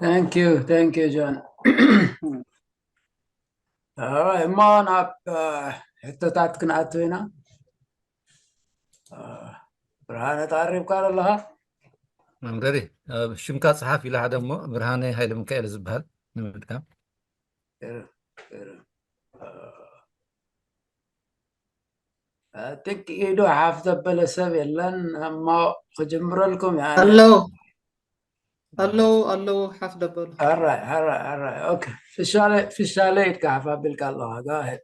Thank you, thank you, John. Alright, እሞ ናብ ሕቶታት ክንኣቱ ኢና። ብርሃነ፣ ተቐሪብካ ኣለኻ? መምረሪ ሽምካ ጸሓፍ ኢላ ሓደ እሞ፣ ብርሃነ ሃይለ ሚካኤል ዝበሃል ንምድካም። ትክ ኢዱ ሓፍ ዘበለ ሰብ የለን እሞ ክጅምረልኩም። ኣለዉ ኣለዉ ኣለዉ ሓፍ ደበሉ። ሕራይ ሕራይ ሕራይ። ኦኬ፣ ፍሻለ ፍሻለ ኢድካ ሓፍ ኣቢልካ ኣለኻ። ጋሄድ።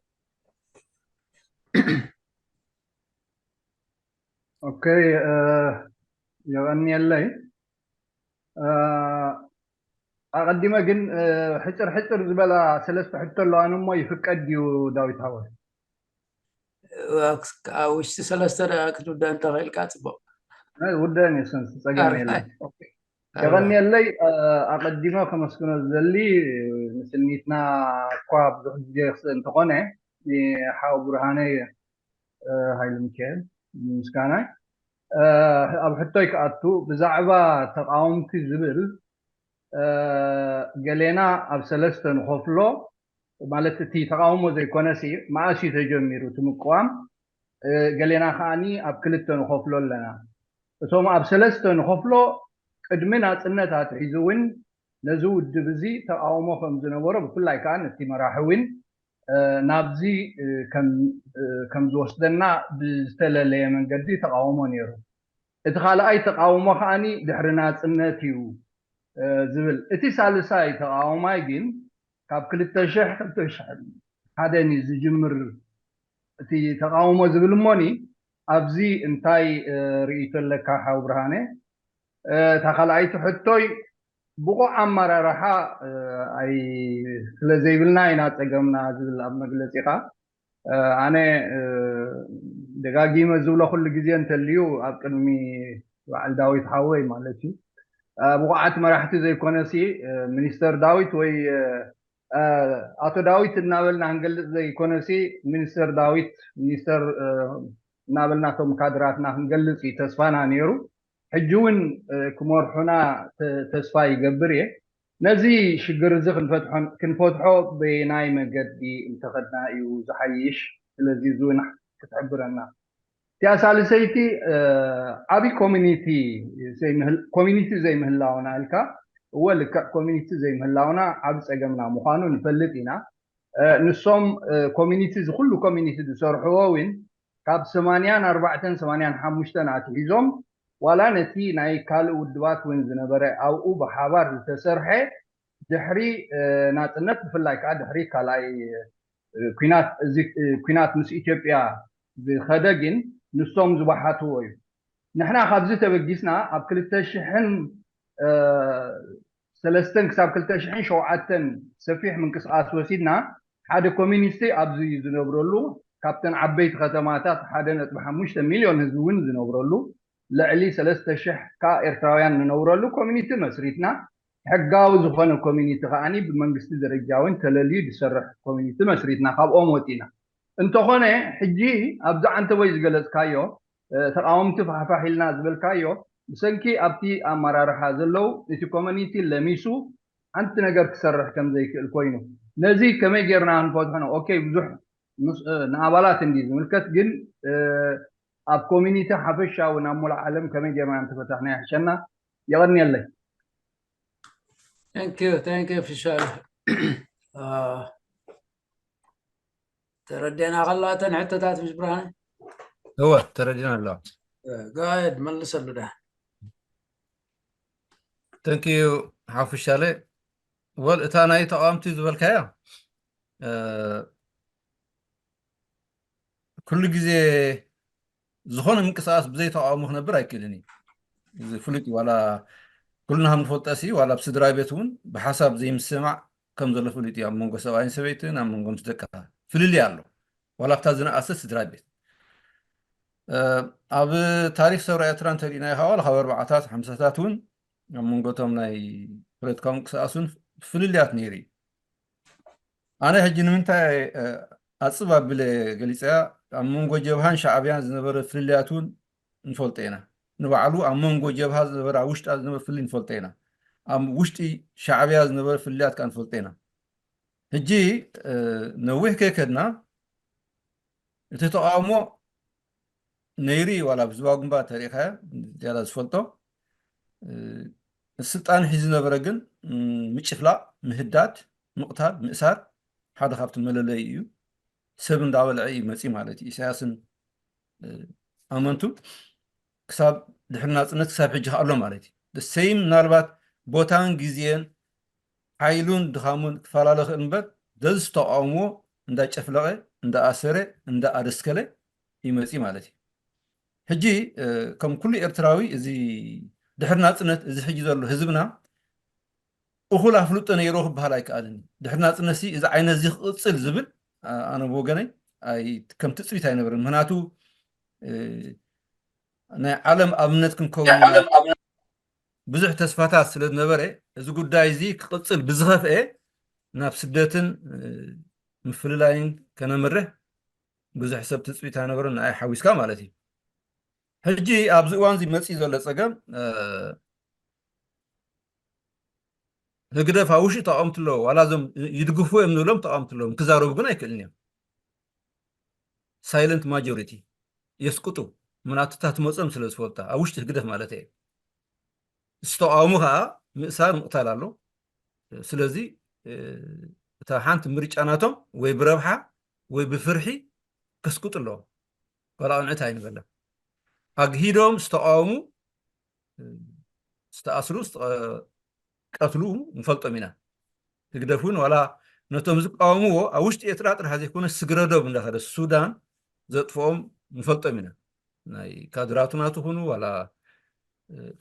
ኦኬ፣ የቐንየለይ። ኣቐዲመ ግን ሕፅር ሕፅር ዝበላ ሰለስተ ሕቶ ኣለዋን እሞ ይፍቀድ ድዩ ዳዊት ሃወ? ኣብ ውሽጢ ሰለስተ ደቂቕ ክትውደእ እንተኽእልካ ፅቡቕ። ውደን የሰንስ ፀገም የለን። የቐንየለይ። ኣቐዲመ ከመስግኖ ዝደሊ ምስኒትና እኳ ብዙሕ ግዜ ክስእ እንተኾነ ሓው ብርሃነ ሃይለ ሚካኤል ምስጋናይ። ኣብ ሕቶይ ክኣቱ ብዛዕባ ተቃወምቲ ዝብል ገሌና ኣብ ሰለስተ ንኸፍሎ፣ ማለት እቲ ተቃውሞ ዘይኮነሲ መኣስ እዩ ተጀሚሩ እቲ ምቅዋም፣ ገሌና ከዓኒ ኣብ ክልተ ንኸፍሎ ኣለና። እቶም ኣብ ሰለስተ ንኸፍሎ ቅድሚ ናፅነት ኣትሒዙ እውን ነዚ ውድብ እዚ ተቃውሞ ከም ዝነበሮ ብፍላይ ከዓ ነቲ መራሒ እውን ናብዚ ከም ዝወስደና ብዝተለለየ መንገዲ ተቃውሞ ነይሩ። እቲ ካልኣይ ተቃውሞ ከዓኒ ድሕሪ ናፅነት እዩ ዝብል። እቲ ሳልሳይ ተቃውማይ ግን ካብ ክልተ ሽሕ ክልተ ሽሕ ሓደን እዩ ዝጅምር እቲ ተቃውሞ ዝብል እሞኒ ኣብዚ እንታይ ርእይቶ ኣለካ ሓው ብርሃነ? እታ ካልኣይቲ ሕቶይ ብቑዕ ኣመራርሓ ኣይ ስለ ዘይብልና ኢና ፀገምና ዝብል ኣብ መግለፂኻ ኣነ ደጋጊመ ዝብሎ ኩሉ ግዜ እንተልዩ ኣብ ቅድሚ በዓል ዳዊት ሓወይ ማለት እዩ ብቑዓት መራሕቲ ዘይኮነሲ ሚኒስተር ዳዊት ወይ ኣቶ ዳዊት እናበልና ክንገልፅ ዘይኮነሲ ሚኒስተር ዳዊት ሚኒስተር እናበልና እቶም ካድራትና ክንገልፅ እዩ ተስፋና ነይሩ። ሕጂ እውን ክመርሑና ተስፋ ይገብር እየ። ነዚ ሽግር እዚ ክንፈትሖ ብናይ መገዲ እንተኸድና እዩ ዝሓይሽ። ስለዚ እዚ እውን ክትሕብረና። እቲኣ ሳልሰይቲ ዓብይ ኮሚኒቲ ኮሚኒቲ ዘይምህላውና ኢልካ። እወ ልክዕ ኮሚኒቲ ዘይምህላውና ዓብ ፀገምና ምዃኑ ንፈልጥ ኢና። ንሶም ኮሚኒቲ እዚ ኩሉ ኮሚኒቲ ዝሰርሕዎ እውን ካብ ሰማንያን ኣርባዕተን ሰማንያን ሓሙሽተን ኣትሒዞም ዋላ ነቲ ናይ ካልእ ውድባት እውን ዝነበረ ኣብኡ ብሓባር ዝተሰርሐ ድሕሪ ናፅነት ብፍላይ ከዓ ድሕሪ ካልኣይ ኩናት እዚ ኩናት ምስ ኢትዮጵያ ዝኸደ ግን ንሶም ዝበሓትዎ እዩ። ንሕና ካብዚ ተበጊስና ኣብ ክልተ ሽሕን ሰለስተን ክሳብ ክልተ ሽሕን ሸውዓተን ሰፊሕ ምንቅስቃስ ወሲድና ሓደ ኮሚኒቲ ኣብዚ ዝነብረሉ ካብተን ዓበይቲ ከተማታት ሓደ ነጥቢ ሓሙሽተ ሚሊዮን ህዝቢ እውን ዝነብረሉ ልዕሊ ሰለስተ ሽሕ ከዓ ኤርትራውያን ንነብረሉ ኮሚኒቲ መስሪትና ሕጋዊ ዝኾነ ኮሚኒቲ ከዓኒ ብመንግስቲ ደረጃ እውን ተለልዩ ዝሰርሕ ኮሚኒቲ መስሪትና ካብኦም ወፂና። እንተኾነ ሕጂ ኣብዚ ዓንተቦይ ዝገለፅካዮ ተቃወምቲ ፋሕፋሕ ኢልና ዝበልካዮ ብሰንኪ ኣብቲ ኣመራርሓ ዘለዉ እቲ ኮሚኒቲ ለሚሱ ሓንቲ ነገር ክሰርሕ ከም ዘይክእል ኮይኑ ነዚ ከመይ ጌርና ክንፈትሖ ነው? ኦኬ ብዙሕ ንኣባላት እንዲ ዝምልከት ግን ኣብ ኮሚኒቲ ሓፈሻዊ ናብ ሙሉእ ዓለም ከመይ ጌርና እንተፈታሕና ይሕሸና። የቐንየለይ። Thank you, thank you ፍሻለ። ተረዲና ከለዋ እተን ሕቶታት ምስ ብርሃነ እወ ተረዲና ኣለዋ። ጋየድ መልሰሉ ዳ። Thank you ሓፉሻለ። ወል እታ ናይ ተቃወምቲ ዝበልካያ ኩሉ ግዜ ዝኾነ ምንቅስቃስ ብዘይ ተቃውሞ ክነብር ኣይክእልን እዩ። እዚ ፍሉጥ እዩ። ዋላ ኩልና ከም ንፈልጦ ሲ ዋላ ኣብ ስድራ ቤት እውን ብሓሳብ ዘይምስማዕ ከም ዘሎ ፍሉጥ እዩ። ኣብ መንጎ ሰብኣይን ሰበይትን ኣብ መንጎ ምስ ደቅኻ ፍልልይ ኣሎ። ዋላ ኣብታ ዝነኣሰ ስድራ ቤት ኣብ ታሪክ ሰውራ ኤርትራ እንተሪእናዮ ከዓ ዋላ ካብ ኣርባዓታት ሓምሳታት እውን ኣብ መንጎ እቶም ናይ ፖለቲካዊ ምንቅስቃስ እውን ፍልልያት ነይሩ እዩ። ኣነ ሕጂ ንምንታይ ኣፅብ ኣቢለ ገሊፀያ ኣብ መንጎ ጀብሃን ሻዕብያን ዝነበረ ፍልልያት እውን ንፈልጦ ኢና። ንባዕሉ ኣብ መንጎ ጀብሃ ዝነበረ ኣብ ውሽጣ ዝነበረ ፍልልይ ንፈልጦ ኢና። ኣብ ውሽጢ ሻዕብያ ዝነበረ ፍልልያት ከኣ ንፈልጦ ኢና። ሕጂ ነዊሕ ከይከድና እቲ ተቃውሞ ነይሩ እዩ። ዋላ ብህዝባዊ ግንባር ተሪኢኻዮ ዝያዳ ዝፈልጦ ስልጣን ሒዙ ዝነበረ ግን ምጭፍላቕ፣ ምህዳድ፣ ምቕታል፣ ምእሳር ሓደ ካብቲ መለለዩ እዩ። ሰብ እንዳበልዐ እዩ መፂ ማለት እዩ። ኢሳያስን ኣመንቱ ክሳብ ድሕሪ ናፅነት ክሳብ ሕጂ ከኣሎ ማለት እዩ። ሰይም ምናልባት ቦታን ግዜን ሓይሉን ድኻሙን ክፈላለ ክእል እምበር ደዚ ዝተቃውሞ እንዳጨፍለቐ እንዳኣሰረ እንዳኣደስከለ ይመፂ ማለት እዩ። ሕጂ ከም ኩሉ ኤርትራዊ እዚ ድሕሪ ናፅነት እዚ ሕጂ ዘሎ ህዝብና እኹል ኣፍልጦ ነይሮ ክበሃል ኣይከኣልን። ድሕሪ ናፅነት እዚ ዓይነት እዚ ክቕፅል ዝብል ኣነ ብወገነይ ከም ትፅቢት ኣይነበርን። ምክንያቱ ናይ ዓለም ኣብነት ክንከውን ብዙሕ ተስፋታት ስለ ዝነበረ እዚ ጉዳይ እዚ ክቕፅል ብዝኸፍአ ናብ ስደትን ምፍልላይን ከነምርሕ ብዙሕ ሰብ ትፅቢት ኣይነበሮን፣ ንኣይ ሓዊስካ ማለት እዩ። ሕጂ ኣብዚ እዋን እዚ መፅኢ ዘሎ ፀገም ህግደፍ ኣብ ውሽጢ ተቃወምቲ ኣለዎ። ዋላ እዞም ይድግፉ እዮም ንብሎም ተቃወምቲ ኣለዎም፣ ክዛረቡ ግን ኣይክእልን እዮም። ሳይለንት ማጆሪቲ የስቁጡ። ምናቱ እታ ትመፅኦም ስለ ዝፈልጣ ኣብ ውሽጢ ህግደፍ ማለት እየ። ዝተቃወሙ ከዓ ምእሳር ምቕታል ኣሎ። ስለዚ እታ ሓንቲ ምርጫ ናቶም ወይ ብረብሓ ወይ ብፍርሒ ከስቁጡ ኣለዎም። ዋላ ቅንዕቲ ኣይንበለን። ኣግሂዶም ዝተቃወሙ ዝተኣስሩ ዝተቀትሉ ንፈልጦም ኢና። ህግደፍ እውን ዋላ ነቶም ዝቃወምዎ ኣብ ውሽጢ ኤርትራ ጥራሕ ዘይኮነ ስግረዶብ እንዳኸደ ሱዳን ዘጥፍኦም ንፈልጦም ኢና። ናይ ካድራቱ ናቱ ኩኑ ዋላ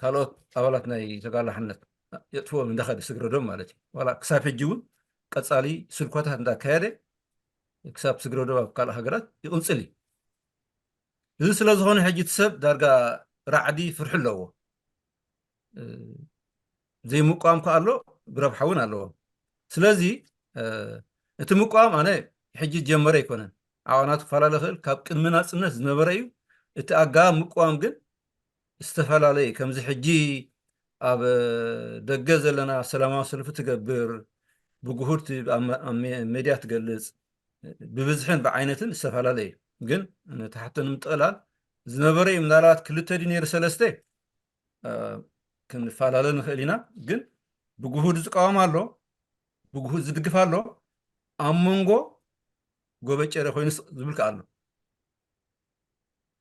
ካልኦት ኣባላት ናይ ተጋላሕነት የጥፍኦም እንዳኸደ ስግረዶብ ማለት እዩ። ዋላ ክሳብ ሕጂ እውን ቀፃሊ ስልኮታት እንዳካየደ ክሳብ ስግረዶብ ኣብ ካልእ ሃገራት ይቕንፅል እዩ። እዚ ስለ ዝኾነ ሕጂ እቲ ሰብ ዳርጋ ራዕዲ ፍርሒ ኣለዎ። ዘይምቋም ከ ኣሎ፣ ብረብሓ እውን ኣለዎ። ስለዚ እቲ ምቋም ኣነ ሕጂ ጀመረ ኣይኮነን። ዓቐናቱ ክፈላለ ይኽእል፣ ካብ ቅድሚ ናፅነት ዝነበረ እዩ። እቲ ኣገባብ ምቋም ግን ዝተፈላለየ። ከምዚ ሕጂ ኣብ ደገ ዘለና ሰላማዊ ሰልፊ ትገብር፣ ብጉሁድ ሜድያ ትገልፅ፣ ብብዝሕን ብዓይነትን ዝተፈላለየ። ግን ነቲ ሓቶ ንምጥቕላል ዝነበረ እዩ። ምናልባት ክልተ ድዩ ነይሩ ሰለስተ ክንፈላለ ንኽእል ኢና። ግን ብጉሁድ ዝቃወም ኣሎ፣ ብጉሁድ ዝድግፍ ኣሎ። ኣብ መንጎ ጎበጨረ ኮይኑ ዝብል ከኣ ኣሎ።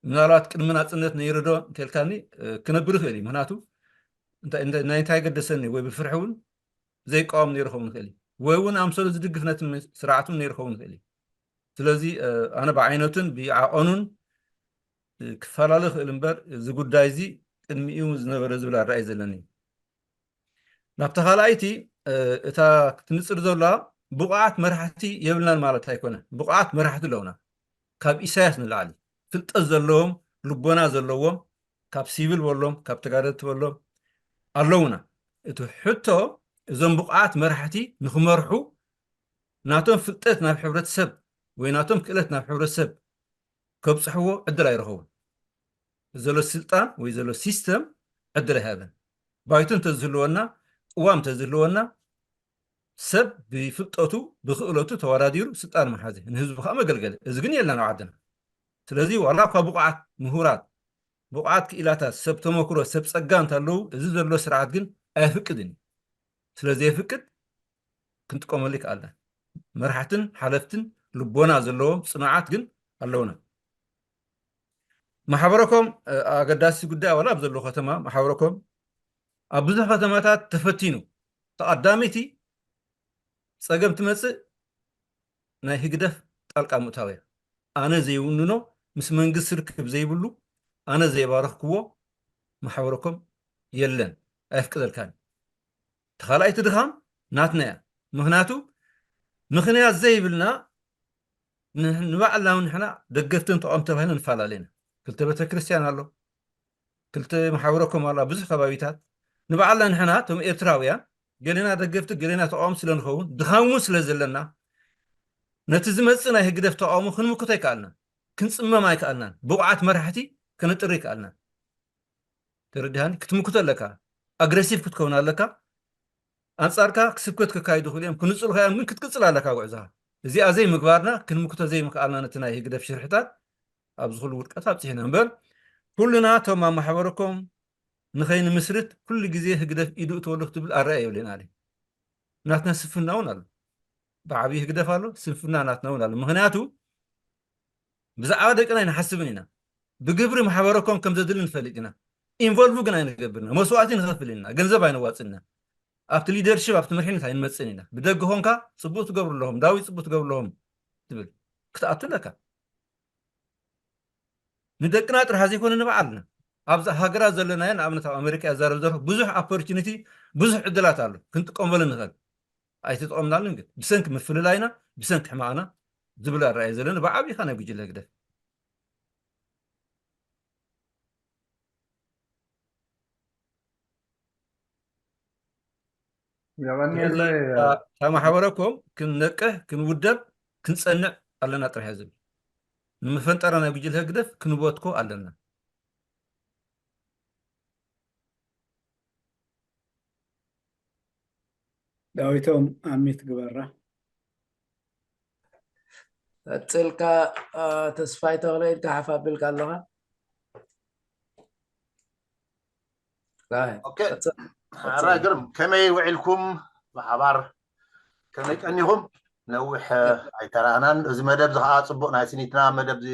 ምናልባት ቅድሚ ናፅነት ነይሩ ዶ እንተልካኒ ክነብር ይኽእል እዩ። ምክንያቱ ናይ እንታይ ገደሰኒ ወይ ብፍርሒ እውን ዘይቃወም ነይሩ ኸውን ይኽእል እዩ። ወይ እውን ኣምሰሉ ዝድግፍ ነቲ ስርዓት እውን ነይሩ ኸውን ይኽእል እዩ። ስለዚ ኣነ ብዓይነቱን ብዓቐኑን ክፈላለ ይኽእል እምበር እዚ ጉዳይ እዚ ቅድሚኡ ዝነበረ ዝብል ኣረኣይ ዘለኒ። ናብታ ካልኣይቲ እታ ክትንፅር ዘላ ብቑዓት መራሕቲ የብልናን ማለት ኣይኮነ። ብቑዓት መራሕቲ ኣለውና። ካብ ኢሳያስ ንላዕሊ ፍልጠት ዘለዎም፣ ልቦና ዘለዎም፣ ካብ ሲቪል በሎም ካብ ተጋደልቲ በሎም ኣለውና። እቲ ሕቶ እዞም ብቑዓት መራሕቲ ንክመርሑ ናቶም ፍልጠት ናብ ሕብረተሰብ ወይ ናቶም ክእለት ናብ ሕብረተሰብ ከብፅሕዎ ዕድል ኣይረኸቡን። ዘሎ ስልጣን ወይ ዘሎ ሲስተም ዕድል ኣይሃበን። ባይቶ እንተዝህልወና፣ ቅዋም እንተዝህልወና ሰብ ብፍልጠቱ ብክእለቱ ተወዳዲሩ ስልጣን መሓዘ ንህዝቡ ከዓ መገልገለ። እዚ ግን የለን ኣብ ዓድና። ስለዚ ዋላ እኳ ብቑዓት ምሁራት፣ ብቑዓት ክኢላታት፣ ሰብ ተመክሮ፣ ሰብ ፀጋ እንተለዉ እዚ ዘሎ ስርዓት ግን ኣየፍቅድን እዩ። ስለዘየፍቅድ ክንጥቀመሉ ይከኣልና። መራሕትን ሓለፍትን ልቦና ዘለዎም ፅኑዓት ግን ኣለውና። ማሕበረኮም ኣገዳሲ ጉዳይ ዋላ ኣብ ዘለዎ ከተማ ማሕበረኮም ኣብ ብዙሕ ከተማታት ተፈቲኑ። ተቐዳመይቲ ፀገም ትመፅእ ናይ ህግደፍ ጣልቃ ምእታው እያ። ኣነ ዘይውንኖ ምስ መንግስቲ ርክብ ዘይብሉ ኣነ ዘይባረኽክዎ ማሕበረኮም የለን፣ ኣየፍቅደልካን። ተኻልኣይቲ ድኻም ናትና እያ። ምክንያቱ ምክንያት ዘይብልና ንባዕልና እውን ንሕና ደገፍትን ተቃወምቲ ተባሂልና ንፈላለ ኢና። ክልተ ቤተክርስትያን ኣሎ፣ ክልተ ማሕበረኮም ኣሎ፣ ኣብ ብዙሕ ከባቢታት ንባዕልና ንሕና እቶም ኤርትራውያን ገሌና ደገፍቲ ገሌና ተቃወምቲ ስለ ንኸውን ድኻም እውን ስለ ዘለና ነቲ ዝመፅእ ናይ ህግደፍ ተቃውሞ ክንምክቶ ኣይከኣልናን፣ ክንፅመም ኣይከኣልናን፣ ብቑዓት መራሕቲ ከነጥሪ ኣይከኣልናን። ተረዲሃኒ? ክትምክቶ ኣለካ፣ ኣግሬሲቭ ክትከውን ኣለካ። ኣንጻርካ ክስብከት ክካይዱ ክኽእሉ እዮም። ክንጽሉኻ እዮም፣ ግን ክትቅጽል ኣለካ ጉዕዞኻ። እዚኣ ዘይምግባርና፣ ክንምክቶ ዘይምክኣልና ነቲ ናይ ህግደፍ ሽርሕታት ኣብዚ ኩሉ ውድቀት ኣብጺሕና እምበር፣ ኩልና እቶም ኣብ ማሕበረኮም ንኸይንምስርት ኩሉ ግዜ ህግደፍ ኢዱ እትወሉ ክትብል ኣረኣእያ የብልና። ናትና ስንፍና እውን ኣሎ። ብዓብዪ ህግደፍ ኣሎ፣ ስንፍና ናትና እውን ኣሎ። ምኽንያቱ ብዛዕባ ደቅና ኣይንሓስብን ኢና። ብግብሪ ማሕበረኮም ከም ዘድሊ ንፈልጥ ኢና። ኢንቮልቭ ግን ኣይንገብርና። መስዋእቲ ንኸፍል ኢና። ገንዘብ ኣይነዋፅእና። ኣብቲ ሊደርሽፕ፣ ኣብቲ መሪሕነት ኣይንመፅእን ኢና። ብደገ ኾንካ ፅቡቅ ትገብሩ ኣለኹም፣ ዳዊት ፅቡቅ ትገብሩ ኣለኹም ትብል ክትኣቱ ኣለካ። ንደቅና ጥራሕ ዘይኮነ ንባዕልና። ኣብዛ ሃገራት ዘለናዮ፣ ንኣብነት ኣብ ኣሜሪካ እዛረብ ዘለኹ፣ ብዙሕ ኦፖርቹኒቲ፣ ብዙሕ ዕድላት ኣሎ። ክንጥቀመሉ ንኽእል። ኣይተጠቐምናሉን ግን። ብሰንኪ ምፍልላይና፣ ብሰንኪ ሕማቕና ዝብል ኣረኣእያ ዘለና ብዓቢኻ ናይ ጉጅለ ህግደፍ። ስለዚ የቐንየለይ። እታ ማሕበረኮም ክንነቅሕ፣ ክንውደብ፣ ክንጸንዕ ኣለና ጥራሕ እያ ዝብል። ንመፈንጠራ ናይ ጉጅለ ህግደፍ ክንበትኮ ኣለና። ዳዊቶም ኣሚት ግበራ። ቀጽልካ፣ አ፣ ተስፋይ ተኽለ ኢልካ ሓፍ ኣቢልካ ኣለኻ። ራይ፣ ኦኬ። ቀጽል፣ ሕራይ ግርም፣ ከመይ ውዒልኩም? ብሓባር ከመይ ቀኒኹም? ነዊሕ ኣይተራእናን። እዚ መደብ እዚ ከዓ ጽቡቕ ናይ ስኒትና መደብ እዚ፣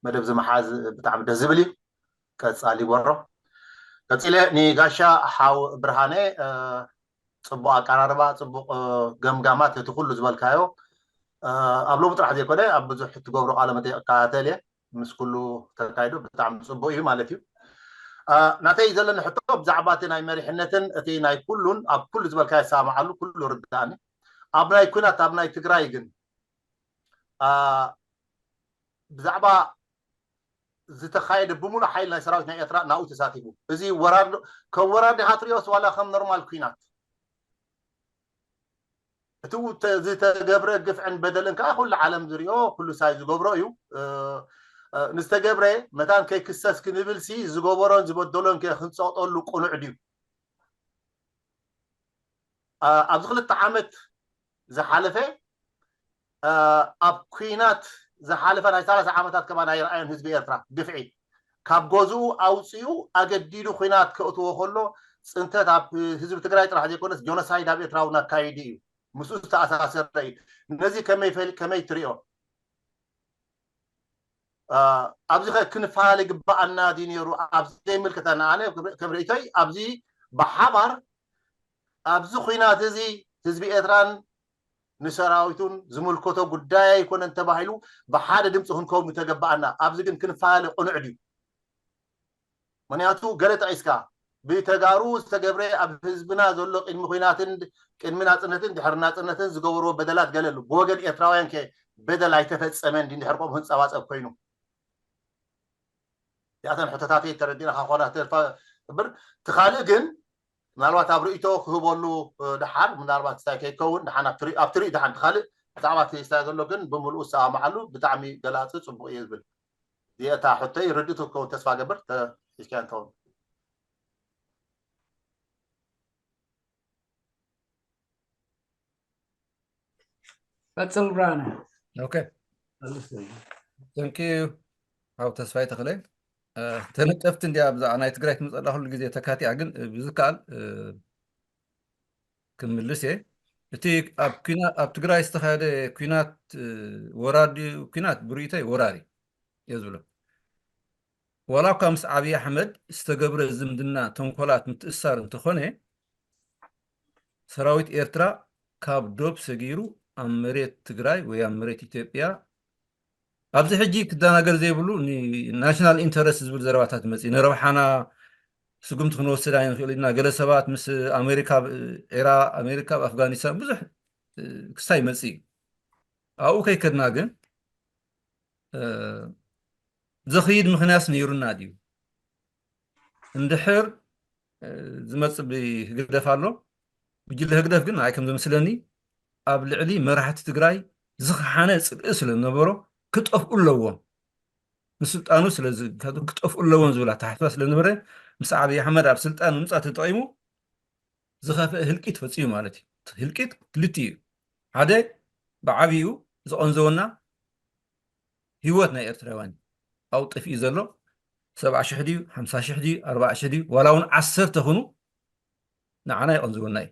መደብ እዚ ምሓዝ ብጣዕሚ ደስ ዝብል እዩ። ቀጻሊ ይበሮ። ቀጺለ ንጋሻ ሓው ብርሃነ፣ እ፣ ጽቡቕ ኣቀራርባ፣ ጽቡቕ፣ እ፣ ገምጋማት፣ እቲ ኩሉ ዝበልካዮ፣ እ፣ ኣብ ሎሚ ጥራሕ ዘይኮነ ኣብ ብዙሕ እትገብሮ ቃለ መጠይቕ እከታተል እየ። ምስ ኩሉ ተካይዶ ብጣዕሚ ጽቡቕ እዩ ማለት እዩ። እ፣ ናተይ ዘለኒ ሕቶ ብዛዕባ እቲ ናይ መሪሕነትን እቲ ናይ ኩሉን ኣብ ኩሉ ዝበልካዮ ይሰማማዓሉ፣ ኩሉ ርዳእኒ። ኣብ ናይ ኩናት ኣብ ናይ ትግራይ ግን፣ እ፣ ብዛዕባ ዝተኻየደ ብምሉእ ሓይሊ ናይ ሰራዊት ናይ ኤርትራ ናብኡ ተሳቲፉ። እዚ ወራር ዶ-፣ ከም ወራር ዲኻ ትሪኦስ ዋላ ከም ኖርማል ኩናት? እቲ ው-፣ ተ-፣ ዝተገብረ ግፍዕን በደልን ከዓ ኩሉ ዓለም ዝሪኦ፣ ኩሉ ሳይ ዝገብሮ እዩ። እ፣ እ፣ ንዝተገብረ መታን ከይክሰስ ክንብል ሲ ዝገበሮን ዝበደሎን ከ ክንጸቕጠሉ ቅኑዕ ድዩ? አ፣ ኣብዚ ክልተ ዓመት ዝሓለፈ፣ አ፣ ኣብ ኩናት ዝሓለፈ ናይ ሰላሳ ዓመታት ከማን ኣይረኣዮን ህዝቢ ኤርትራ ግፍዒ። ካብ ገዝኡ ኣውፂኡ ኣገዲዱ ኩናት ከእትዎ ከሎ ፅንተት ኣብ ህዝቢ ትግራይ ጥራሕ ዘይኮነስ ጆኖሳይድ ኣብ ኤርትራ እውን ኣካይዱ እዩ። ምስኡ ዝተኣሳሰረ እዩ። ነዚ ከመይ ፈል-፣ ከመይ ትሪኦ? አ፣ ኣብዚ ኸ ክንፈላለ ግባኣና ድዩ ነይሩ? ኣብ ዘይምልከተና፣ ኣነ ከም ርእይቶይ ኣብዚ ብሓባር ኣብዚ ኹናት እዚ ህዝቢ ኤርትራን ንሰራዊቱን ዝምልከቶ ጉዳይ ኣይኮነን ተባሂሉ ብሓደ ድምፂ ክንከውን ምተገባኣና። ኣብዚ ግን ክንፈላለ ቅኑዕ ድዩ? ምኽንያቱ ገለ ጠቒስካ ብተጋሩ ዝተገብረ ኣብ ህዝብና ዘሎ ቅድሚ ኹናትን ቅድሚ ናፅነትን ድሕሪ ናፅነትን ዝገበርዎ በደላት ገለ ኣሎ። ብወገን ኤርትራውያን ከ በደል ኣይተፈፀመን ድዩ? እንድሕር ከምኡ ክንፀባፀብ ኮይኑ እዚኣተን ሕቶታተይ ተረዲእናኻ ኮና ተልፋ እምበር፣ እቲ ካልእ ግን ምናልባት ኣብ ርእይቶ ክህበሉ፣ እ፣ ደሓር ምናልባት እንታይ ከይከውን ደሓን ኣብቲ ርኢ-፣ ኣብቲ ርኢ ደሓን እቲ ካልእ ብዛዕባ እቲ ስታይ ዘሎ ግን ብምልኡ ዝሰማማዓሉ ብጣዕሚ ገላፂ ፅቡቕ እየ ዝብል። እዚኣ እታ ሕቶይ ርድእቱ ክኸውን ተስፋ ገብር። ተ-፣ ሒዝካያ እንተኸውን። ቀጽል ብርሃነ። ኦኬ። Thank you። ኣብ ተስፋይ ተኽለ፣ እ፣ ተነቀፍቲ እንዲያ ብዛዕባ ናይ ትግራይ ትመፀላ ኩሉ ግዜ ተካቲኣ፣ ግን፣ እ፣ ብዝከኣል፣ እ፣ ክምልስ እየ። እቲ ኣብ ኩና-፣ ኣብ ትግራይ ዝተኻየደ ኩናት፣ እ፣ ወራር ድዩ? ኩናት ብርእይቶይ ወራር እዩ እየ ዝብሎ። ዋላ እኳ ምስ ዓብዪ ኣሕመድ ዝተገብረ ዝምድና ተንኮላት ምትእሳር እንተኾነ፣ ሰራዊት ኤርትራ ካብ ዶብ ሰጊሩ ኣብ መሬት ትግራይ ወይ ኣብ መሬት ኢትዮጵያ ኣብዚ ሕጂ ክደናገር ዘይብሉ ን-፣ ናሽናል ኢንተረስት ዝብል ዘረባታት ይመጽእ። ንረብሓና ስጉምቲ ክንወስድ ኣይንኽእል ኢና። ገለ ሰባት ምስ ኣሜሪካ፣ ዒራ-፣ ኣሜሪካ ኣብ ኣፍጋኒስታን ብዙሕ፣ እ፣ ክስታይ ይመጽእ እዩ። ኣብኡ ከይከድና ግን፣ እ፣ ዘኽይድ ምኽንያት ነይሩና ድዩ? እንድሕር፣ እ፣ ዝመጽእ ብህግደፍ ኣሎ። ጉጅለ ህግደፍ ግን ንዓይ ከም ዝመስለኒ ኣብ ልዕሊ መራሕቲ ትግራይ ዝኸሓነ ጽልኢ ስለ ዝነበሮ ክጠፍኡ ኣለዎም። ንስልጣኑ ስለ ዝ-፣ ክጠፍኡ ኣለዎም ዝብል ኣተሓሳስባ ስለ ዝነበረ ምስ ኣብይ ኣሕመድ ኣብ ስልጣን ምምጻእ ተጠቒሙ ዝኸፍአ ህልቂት ፈፂሙ ማለት እዩ። ህልቂት ክልቲኡ እዩ። ሓደ ብዓብይኡ ዝቐንዘወና ህይወት ናይ ኤርትራውያን ኣብኡ ጠፊኡ ዘሎ ሰብዓ ሽሕ ድዩ ሓምሳ ሽሕ ድዩ ኣርባዓ ሽሕ ድዩ ዋላ እውን ዓሰርተ ኹኑ ንዓና ይቐንዝወና እዩ።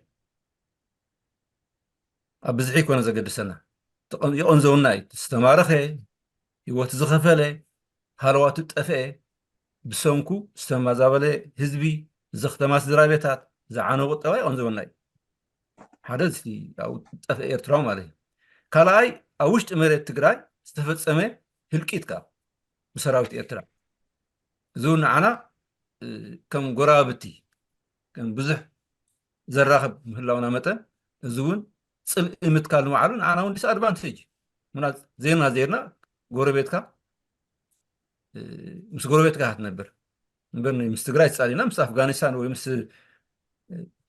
ኣብ ብዝሒ ይኮነ ዘገድሰና ይቐንዘውና እዩ። ዝተማረኸ ህይወት ዝኸፈለ ሃለዋቱ ጠፍአ ብሰንኩ ዝተመዛበለ ህዝቢ ዘኽተማ ስድራ ቤታት ዝዓነ ቁጠባ ይቐንዘወና እዩ። ሓደ ጠፍአ ኤርትራዊ ማለት እዩ። ካልኣይ ኣብ ውሽጢ መሬት ትግራይ ዝተፈፀመ ህልቂት ከዓ ብሰራዊት ኤርትራ እዚ እውን ንዓና ከም ጎረባብቲ ከም ብዙሕ ዘራኽብ ምህላውና መጠን እዚ እውን ፅልኢ ምትካል ንባዕሉ ንዓና እውን ዲስኣድቫንቴጅ ምና ዜርና ዜርና ጎረቤትካ ምስ ጎረቤትካ ክትነብር እምበር ምስ ትግራይ ትፃሊና ምስ ኣፍጋኒስታን ወይ ምስ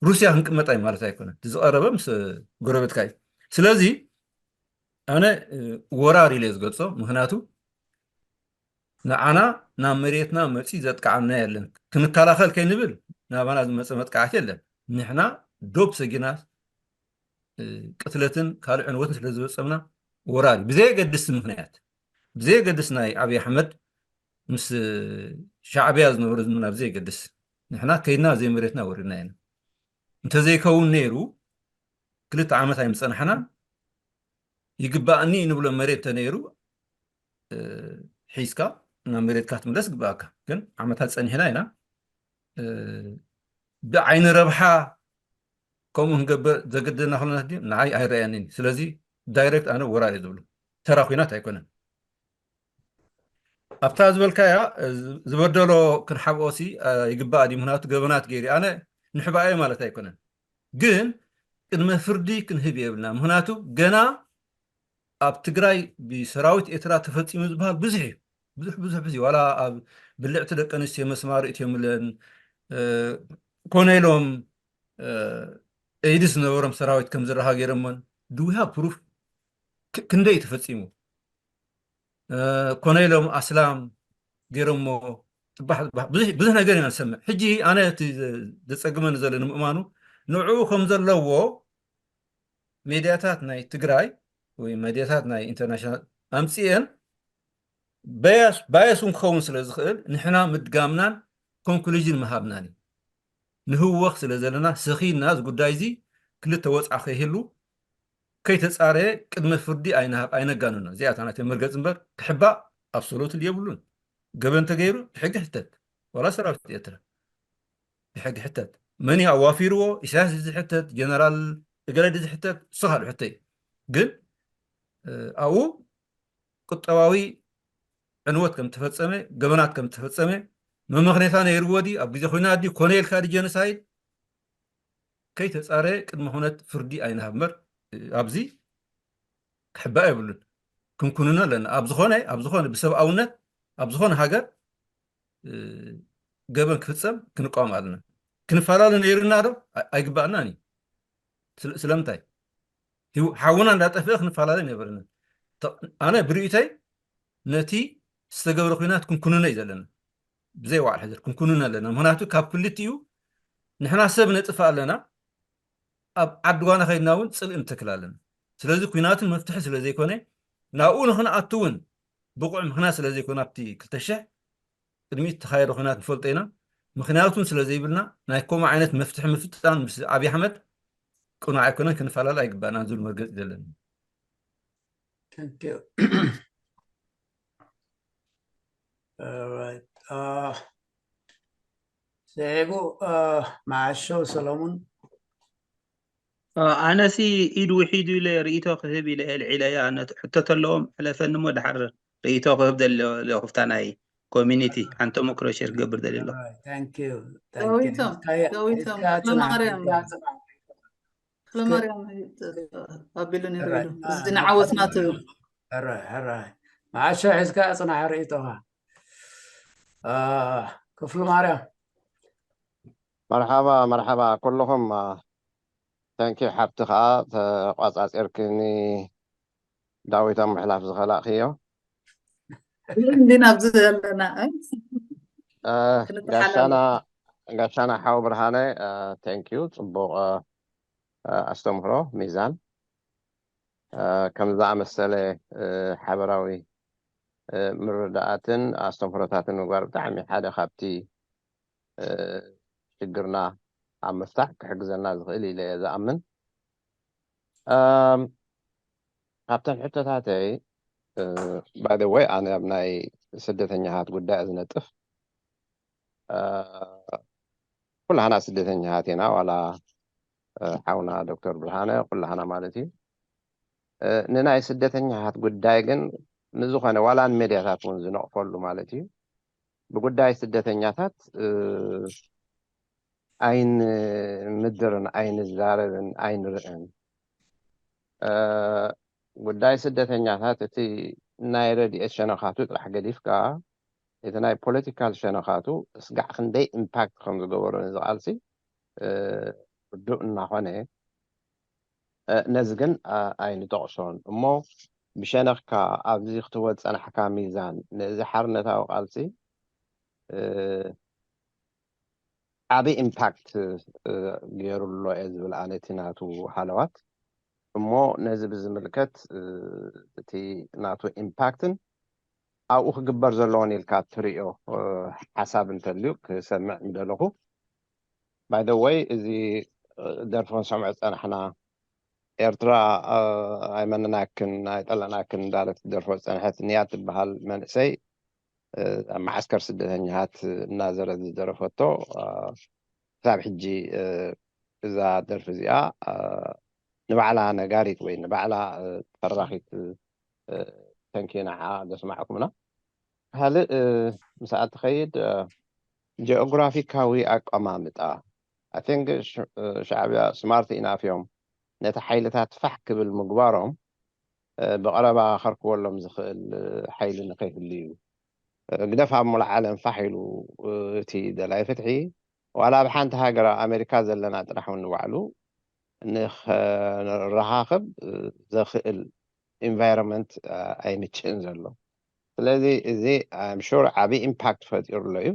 ሩስያ ክንቅመጥ ኣይ ማለት ኣይኮነን። ዝቐረበ ምስ ጎረቤትካ እዩ። ስለዚ ኣነ ወራር ኢለ ዝገልፆ ምክንያቱ ንዓና ናብ መሬትና መፂ ዘጥቃዓና የለን። ክንከላኸል ከይንብል ናባና ዝመፀ መጥቃዕቲ የለን። ንሕና ዶብ ሰጊና ቅትለትን ካልእ ዕንወትን ስለ ዝበፀምና ወራር እዩ። ብዘየገድስ ምክንያት ብዘየገድስ ናይ ኣብይ ኣሕመድ ምስ ሻዕብያ ዝነበሩ ዝምና ብዘየገድስ ንሕና ከይድና ዘይመሬትና ወሪድና ኢና። እንተዘይከውን ነይሩ ክልተ ዓመት ኣይምፀናሕናን። ይግባእኒ ንብሎ መሬት ተነይሩ ሒዝካ ናብ መሬትካ ትምለስ ግባእካ። ግን ዓመታት ፀኒሕና ኢና። ብዓይኒ ረብሓ ከምኡ ክንገብር ዘገደና ኩነታት ድዩ ንዓይ ኣይረኣየንን። ስለዚ ዳይሬክት ኣነ ወራር እየ ዝብሉ ተራ ኩናት ኣይኮነን። ኣብታ ዝበልካያ ዝበደሎ ክንሓብኦ ሲ ይግባእ ድዩ? ምክንያቱ ገበናት ገይሩ ኣነ ንሕባኤ ማለት ኣይኮነን፣ ግን ቅድመ ፍርዲ ክንህብ የብልና። ምክንያቱ ገና ኣብ ትግራይ ብሰራዊት ኤርትራ ተፈፂሙ ዝበሃል ብዙሕ እዩ። ብዙሕ ብዙሕ ብዙሕ ዋላ ኣብ ብልዕቲ ደቂ ኣንስትዮ መስማር እትዮምለን ኮነ ኢሎም ኤድስ ዝነበሮም ሰራዊት ከም ዝረኻ ገይሮሞን ድዊሃ ፕሩፍ ክንደይ እዩ ተፈፂሙ ኮነ ኢሎም ኣስላም ገይሮሞ ፅባሕ ብዙሕ ነገር ኢና ንሰምዕ። ሕጂ ኣነ እቲ ዘፀግመኒ ዘሎ ንምእማኑ ንዕኡ ከም ዘለዎ ሜድያታት ናይ ትግራይ ወይ ሜድያታት ናይ ኢንተርናሽናል ኣምፅኤን ባያስ እውን ክኸውን ስለ ዝኽእል ንሕና ምድጋምናን ኮንክሉዥን ምሃብናን እዩ። ንህወኽ ስለ ዘለና ሰኺና እዚ ጉዳይ እዚ ክልተ ወፅዓ ከይህሉ ከይተፃረየ ቅድመ ፍርዲ ኣይነጋንኖ። እዚኣታ ናተይ መርገፂ እምበር ክሕባእ ኣብሶሉትሊ የብሉን። ገበን ተገይሩ ብሕጊ ሕተት ዋላ ሰራዊት ኤርትራ ብሕጊ ሕተት። መን እዩ ኣዋፊርዎ? ኢሳያስ ዝሕተት ጀነራል እገለ ዝሕተት እሱ ካልእ ሕቶ እዩ። ግን ኣብኡ ቁጠባዊ ዕንወት ከም ተፈጸመ፣ ገበናት ከም ተፈጸመ መመኽኔታ ነይርዎ ድዩ? ኣብ ግዜ ኹናት ድዩ? ኮነ ኢልካ ድዩ ጀኖሳይድ? ከይተጻረየ ቅድመ ኩነት ፍርዲ ኣይንሃብ እምበር ኣብዚ ክሕባእ የብሉን። ክንኩንኖ ኣለና። ኣብ ዝኾነ ኣብ ዝኾነ ብሰብኣውነት ኣብ ዝኾነ ሃገር ገበን ክፍጸም ክንቃወም ኣለና። ክንፈላለ ነይሩና ዶ? ኣይግባእናን እዩ። ስለምንታይ? ሓውና እንዳጠፍአ ክንፈላለ ነበርና። ኣነ ብርእይተይ ነቲ ዝተገብረ ኩናት ክንኩንኖ እዩ ዘለና። ብዘይ ዋዕል ሕዘር ክንኩንኖ ኣለና። ምክንያቱ ካብ ክልቲኡ ንሕና ሰብ ነጥፍእ ኣለና፣ ኣብ ዓዲ ጓና ከይድና እውን ፅልኢ ንተክል ኣለና። ስለዚ ኩናትን መፍትሒ ስለ ዘይኮነ ናብኡ ንክንኣቱ እውን ብቑዕ ምክንያት ስለ ዘይኮነ ኣብቲ ክልተ ሽሕ ቅድሚት ተኻየደ ኩናት ንፈልጦ ኢና። ምክንያቱን ስለ ዘይብልና ናይ ከምኡ ዓይነት መፍትሒ ምፍጣን ምስ ኣብይ ኣሕመድ ቅኑዕ ኣይኮነን፣ ክንፈላለ ኣይግባእናን ዝብል መርገፂ ዘለኒ። Thank you. All right. Uh, ስዒቡ uh, መዓሾ ሰሎሙን ኣነሲ ኢድ ውሒዱ ኢለ ርእይቶ ክህብ ኢለ እየ ልዒለያ ሕቶ ተለዎም ሕለፈኒ እሞ ድሓር ርእይቶ ክህብ ደለኹፍታ ናይ ኮሚኒቲ ሓንቲ ተመክሮ ሸር ክገብር ደሊ ኣለኹ። Thank you. ዳዊቶም ዳዊቶም ለማርያም ለማርያም ኣቢሉ ነይሩ ኢሉ እዚ ንዓወትና ትብል ሕራይ ሕራይ መዓሾ ሒዝካ ኣፅናሕ ርእይቶኻ ክፍሉ ማርያም መርሓባ መርሓባ ኩልኹም ተንኪ ሓብቲ ከዓ ተቋፃፂርክኒ ዳዊቶም ምሕላፍ ዝኸላእክዮ እንዲና ኣብዚ ዘለና ጋሻና ጋሻና ሓው ብርሃነ፣ thank you፣ ጽቡቕ ኣስተምህሮ ሚዛን። ከም ዝኣመሰለ ሓበራዊ ምርዳኣትን ኣስተምህሮታትን ምግባር ብጣዕሚ ሓደ ካብቲ ሽግርና ኣብ ምፍታሕ ክሕግዘና ዝኽእል ኢለ እየ ዝኣምን። ካብተን ሕቶታተይ፣ ባይ ወይ ኣነ ኣብ ናይ ስደተኛታት ጉዳይ ዝነጥፍ፣ ኩላህና ስደተኛታት ኢና፣ ዋላ ሓውና ዶክተር ብርሃነ፣ ኩላህና ማለት እዩ። ንናይ ስደተኛታት ጉዳይ ግን ንዝኾነ ዋላ ንሜድያታት እውን ዝነቕፈሉ ማለት እዩ። ብጉዳይ ስደተኛታት ኣይንምድርን ኣይንዛረብን ኣይንርእን። ጉዳይ ስደተኛታት እቲ ናይ ረድኤት ሸነኻቱ ጥራሕ ገዲፍካ፣ እቲ ናይ ፖለቲካል ሸነኻቱ ስጋዕ ክንደይ ኢምፓክት ከም ዝገበሮ ነዚ ቃልሲ ርዱእ እናኾነ፣ ነዚ ግን ኣይንጠቕሶን እሞ፣ ብሸነኽካ ኣብዚ ክትወ ዝጸናሕካ ሚዛን ነዚ ሓርነታዊ ቃልሲ ዓቢ ኢምፓክት ገይሩ ኣሎ እየ ዝብል ኣነ እቲ ናቱ ሃለዋት። እሞ ነዚ ብዝምልከት እቲ ናቱ ኢምፓክትን ኣብኡ ክግበር ዘለዎን ኢልካ ትርእዮ ሓሳብ እንተልዩ ክሰምዕ ምደለኹ። ባይ ወይ፣ እዚ ደርፎ ንሰምዖ ዝጸናሕና ኤርትራ ኣይመነናክን ኣይጠለናክን እንዳለት ደርፎ ዝጸንሐት ንያ ትበሃል መንእሰይ ኣብ መዓስከር ስደተኛታት እናዘረት ዝደረፈቶ፣ ክሳብ ሕጂ እዛ ደርፊ እዚኣ ንባዕላ ነጋሪት ወይ ንባዕላ ተራኺት ተንኪ ንዓ ዘስማዕኩምና። ካልእ ምስኣ ትኸይድ ጂኦግራፊካዊ ኣቀማምጣ፣ I think ሻዕብያ ስማርት ኢናፍ እዮም ነቲ ሓይልታት ፋሕ ክብል ምግባሮም ብቐረባ ከርክበሎም ዝኽእል ሓይሊ ንኸይህሉ እዩ። ግደፍ ኣብ ሙሉእ ዓለም ፋሕ ኢሉ እቲ ደላይ ፍትሒ፣ ዋላ ኣብ ሓንቲ ሃገር ኣሜሪካ ዘለና ጥራሕ እውን ንባዕሉ ንኸረኻኽብ ዘኽእል ኢንቫይሮንመንት ኣይምችእን ዘሎ። ስለዚ እዚ ኣም ሹር ዓቢ ኢምፓክት ፈጢሩ ኣሎ እዩ።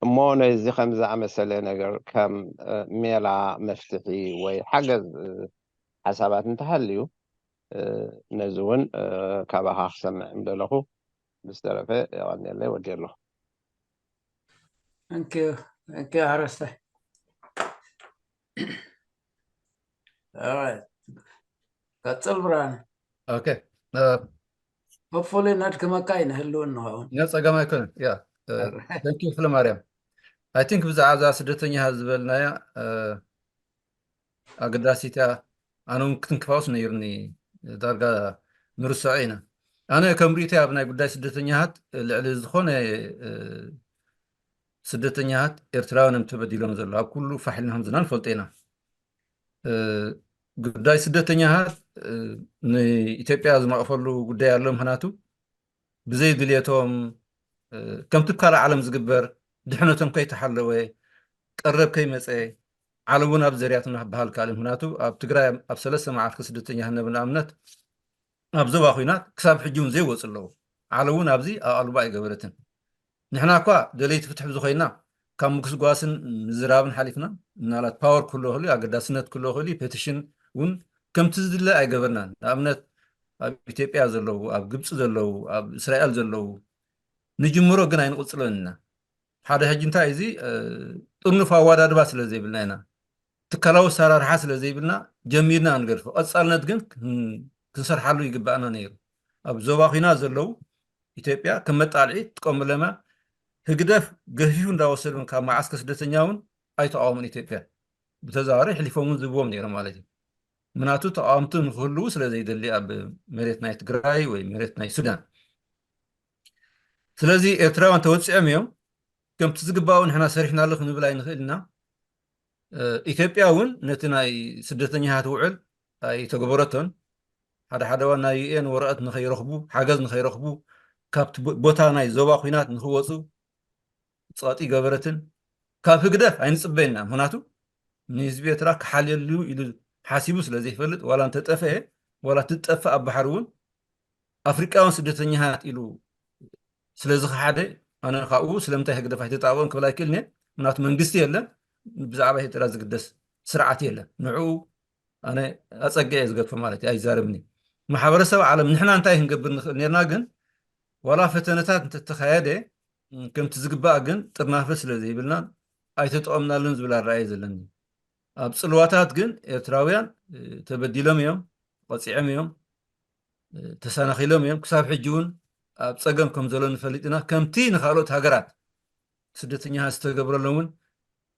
እሞ ነዚ ከም ዝኣመሰለ ነገር ከም ሜላ መፍትሒ ወይ ሓገዝ ሓሳባት እንተሃልዩ ነዚ እውን ካባኻ ክሰምዕ ምደለኹ። ብዝተረፈ የቐንየለይ፣ ወዲ ኣለኹ። Thank you. Thank you ሓረስታይ። ቀጽል ብርሃነ። ኦኬ። ሆፕፉሊ ነድክመካ ይንህልው እንኸውን። ያ ጸገም ኣይኮነን። ያ ተንኪ ክለ ማርያም። I think ብዛዕባ እዛ ስደተኛ ዝበልናያ ኣገዳሲት እያ። ኣነ እውን ክትንክፋውስ ነይሩኒ፣ ዳርጋ ንርስዖ ኢና። ኣነ ከም ርእይቶይ ኣብ ናይ ጉዳይ ስደተኛታት ልዕሊ ዝኾነ ስደተኛታት ኤርትራውያን እዮም ተበዲሎም ዘሎ ኣብ ኩሉ ፋሕ ኢልና ከም ዘለና ንፈልጦ ኢና። ጉዳይ ስደተኛታት ንኢትዮጵያ ዝነቕፈሉ ጉዳይ ኣሎ። ምኽንያቱ ብዘይ ድልየቶም ከምቲ ካልእ ዓለም ዝግበር ድሕነቶም ከይተሓለወ ቀረብ ከይመፀ ዓለም እውን ኣብ ዘርያትና ክበሃል ካልእ። ምኽንያቱ ኣብ ትግራይ ኣብ ሰለስተ መዓልቲ ስደተኛ ክንብል ንኣብነት ኣብ ዞባ ኩናት ክሳብ ሕጂ እውን ዘይወፁ ኣለዉ። ዓለም እውን ኣብዚ ኣቓልቦ ኣይገበረትን። ንሕና እኳ ደለይቲ ፍትሒ ብዝኮይና ካብ ምጉስጓስን ምዝራብን ሓሊፍና ምናልባት ፓወር ክህልዎ ክእል ኣገዳስነት ክህልዎ ክእል ፔቲሽን እውን ከምቲ ዝድለ ኣይገበርናን። ንኣብነት ኣብ ኢትዮጵያ ዘለዉ፣ ኣብ ግብፂ ዘለዉ፣ ኣብ እስራኤል ዘለዉ ንጅምሮ ግን ኣይንቕፅሎን ኢና። ሓደ ሕጂ እንታይ እዚ ጥርኑፍ ኣወዳድባ ስለ ዘይብልና ኢና፣ ትካላዊ ኣሰራርሓ ስለ ዘይብልና ጀሚርና ንገድፎ። ቀፃልነት ግን ክንሰርሓሉ ይግባኣና ነይሩ። ኣብ ዞባ ኩናት ዘለዉ ኢትዮጵያ ከም መጣልዒ ትጥቀመሎም እያ። ህግደፍ ገፊፉ እንዳወሰዱ ካብ መዓስከር ስደተኛ እውን ኣይተቃወሙን ኢትዮጵያ። ብተዘዋዋሪ ኣሕሊፎም እውን ዝህብዎም ነይሮም ማለት እዩ። ምኽንያቱ ተቃወምቲ ንክህልዉ ስለ ዘይደሊ ኣብ መሬት ናይ ትግራይ ወይ መሬት ናይ ሱዳን። ስለዚ ኤርትራውያን ተወፂዖም እዮም። ከምቲ ዝግባኡ ንሕና ሰሪሕናሉ ክንብል ኣይንኽእል ኢና። ኢትዮጵያ እውን ነቲ ናይ ስደተኛታት ውዕል ኣይተገበረቶን። ሓደ ሓደ እዋን ናይ ዩ ኤን ወረቐት ንኸይረኽቡ፣ ሓገዝ ንኸይረኽቡ፣ ካብቲ ቦታ ናይ ዞባ ኩናት ንኽወፁ ፀቕጢ ገበረትን። ካብ ህግደፍ ኣይንፅበይና። ምኽንያቱ ንህዝቢ ኤርትራ ክሓልየሉ ኢሉ ሓሲቡ ስለ ዘይፈልጥ፣ ዋላ እንተጠፈኤ፣ ዋላ ትጠፍእ ኣብ ባሕሪ እውን ኣፍሪቃውያን ስደተኛታት ኢሉ ስለ ዝኸሓደ፣ ኣነ ካብኡ ስለምንታይ ህግደፍ ኣይተጣበኦን ክብል ኣይክእልን እየ። ምክንያቱ መንግስቲ የለን፣ ብዛዕባ ኤርትራ ዝግደስ ስርዓት የለን። ንዕኡ ኣነ ኣጸግዐ ዝገድፎ ማለት እዩ፣ ኣይዛረብኒ። ማሕበረሰብ ዓለም ንሕና እንታይ ክንገብር ንኽእል ኔርና? ግን ዋላ ፈተነታት እንተተኻየደ፣ ከምቲ ዝግባእ ግን ጥርናፈ ስለ ዘይብልና ኣይተጠቐምናሉን ዝብል ኣረኣየ ዘለኒ። ኣብ ጽልዋታት ግን ኤርትራውያን ተበዲሎም እዮም፣ ተቐጺዖም እዮም፣ ተሰናኺሎም እዮም። ክሳብ ሕጂ እውን ኣብ ጸገም ከም ዘሎ ንፈልጥ ኢና። ከምቲ ንኻልኦት ሃገራት ስደተኛታት ዝተገብረሎም እውን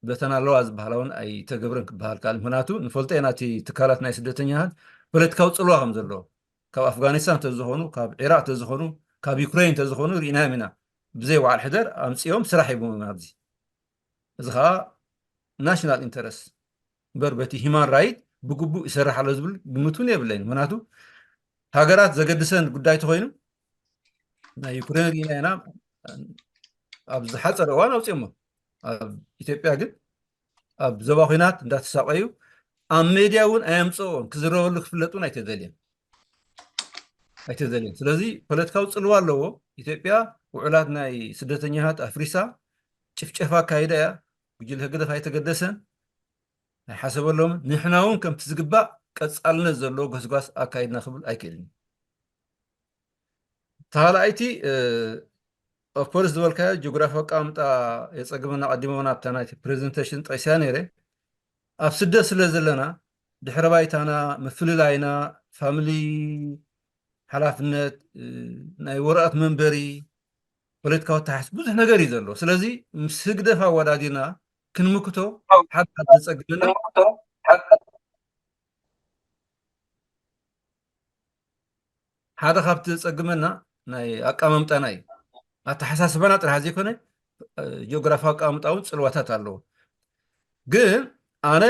በተን ኣለዋ ዝበሃላ እውን ኣይተገብረን ክበሃል ከኣል። ምክንያቱ ንፈልጦ ኢና እቲ ትካላት ናይ ስደተኛታት ፖለቲካዊ ጽልዋ ከም ዘለዎ፣ ካብ ኣፍጋኒስታን ተዝኾኑ፣ ካብ ዒራቅ ተዝኾኑ፣ ካብ ዩክሬን ተዝኾኑ ርኢናዮም ኢና። ብዘይ በዓል ሕደር ኣምጺኦም ስራሕ ሂቦም እዮም ኣብዚ። እዚ ከዓ ናሽናል ኢንተረስት እምበር በቲ ሂማን ራይት ብግቡእ ይሰርሕ ኣሎ ዝብል ግምት እውን የብለይን። ምክንያቱ ሃገራት ዘገድሰን ጉዳይ ተኮይኑ ናይ ዩክሬን ርኢና ኢና፣ ኣብ ዝሓፀረ እዋን ኣውፅኦሞ። ኣብ ኢትዮጵያ ግን ኣብ ዞባ ኩናት እንዳተሳቀዩ ኣብ ሜድያ እውን ኣየምፅኦም፣ ክዝረበሉ ክፍለጥ እውን ኣይተደልየን ኣይተደልየን። ስለዚ ፖለቲካዊ ፅልዋ ኣለዎ። ኢትዮጵያ ውዕላት ናይ ስደተኛታት ኣፍሪሳ ጭፍጨፋ ኣካይዳ እያ። ጉጅለ ህግደፍ ኣይተገደሰን፣ ኣይሓሰበሎም። ንሕና እውን ከምቲ ዝግባእ ቀፃልነት ዘለዎ ጎስጓስ ኣካይድና ክብል ኣይክእልን። ተኻልኣይቲ ኦፍኮርስ ዝበልካዮ ጂኦግራፊ ኣቀማምጣ የፀግመና። ቀዲሞ ናብታ ናይቲ ፕሬዘንቴሽን ጠቅስያ ነይረ። ኣብ ስደት ስለ ዘለና ድሕረ ባይታና፣ ምፍልላይና፣ ፋሚሊ ሓላፍነት፣ ናይ ወረቐት መንበሪ፣ ፖለቲካዊ ኣተሓስ ብዙሕ ነገር እዩ ዘሎ። ስለዚ ምስ ህግደፍ ኣወዳዲርና ክንምክቶ ሓደ ካብ ዘፀግመና ሓደ ካብቲ ዘፀግመና ናይ ኣቀማምጣና እዩ። ኣተሓሳስባና ጥራሕ ዘይኮነ ጂኦግራፊ ኣቀማምጣ እውን ፅልዋታት ኣለዎ። ግን ኣነ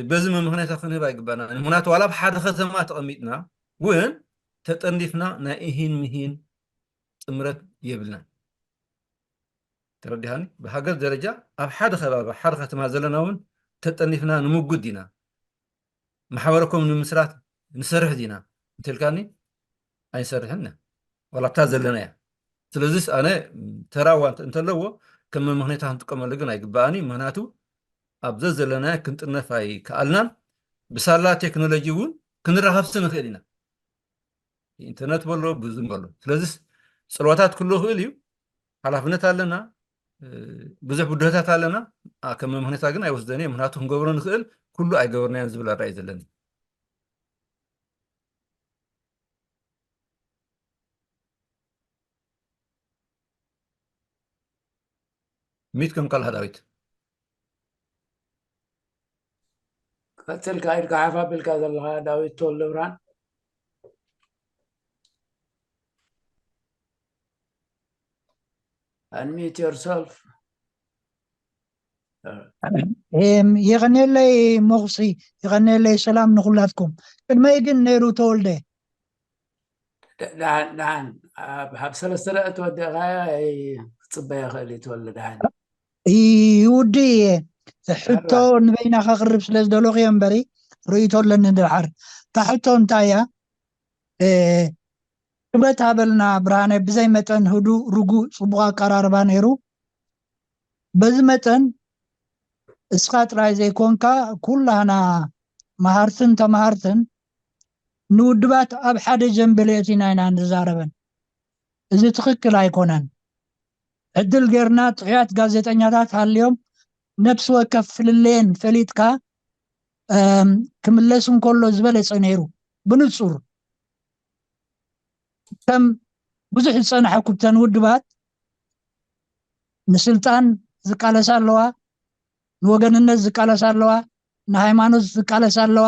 በዚ መምክነታ ክንህብ ኣይግባና። ምክንያቱ ዋላ ኣብ ሓደ ከተማ ተቐሚጥና እውን ተጠንዲፍና ናይ እሂን ምሂን ጥምረት የብልናን። ተረዲሃኒ? ብሃገር ደረጃ ኣብ ሓደ ከባቢ ሓደ ከተማ ዘለና እውን ተጠኒፍና ንምጉድ ኢና። ማሕበረኮም ንምስራት ንሰርሕ ዲና እንተልካኒ ኣይንሰርሕን ኢና። ዋላ ኣብታ ዘለና እያ። ስለዚስ ኣነ ተራዋ እንተ- እንተለዎ ከም መምክነታ ክንጥቀመሉ ግን ኣይግባኣኒ። ምክንያቱ ኣብ ዘዘለናዮ ክንጥርነፍ ኣይከኣልናን። ብሳላ ቴክኖሎጂ እውን ክንራኸብሲ ንኽእል ኢና። ኢንተርነት በሎ ብዙም በሎ። ስለዚስ ጽልዋታት ክህልዎ ይኽእል እዩ። ሓላፍነት ኣለና፣ ብዙሕ ብድሆታት ኣለና። ከም መምክነታ ግን ኣይወስደን እየ። ምክንያቱ ክንገብሮ ንኽእል ኩሉ ኣይገበርናዮን ዝብል ኣረኣእያ እዩ ዘለኒ። ሚት ከም ካልሃ ዳዊት። ቀጽልካ ኢድካ ሓፍ ኣቢልካ ዘለኻ ዳዊት ተወልደብርሃን። Unmute yourself. የቐንየለይ ሞኽሲ፣ የቐንየለይ። ሰላም ንኹላትኩም። ቅድመይ ግን ነይሩ ተወልደ። ደሓን ደሓን፣ ኣብ ሰለስተ ደቂ ተወዲእካያ ክፅበ ይኽእል እዩ ተወልደ። ደሓን ይውድእ እየ። ሕቶ ንበይና ከቕርብ ስለ ዝደለኹ እየ እምበሪ፣ ርእይቶ ኣለኒ ድሓር። እታ ሕቶ እንታይ እያ? ክብረት ሃበልና ብርሃነ፣ ብዘይ መጠን ህዱእ፣ ርጉእ፣ ጽቡቕ ኣቀራርባ ነይሩ። በዚ መጠን እስኻ ጥራይ ዘይኮንካ፣ ኩላህና መሃርትን ተማሃርትን ንውድባት ኣብ ሓደ ጀምብል የእቲና ኢና ንዛረበን። እዚ ትኽክል ኣይኮነን። ዕድል ጌርና ጥዑያት ጋዜጠኛታት ሃልዮም ነብሲ ወከፍ ፍልልየን ፈሊጥካ ክምለስ እንከሎ ዝበለጸ ነይሩ። ብንጹር ከም ብዙሕ ዝጸናሐኩብተን ውድባት ንስልጣን ዝቃለሳ ኣለዋ፣ ንወገንነት ዝቃለሳ ኣለዋ፣ ንሃይማኖት ዝቃለሳ ኣለዋ።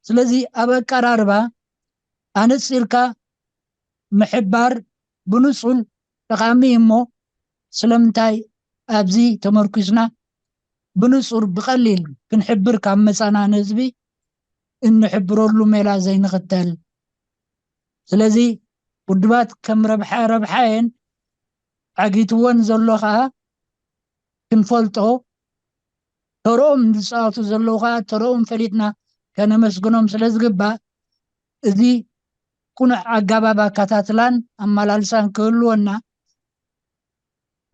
ስለዚ ኣብ ኣቀራርባ ኣነጺርካ ምሕባር ብንጹር ጠቓሚ እዩ እሞ ስለምንታይ ኣብዚ ተመርኩስና ብንጹር ብቐሊል ክንሕብር ካብ መጻና ንህዝቢ እንሕብረሉ ሜላ ዘይንኽተል? ስለዚ ውድባት ከም ረብሓ ረብሓየን ዓጊትወን ዘሎ ኸኣ ክንፈልጦ፣ ተርኦም ዝጻወቱ ዘለዉ ኸኣ ተርኦም ፈሊጥና ከነመስግኖም ስለ ዝግባእ፣ እዚ ቅኑዕ ኣጋባብ ኣከታትላን ኣመላልሳን ክህልወና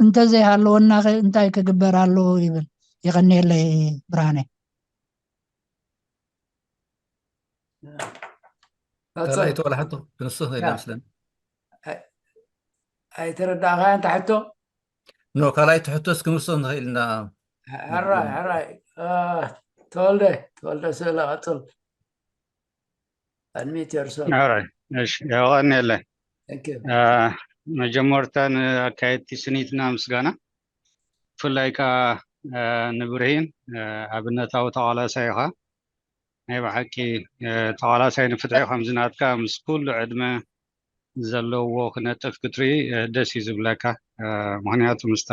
እንተዘይሃለወና ከ እንታይ ክግበር ኣለዎ ይብል። የቐንየለይ ብርሃነ። ካልኣይቲ ዋላ ሕቶ ክንስኽ ንኽእል ያ። መስለኒ። ኣይተረዳእኻያን እታ ሕቶ? ኖ፣ ካልኣይቲ ሕቶስ ክንስኽ ንኽእል ኢና። ሕራይ ሕራይ። አ፣ ተወልደ፣ ተወልደ ስእለ ቀጽል። Unmute yourself. ሕራይ። እሺ፣ የቐንየለይ። Thank you. አ፣ መጀመርታ ንኣካየድቲ ስኒትና ምስጋና፣ ብፍላይ ከዓ አ፣ ንብርሂን አ፣ ኣብነታዊ ተቓላሳይ ኢኻ። ናይ ብሓቂ አ፣ ተቓላሳይ ንፍትሒ ከምዚ ናትካ ምስ ኩሉ ዕድመ ዘለዎ ክነጥፍ ክትርኢ አ፣ ደስ እዩ ዝብለካ። አ፣ ምኽንያቱ ምስታ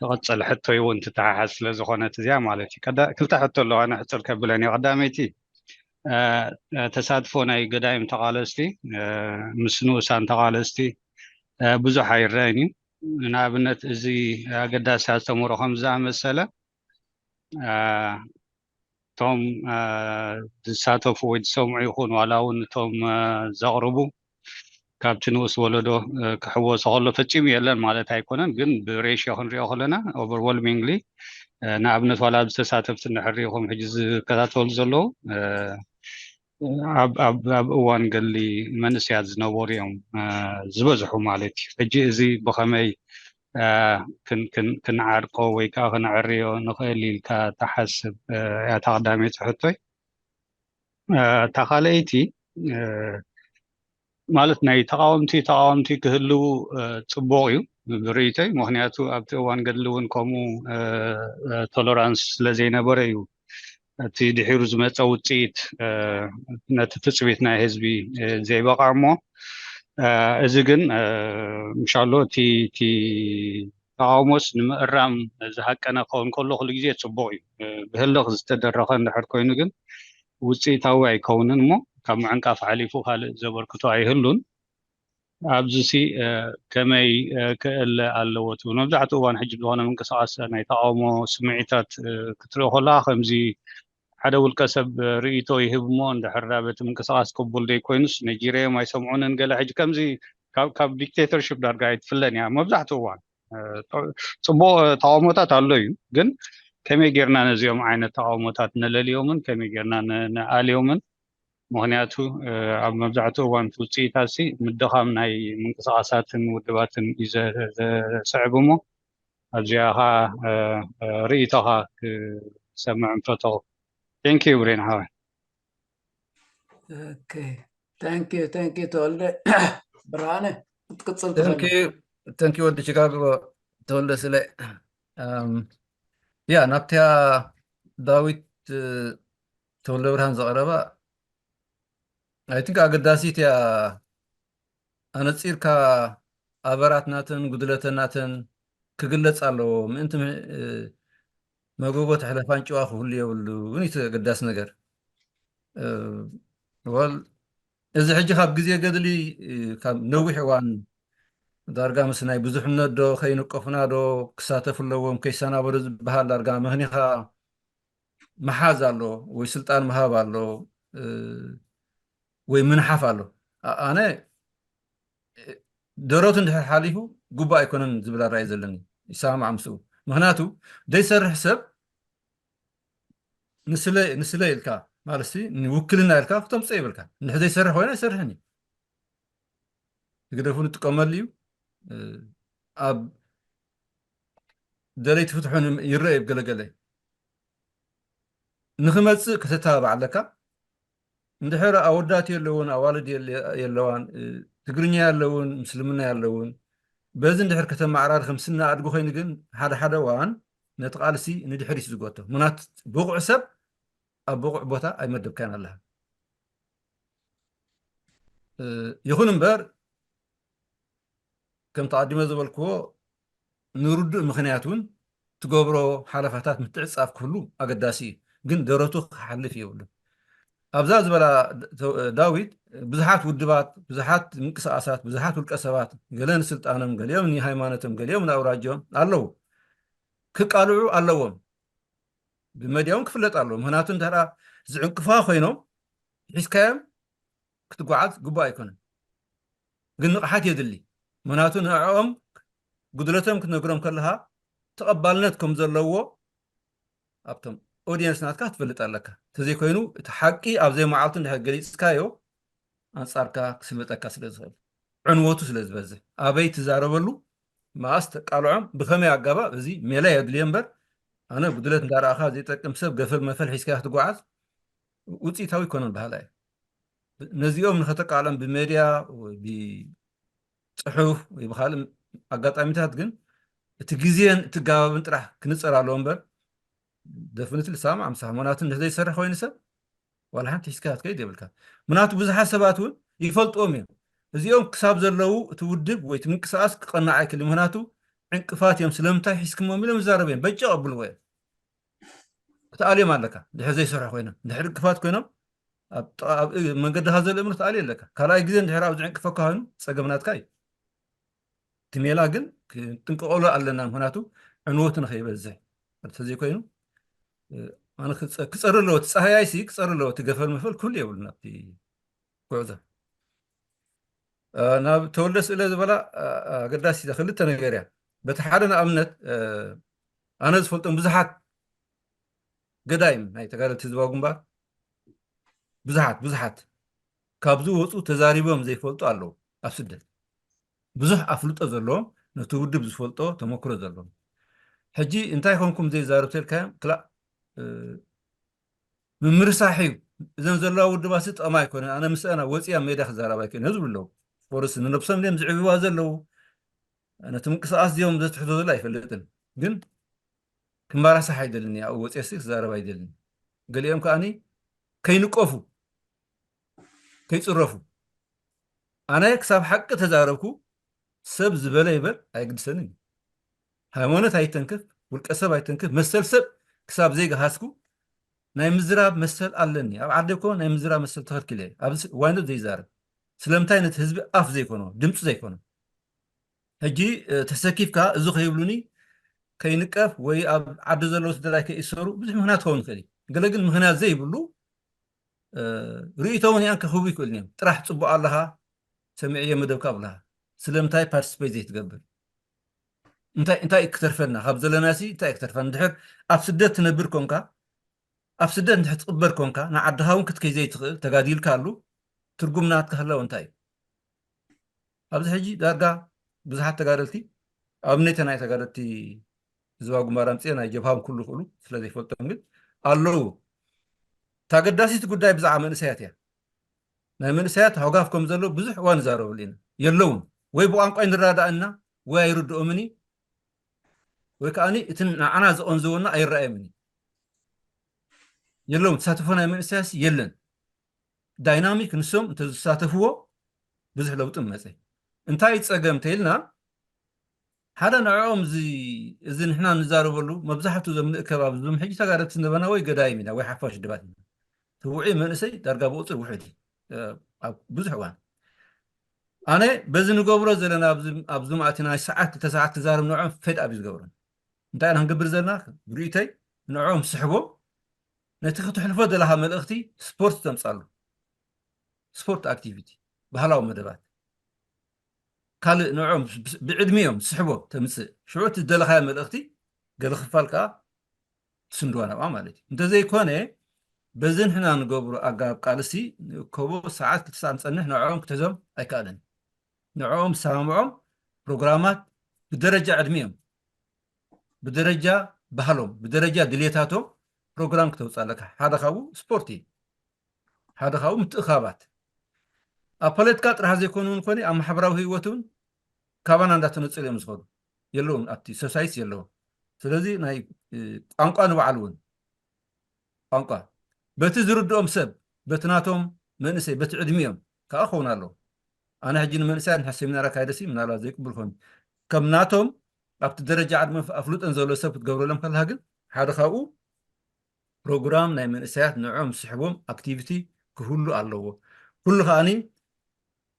ትቕጽል ሕቶይ እውን ትተሓሓዝ ስለ ዝኾነት እዚኣ ማለት እዩ። ቀዳ-፣ ክልተ ሕቶ ኣለዋ፣ ኣነ ሕጽር ከብለን እየ። ቀዳመይቲ አ፣ አ፣ ተሳትፎ ናይ ገዳይም ተቓለስቲ አ፣ ምስ ንኡሳን ተቓለስቲ አ፣ ብዙሕ ኣይረአን እዩ። ንኣብነት እዚ ኣገዳሲ ኣስተምህሮ ከም ዝኣመሰለ አ፣ እቶም አ፣ ዝሳተፉ ወይ ዝሰምዑ ይኹን ዋላ እውን እቶም አ፣ ዘቕርቡ ካብቲ ንኡስ ወለዶ አ፣ ክሕወሶ ከሎ ፈጺሙ የለን ማለት ኣይኮነን፣ ግን ብሬሽዮ ክንሪኦ ከለና overwhelmingly አ፣ ንኣብነት ዋላ ኣብዚ ተሳተፍቲ እንድሕር ሪኢኹም ሕጂ ዝከታተሉ ዘለዉ አ፣ ኣብ ኣብ ኣብ እዋን ገድሊ መንእሰያት ዝነበሩ እዮም አ፣ ዝበዝሑ ማለት እዩ። ሕጂ እዚ ብኸመይ አ፣ ክን- ክን- ክንዓርቆ ወይ ከዓ ክነዕርዮ ንኽእል ኢልካ ትሓስብ አ፣ እያ እታ ቀዳመይቲ ሕቶይ። አ፣ እታ ካልኣይቲ አ፣ ማለት ናይ ተቃወምቲ ተቃወምቲ ክህልው አ፣ ጽቡቕ እዩ ብርእይቶይ። ምኽንያቱ ኣብቲ እዋን ገድሊ እውን ከምኡ አ፣ አ፣ ቶለራንስ ስለ ዘይነበረ እዩ እቲ ድሒሩ ዝመጸ ውጽኢት አ፣ ነቲ ትጽቢት ናይ ህዝቢ አ፣ ዘይበቕዐ እሞ አ፣ እዚ ግን አ፣ ምሻሎ እቲ እቲ ተቃውሞስ ንምእራም ዝሃቀነ ክኸውን ከሎ ኩሉ ግዜ ጽቡቕ እዩ። አ፣ ብህልኽ ዝተደረኸ እንድሕር ኮይኑ ግን ውጽኢታዊ ኣይከውንን እሞ ካብ ምዕንቃፍ ሓሊፉ ካልእ ዘበርክቶ ኣይህሉን። ኣብዚ ሲ አ፣ ከመይ አ፣ ክእለ ኣለዎ ትብል? መብዛሕትኡ እዋን ሕጂ ዝኾነ ምንቅስቃስ ናይ ተቃውሞ ስምዒታት አ፣ ክትርኢ ከለካ ከምዚ ሓደ ውልቀ ሰብ አ፣ ርእይቶ ይህብ እሞ እንድሕር ዳ በቲ ምንቅስቃስ ቅቡል ደይ ኮይኑስ ነጂረዮም ኣይሰምዑንን ገለ ሕጂ ከምዚ ካብ ካብ ዲክቴተርሽፕ ዳርጋ ኣይትፍለን እያ መብዛሕትኡ እዋን አ፣ ጥ- ጽቡቕ ተቃውሞታት ኣሎ እዩ ግን ከመይ ጌርና ነዚኦም ዓይነት ተቃውሞታት ነለልዮምን ከመይ ጌርና ነ- ንኣልዮምን ምኽንያቱ እ፣ ኣብ መብዛሕትኡ እዋን እቲ ውፅኢታትሲ ምድኻም ናይ ምንቅስቓሳትን ውድባትን እዩ ዘ- ዘስዕብ እሞ ኣብዚኣ ኸዓ እ፣ እ፣ ርእይቶኻ ክሰምዕ ምፈተኹ። Thank you ብሬን ሓወይ። Okay. Thank you, thank you ተወልደ። ብርሃነ ክትቅፅል ትኽእል። Thank you ወዲ ቺካጎ ተወልደ ስለ ያ ናብቲያ ዳዊት እ፣ ተወልደ ብርሃን ዘቕረባ I think ኣገዳሲት እያ። ኣነፂርካ ኣበራትናተን ጉድለተናተን ክግለፅ ኣለዎ ምእንቲ ም- እ፣ መጎጎ ተሕለፋን ጭዋ ክህሉ የብሉን እዩ እቲ ኣገዳሲ ነገር። እ፣ ወል እዚ ሕጂ ካብ ግዜ ገድሊ እ፣ ካብ ነዊሕ እዋን ዳርጋ ምስ ናይ ብዙሕነት ዶ ከይንቀፉና ዶ ክሳተፉ ኣለዎም ከይሰናበሩ ዝበሃል ዳርጋ መህኒኻ ምሓዝ ኣሎ ወይ ስልጣን ምሃብ ኣሎ እ፣ ወይ ምንሓፍ ኣሎ። ኣ- ኣነ እ፣ ደረቱ እንድሕር ሓሊፉ ግቡእ ኣይኮነን ዝብል ኣራእየ ዘለኒ ይሰማማዕ ምስኡ። ምክንያቱ ዘይሰርሕ ሰብ ንስለ ንስለ ኢልካ ማለት ንውክልና ኢልካ ክተምፅኦ ይብልካ። እንድሕር ዘይሰርሕ ኮይኑ ኣይሰርሕን እዩ። ህግደፉ ንጥቀመሉ እዩ። እ፣ ኣብ ደለይቲ ፍትሑ ን- ይረአ እዩ ገለገለ ንክመፅእ ከተተባባዕ ኣለካ። እንድሕር ኣወዳት የለውን ኣዋልድ የለ- የለዋን እ፣ ትግርኛ ያለውን ምስልምና ያለውን በዚ እንድሕር ከተማዕራር ከም ስና ኣድጉ ኮይኑ ግን ሓደ ሓደ እዋን ነቲ ቃልሲ ንድሕሪት ዝጎቶ ምናት ብቑዕ ሰብ ኣብ ብቑዕ ቦታ ኣይመደብካን ኣለካ። እ፣ ይኹን እምበር ከም ተቐዲመ ዝበልክዎ ንርዱእ ምክንያት እውን ትገብሮ ሓለፋታት ምትዕፃፍ ክህሉ ኣገዳሲ እዩ። ግን ደረቱ ክሓልፍ የብሉን። ኣብዛ ዝበላ ዳዊት ብዙሓት ውድባት፣ ብዙሓት ምንቅስቃሳት፣ ብዙሓት ውልቀ ሰባት ገለ ንስልጣኖም፣ ገሊኦም ንሃይማኖቶም፣ ገሊኦም ንኣውራጃኦም ኣለዉ። ክቃልዑ ኣለዎም። ብመድያ እውን ክፍለጥ ኣለዎ። ምክንያቱ እንተ ዝዕንቅፋ ኮይኖም ሒዝካዮም ክትጓዓዝ ግቡእ ኣይኮነን። ግን ንቕሓት የድሊ። ምክንያቱ ንዕኦም ጉድለቶም ክትነግሮም ከለኻ ተቐባልነት ከም ዘለዎ ኣብቶም ኦዲየንስ ናትካ ክትፈልጥ ኣለካ። እንተዘይኮይኑ እቲ ሓቂ ኣብ ዘይመዓልቱ እንድሕር ገሊፅካዮ ኣንፃርካ ክስልበጠካ ስለ ዝኽእል ዕንወቱ ስለ ዝበዝሕ ኣበይ ትዛረበሉ መኣስ ተቃልዖም ብኸመይ ኣገባብ እዚ ሜላ የድልዮ እምበር ኣነ ጉድለት እንዳረኣኻ ዘይጠቅም ሰብ ገፈል መፈል ሒዝካ ክትጓዓዝ ውፅኢታዊ ይኮነን በሃላ እዩ። ነዚኦም ንኸተቃልዖም ብሜድያ ወይ ብፅሑፍ ወይ ብካልእ ኣጋጣሚታት ግን እቲ ግዜን እቲ ኣገባብን ጥራሕ ክንፀር ኣለዎ እምበር ደፍኒትሊ ሳማ ምስ ሃይማኖት እንድሕር ዘይሰርሕ ኮይኑ ሰብ ዋላ ሓንቲ ሒዝካ ክትከይድ የብልካ። ምክንያቱ ብዙሓት ሰባት እውን ይፈልጥዎም እዮም። እዚኦም ክሳብ ዘለዉ እቲ ውድብ ወይ እቲ ምንቅስቃስ ክቐናዕ ኣይክእል። ምክንያቱ ዕንቅፋት እዮም። ስለምንታይ ሒዝክሞም ኢሎም ይዛረቡ እዮም። በጭ የብልዎ እዮም። ክትኣልዮም ኣለካ። ድሕር ዘይሰርሑ ኮይኖም ድሕር ዕንቅፋት ኮይኖም ኣብ ጥቓ- ኣብ መንገድኻ ዘሎ እምነት ክትኣልዮ ኣለካ። ካልኣይ ግዜ እንድሕር ኣብዚ ዕንቅፈካ ኮይኑ ፀገም ናትካ እዩ። እቲ ሜላ ግን ክንጥንቀቐሉ ኣለና። ምክንያቱ ዕንወቱ ንኸይበዝሕ እንተዘይኮይኑ ኣነ ክፀር ኣለዎ እቲ ፀሃያይሲ ክፀር ኣለዎ እቲ ገፈል መፈል ክህሉ የብሉን ኣብቲ ጉዕዞ። ናብ ተወልደ ስእለ ዝበላ ኣገዳሲ ክልተ ነገር እያ። በቲ ሓደ ንኣብነት ኣነ ዝፈልጦም ብዙሓት ገዳይም ናይ ተጋደልቲ ህዝባዊ ግንባር ብዙሓት ብዙሓት ካብ ዝወፁ ተዛሪቦም ዘይፈልጡ ኣለዉ ኣብ ስደት ብዙሕ ኣፍልጦ ዘለዎም ነቲ ውድብ ዝፈልጦ ተመክሮ ዘለዎም ሕጂ እንታይ ኮንኩም ዘይዛረብ ተልካዮም ክላእ ምምርሳሕ እዩ። እዘን ዘለዋ ውድባሲ ጠማ ኣይኮነን ኣነ ምስአና ወፅያ ሜዳ ክዛረብ ኣይክእልን ዝብሉ ኣለዉ። ፎርስ ንነብሶም ድም ዝዕብዋ ዘለዉ ነቲ ምንቅስቃስ ዚኦም ዘትሕቶ ዘሎ ኣይፈልጥን ግን ክመራሳሕ ኣይደልን ኣብኡ ወፅየሲ ክዛረብ ኣይደልን። ገሊኦም ከዓኒ ከይንቀፉ ከይፅረፉ ኣነ ክሳብ ሓቂ ተዛረብኩ ሰብ ዝበለ ይበል ኣይግድሰንን እዩ። ሃይማኖት ኣይተንክፍ ውልቀ ሰብ ኣይተንክፍ መሰል ሰብ ክሳብ ዘይገሃስኩ ናይ ምዝራብ መሰል ኣለኒ። ኣብ ዓዲ እኮ ናይ ምዝራብ መሰል ተኸልኪለ ኣብዚ እዋን ዘይዛረብ ስለምንታይ ነቲ ህዝቢ ኣፍ ዘይኮኖ ድምፂ ዘይኮኖ ሕጂ ተሰኪፍካ እዚ ከይብሉኒ ከይንቀፍ ወይ ኣብ ዓዲ ዘለዉ ስደላይ ከይእሰሩ ብዙሕ ምክንያት ክኸውን ይኽእል እዩ። ገለ ግን ምክንያት ዘይብሉ ርእይቶ እውን ያን ከኽቡ ይክእሉን እዮም። ጥራሕ ፅቡቅ ኣለኻ ሰሚዕዮ መደብካ ኣብልሃ ስለምንታይ ፓርቲስፔት ዘይትገብር እንታይ እንታይ ክተርፈና ካብ ዘለና ሲ እንታይ ክተርፈና ድሕር ኣብ ስደት ትነብር ኮንካ ኣብ ስደት እንድሕር ትቕበር ኮንካ ንዓድኻ እውን ክትከይ ዘይትኽእል ተጋዲልካ ኣሉ ትርጉም ናትካ ህላው እንታይ እዩ? ኣብዚ ሕጂ ዳርጋ ብዙሓት ተጋደልቲ ኣብነተ ናይ ተጋደልቲ ህዝባዊ ግንባር ኣምፅኤ ናይ ጀብሃም ኩሉ ይኽእሉ ስለ ዘይፈልጦም ግን ኣለዉ። ተገዳሲቲ ጉዳይ ብዛዕባ መንእሰያት እያ። ናይ መንእሰያት ሃውጋፍ ከም ዘሎ ብዙሕ እዋን ይዛረብሉ ኢና የለውን ወይ ብቋንቋ ንረዳእና ወይ ኣይርድኦምን ወይ ከዓ እቲ ንዓና ዝቐንዝወና ኣይረኣየምን የለውን ተሳትፎ ናይ መንእሰያት የለን። ዳይናሚክ ንሶም እንተዝሳተፍዎ ብዙሕ ለውጢ መፀ። እንታይ ፀገም ተይልና ሓደ ንዕኦም እዚ ንሕና ንዛረበሉ መብዛሕትኡ ዞም ንእከብ ኣብዞም ሕጂ ተጋደልቲ ዝነበርና ወይ ገዳይም ኢና ወይ ሓፋሽ ድባት ኢና ትውዒ መንእሰይ ዳርጋ ብቁፅር ውሕድ ኣብ ብዙሕ እዋን ኣነ በዚ ንገብሮ ዘለና ኣብዚ ማእቲ ናይ ሰዓት ክልተ ሰዓት ክዛረብ ንዕኦም ፌድ ኣብ ዝገብሮም እንታይ ኢና ክንገብር ዘለና ብርእይተይ ንዕኦም ስሕቦም ነቲ ክትሕልፎ ዘለካ መልእክቲ ስፖርት ተምፃሉ ስፖርት ኣክቲቪቲ ባህላዊ መደባት ካልእ ንዕኦም ብዕድሚኦም ስሕቦም ተምፅእ ሽዑ እቲ ዝደለካዮ መልእክቲ ገለ ክፋል ከዓ ትስንድዋ ናብኣ ማለት እዩ እንተዘይኮነ በዚ ንሕና ንገብሮ ኣጋብ ቃልሲ ንእከቦ ሰዓት ክትሳዕ ንፀንሕ ንዕኦም ክትሕዞም ኣይከኣልን ንዕኦም ዝሰማምዖም ፕሮግራማት ብደረጃ ዕድሚኦም ብደረጃ ባህሎም ብደረጃ ድሌታቶም ፕሮግራም ክተውፅእ ኣለካ ሓደ ካብኡ ስፖርት እዩ ሓደ ካብኡ ምትእኻባት ኣብ ፖለቲካ ጥራሕ ዘይኮኑ እውን ኮነ ኣብ ማሕበራዊ ህይወት እውን ካባና እንዳተነፀሉ እዮም ዝኸዱ የለውን ኣብቲ ሶሳይቲ የለውን ስለዚ ናይ ቋንቋ ንባዕሉ እውን ቋንቋ በቲ ዝርድኦም ሰብ በቲ ናቶም መንእሰይ በቲ ዕድሚኦም ከዓ ክኸውን ኣለዎ ኣነ ሕጂ ንመንእሰያት ንሕ ሰሚናር ኣካይደሲ ምናልባት ዘይቅብል ኮይኑ ከም ናቶም ኣብቲ ደረጃ ዕድመ ኣፍልጦን ዘሎ ሰብ ክትገብረሎም ከለካ ግን ሓደ ካብኡ ፕሮግራም ናይ መንእሰያት ንዕኦም ዝስሕቦም ኣክቲቪቲ ክህሉ ኣለዎ ኩሉ ከዓኒ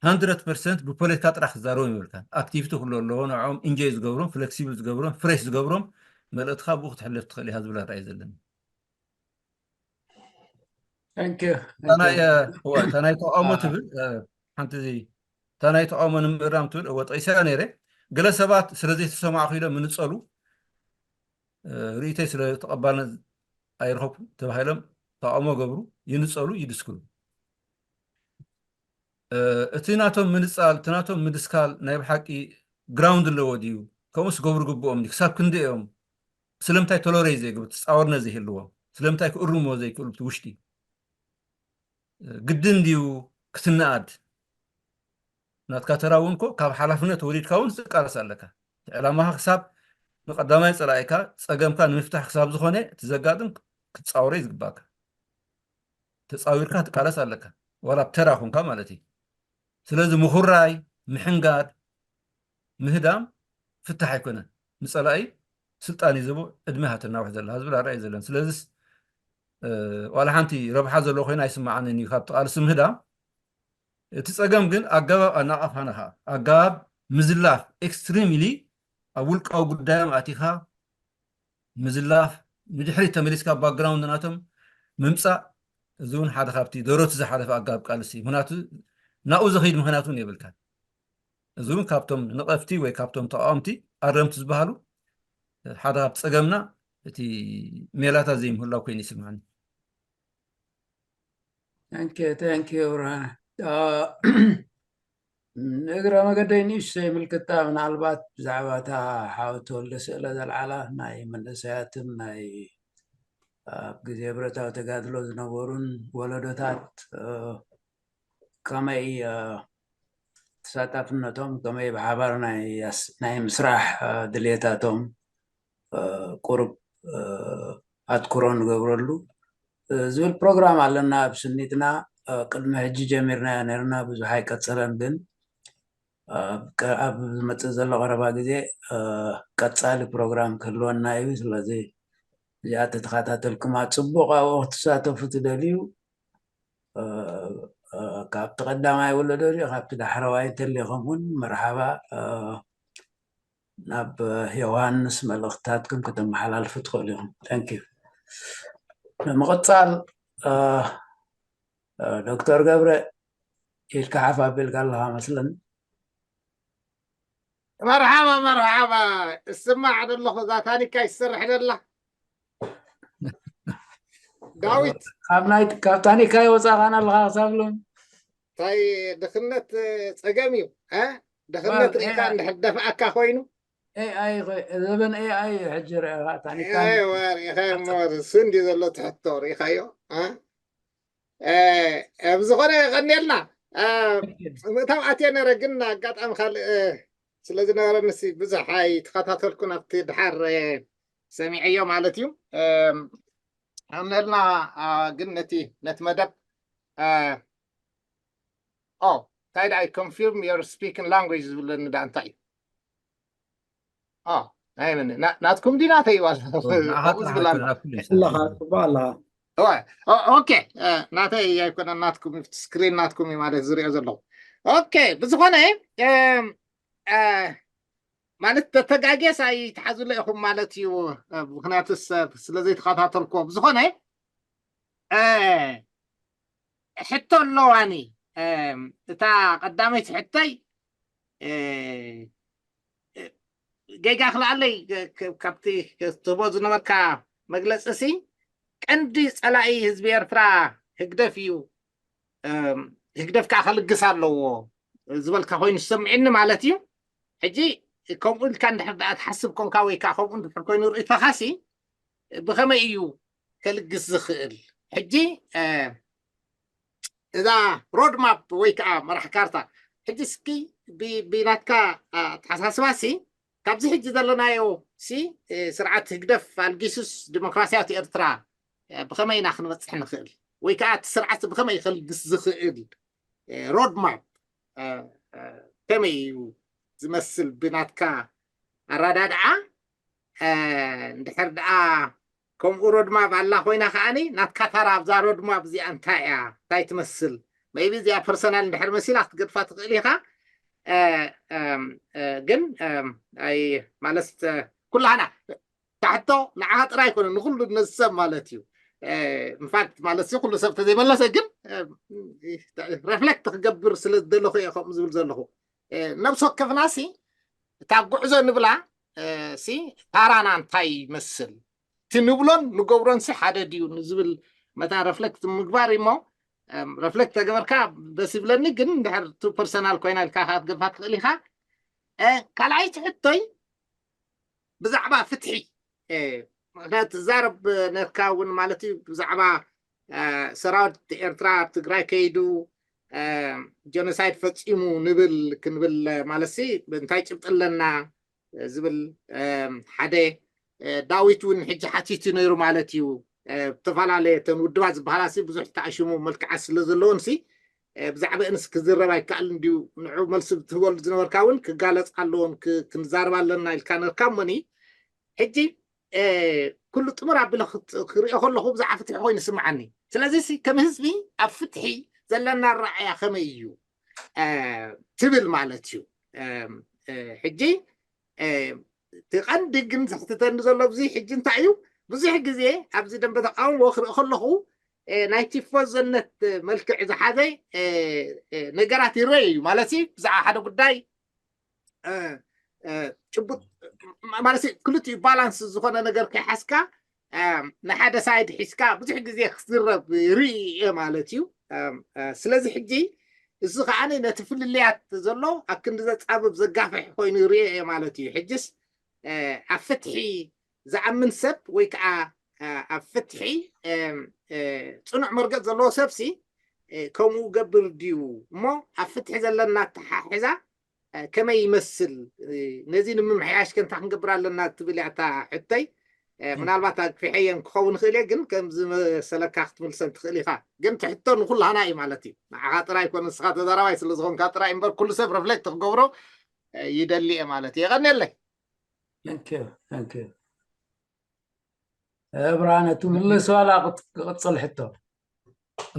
hundred percent ብፖለቲካ ጥራሕ ክዛረቦም ይብልካ ኣክቲቪቲ ክህሉ ኣለዎ ንዕኦም ኢንጆይ ዝገብሮም ፍለክሲብል ዝገብሮም ፍሬሽ ዝገብሮም መልእትካ ብኡ ክትሕልፍ ትኽእል ኢካ ዝብል ኣረኣየ ዘለኒ Thank እታ ናይ ተቃውሞ ትብል ሓንቲ እታ ናይ ተቃውሞ ንምእራም ትብል እወ ጠቂሰያ ነይረ ገለ ሰባት ስለ ዘይተሰማዕኹ ኢሎም ምንጸሉ፣ ርእይተይ ስለ ተቐባልነት ኣይረኸብኩ ተባሂሎም ተቓውሞ ገብሩ፣ ይንጸሉ፣ ይድስክሉ። እቲ ናቶም ምንጻል፣ እቲ ናቶም ምድስካል ናይ ብሓቂ ግራውንድ ኣለዎ ድዩ? ከምኡስ ገብሩ ግብኦም ድዩ? ክሳብ ክንደይ እዮም? ስለምንታይ ቶሎሬት ዘይገብሩ? ተጻወርነት ዘይህልዎም? ስለምንታይ ክእርምዎ ዘይክእሉ? እቲ ውሽጢ ግድን ድዩ ክትነኣድ? ናትካ ተራ እውን እኮ ካብ ሓላፍነት ወሪድካ እውን ትቃለስ ኣለካ። እቲ ዕላማኻ ክሳብ ንቀዳማይ ጸላኢካ ጸገምካ ንምፍታሕ ክሳብ ዝኾነ እቲ ዘጋጥም ክትጻወሮ እዩ ዝግባእካ። ተጻዊርካ ትቃለስ ኣለካ። ዋላ ኣብ ተራ ኮንካ ማለት እዩ። ስለዚ ምኹራይ፣ ምሕንጋድ፣ ምህዳም ፍታሕ ኣይኮነን። ንጸላኢ ስልጣን እዩ ዝህቦ፣ ዕድመ ሃተናውሕ ዘላ ህዝቢ ዳራ እዩ ዘለን። ስለዚስ ዋላ ሓንቲ ረብሓ ዘለዎ ኮይኑ ኣይስማዓንን እዩ ካብቲ ቃልሲ ምህዳም። እቲ ጸገም ግን ኣገባብ ኣናቓፋና ኸኣ፣ ኣገባብ ምዝላፍ፣ ኤክስትሪምሊ ኣብ ውልቃዊ ጉዳዮም ኣቲኻ ምዝላፍ፣ ንድሕሪት ተመሊስካ ባክግራውንድ ናቶም ምምጻእ፣ እዚ እውን ሓደ ካብቲ ደረቱ ዝሓለፈ ኣገባብ ቃልሲ እዩ። ምኽንያቱ ናብኡ ዝኸይድ ምኽንያት እውን የብልካን። እዚ እውን ካብቶም ነቐፍቲ ወይ ካብቶም ተቃወምቲ ኣረምቲ ዝበሃሉ ሓደ ካብ ጸገምና እቲ ሜላታት ዘይምህላው ኮይኑ ይስምዓኒ። ንእግረ መገደይ ንእሽተይ ምልክታ ምናልባት ብዛዕባ እታ ሓወት ተወልደ ስእለ ዘልዓላ ናይ መንእሰያትን ናይ ኣብ ግዜ ብረታዊ ተጋድሎ ዝነበሩን ወለዶታት ከመይ ተሳታፍነቶም ከመይ ብሓባር ናይ ምስራሕ ድልየታቶም ቁሩብ ኣትኩሮ ንገብረሉ ዝብል ፕሮግራም ኣለና ኣብ ስኒትና። ቅድሚ ሕጂ ጀሚርናዮ ነርና፣ ብዙሕ ኣይቀጸለን፣ ግን ኣብ ዝመጽእ ዘሎ ቀረባ ግዜ ቀጻሊ ፕሮግራም ክህልወና እዩ። ስለዚ እዚኣ ተተኸታተልኩማ ጽቡቕ ኣብኡ ክትሳተፉ ትደልዩ ካብቲ ቀዳማይ ወለዶ ድዩ ካብቲ ዳሕረዋይ እንተልዩ ከምኡውን መርሓባ ናብ ዮሃንስ መልእኽትታትኩም ከተመሓላልፉ ትኽእሉ ኢኹም። Thank you። ንምቕጻል ዶክተር ገብረ ኢድካ ሓፍ ኣቢልካ ኣለኻ መስለኒ። መርሓባ መርሓባ፣ እስማዕ ደለኹ እዛ ታኒካ ይሰርሕ ደላ ዳዊት ካብ ናይ ካብ ታኒካ ይወፃኻና ኣለኻ ክሳብ ሎም እንታይ ድኽነት ፀገም እዩ እ ድኽነት ርኢካ እንድሕር ደፍኣካ ኮይኑ ኤኣይ ዘበን ኤኣይ እዩ ሕጂ ርኢኻ ታኒካ ርኢኻዮ እሞ እሱ እንዲ ዘሎ ትሕቶ ርኢኻዮ እ ብዝኾነ የቐንየልና ምእታው ኣትየ ነረ ግን ኣጋጣሚ ካልእ ስለ ዝነበረ ንሲ ብዙሕ ኣይተኸታተልኩን ኣብቲ ድሓር ሰሚዐዮ ማለት እዩ ኣምነልና ግን ነቲ ነቲ መደብ ኦ እንታይ ደኣ confirm your speaking language ዝብለኒ ደኣ እንታይ እዩ ኣይምን ናትኩም ዲ ናተይ ኣለኻ ጽቡቅ ኣለኻ ኦኬ ናተይ ኣይኮነ ናትኩም ስክሪን ናትኩም እዩ ማለት ዝሪኦ ዘለኹ ኦኬ ብዝኾነ ማለት ተተጋጌስ ኣይትሓዙለ ኢኹም ማለት እዩ ምክንያቱ ሰብ ስለ ዘይተኸታተልኩዎ ብዝኾነ ሕቶ ኣለዋኒ እታ ቀዳመይቲ ሕቶይ ጌጋ ክልኣለይ ካብቲ ክትህቦ ዝነበርካ መግለፂ ሲ ቀንዲ ፀላኢ ህዝቢ ኤርትራ ህግደፍ እዩ ህግደፍ ከዓ ከልግስ ኣለዎ ዝበልካ ኮይኑ ዝሰምዒኒ ማለት እዩ ሕጂ ከምኡ ኢልካ እንድሕር ደኣ ትሓስብ ኮንካ ወይ ከዓ ከምኡ እንድሕር ኮይኑ ርእይቶኻሲ ብኸመይ እዩ ከልግስ ዝኽእል ሕጂ እዛ ሮድማፕ ወይ ከዓ መራሕ ካርታ ሕጂ እስኪ ብናትካ ተሓሳስባ ሲ ካብዚ ሕጂ ዘለናዮ ሲ ስርዓት ህግደፍ ኣልጊሱስ ዲሞክራሲያዊት ኤርትራ ብኸመይ ኢና ክንበፅሕ ንኽእል ወይ ከዓ እቲ ስርዓት ብኸመይ ከልግስ ዝኽእል ሮድማፕ ከመይ እዩ ዝመስል ብናትካ ኣረዳድዓ እንድሕር ደኣ ከምኡ ሮድማፕ ኣላ ኮይና ከዓኒ ናትካ ታራ ኣብዛ ሮድማፕ እዚኣ እንታይ እያ እንታይ ትመስል maybe እዚኣ ፐርሰናል እንድሕር መሲላ ክትገድፋ ትኽእል ኢኻ ግን ኣይ ማለት ኩላህና ታሕቶ ንዓኻ ጥራይ ኣይኮነ ንኩሉ ነዚ ሰብ ማለት እዩ ኢንፋክት ማለት ኩሉ ሰብ ተዘይመለሰ ግን ረፍሌክት ክገብር ስለ ዝደለኹ እየ ከምኡ ዝብል ዘለኹ ነብሲ ወከፍና ሲ እታ ጉዕዞ ንብላ እ፣ ሲ ታራና እንታይ ይመስል፣ እቲ ንብሎን ንገብሮን ሲ ሓደ ድዩ ንዝብል መታ ረፍለክት ምግባር እሞ፣ እም፣ ረፍለክት ተገበርካ ደስ ይብለኒ። ግን እንድሕር ቱ ፐርሰናል ኮይና ኢልካ ክትገድፋ ትኽእል ኢኻ። እ፣ ካልኣይቲ ሕቶይ ብዛዕባ ፍትሒ፣ እ፣ ምክንያቱ ትዛረብ ነካ እውን ማለት እዩ ብዛዕባ እ፣ ሰራዊት ኤርትራ ኣብ ትግራይ ከይዱ እ፣ ጀኖሳይድ ፈፂሙ ንብል ክንብል ማለት ሲ እንታይ ጭብጢ ኣለና ዝብል እ፣ ሓደ እ፣ ዳዊት እውን ሕጂ ሓቲቱ ነይሩ ማለት እዩ። እ፣ ዝተፈላለየ እተን ውድባት ዝበሃላ ሲ ብዙሕ ተኣሽሙ መልክዓት ስለ ዘለዎን ሲ እ፣ ብዛዕባ እንስ ክዝረብ ኣይከኣልን ድዩ? ንዑ መልሲ ትህበሉ ዝነበርካ እውን ክጋለፅ ኣለዎን ክ- ክንዛረብ ኣለና ኢልካ ነርካ እሞኒ ሕጂ እ፣ ኩሉ ጥምር ኣቢለ ክት- ክሪኦ ከለኹ ብዛዕባ ፍትሒ ኮይኑ ይስምዓኒ። ስለዚ ሲ ከም ህዝቢ ኣብ ፍትሒ ዘለና ኣረኣእያ ከመይ እዩ እ፣ ትብል ማለት እዩ። እ፣ እ፣ ሕጂ እ፣ እቲ ቀንዲ ግን ዘሕትተኒ ዘሎ ኣብዚ ሕጂ እንታይ እዩ፣ ብዙሕ ግዜ ኣብዚ ደንበ ተቃውሞ ክርኢ ከለኹ እ፣ ናይ ቲፎዞነት መልክዕ ዝሓዘ እ፣ እ፣ ነገራት ይረአ እዩ ማለት እዩ። ብዛዕባ ሓደ ጉዳይ እ፣ እ፣ ጭቡጥ ማ- ማለት እዩ፣ ክልቲኡ ባላንስ ዝኾነ ነገር ከይሓዝካ እ፣ ንሓደ ሳይድ ሒዝካ ብዙሕ ግዜ ክዝረብ ርኢ እየ ማለት እዩ። እ፣ እ፣ ስለዚ ሕጂ እዚ ከዓ ነቲ ፍልልያት ዘሎ ኣብ ክንዲ ዘፃብብ ዘጋፍሕ ኮይኑ ርኢ እየ ማለት እዩ። ሕጅስ እ፣ ኣብ ፍትሒ ዝኣምን ሰብ ወይ ከዓ እ፣ ኣብ ፍትሒ እ፣ እ፣ ፅኑዕ መርገፅ ዘለዎ ሰብሲ እ፣ ከምኡ ገብር ድዩ እሞ ኣብ ፍትሒ ዘለና ኣተሓሕዛ እ፣ ከመይ ይመስል እ፣ ነዚ ንምምሕያሽ ከ እንታይ ክንገብር ኣለና ትብል እያ እታ ሕቶይ። እ፣ ምናልባት ኣግፊሐየን ክኸውን ይኽእል እየ፣ ግን ከም ዝመሰለካ ክትምልሰን ትኽእል ኢኻ። ግን ትሕቶ ንኩላህና እዩ ማለት እዩ። ንዓኻ ጥራይ ኣይኮነ ንስኻ ተዛራባይ ስለ ዝኾንካ ጥራይ እምበር ኩሉ ሰብ ረፍሌክት ክገብሮ እ፣ ይደሊ እየ ማለት እዩ። የቐንየለይ። Thank you, thank you. እ፣ ብርሃነ ትምልስ ዋላ ክት- ክቕፅል ሕቶ?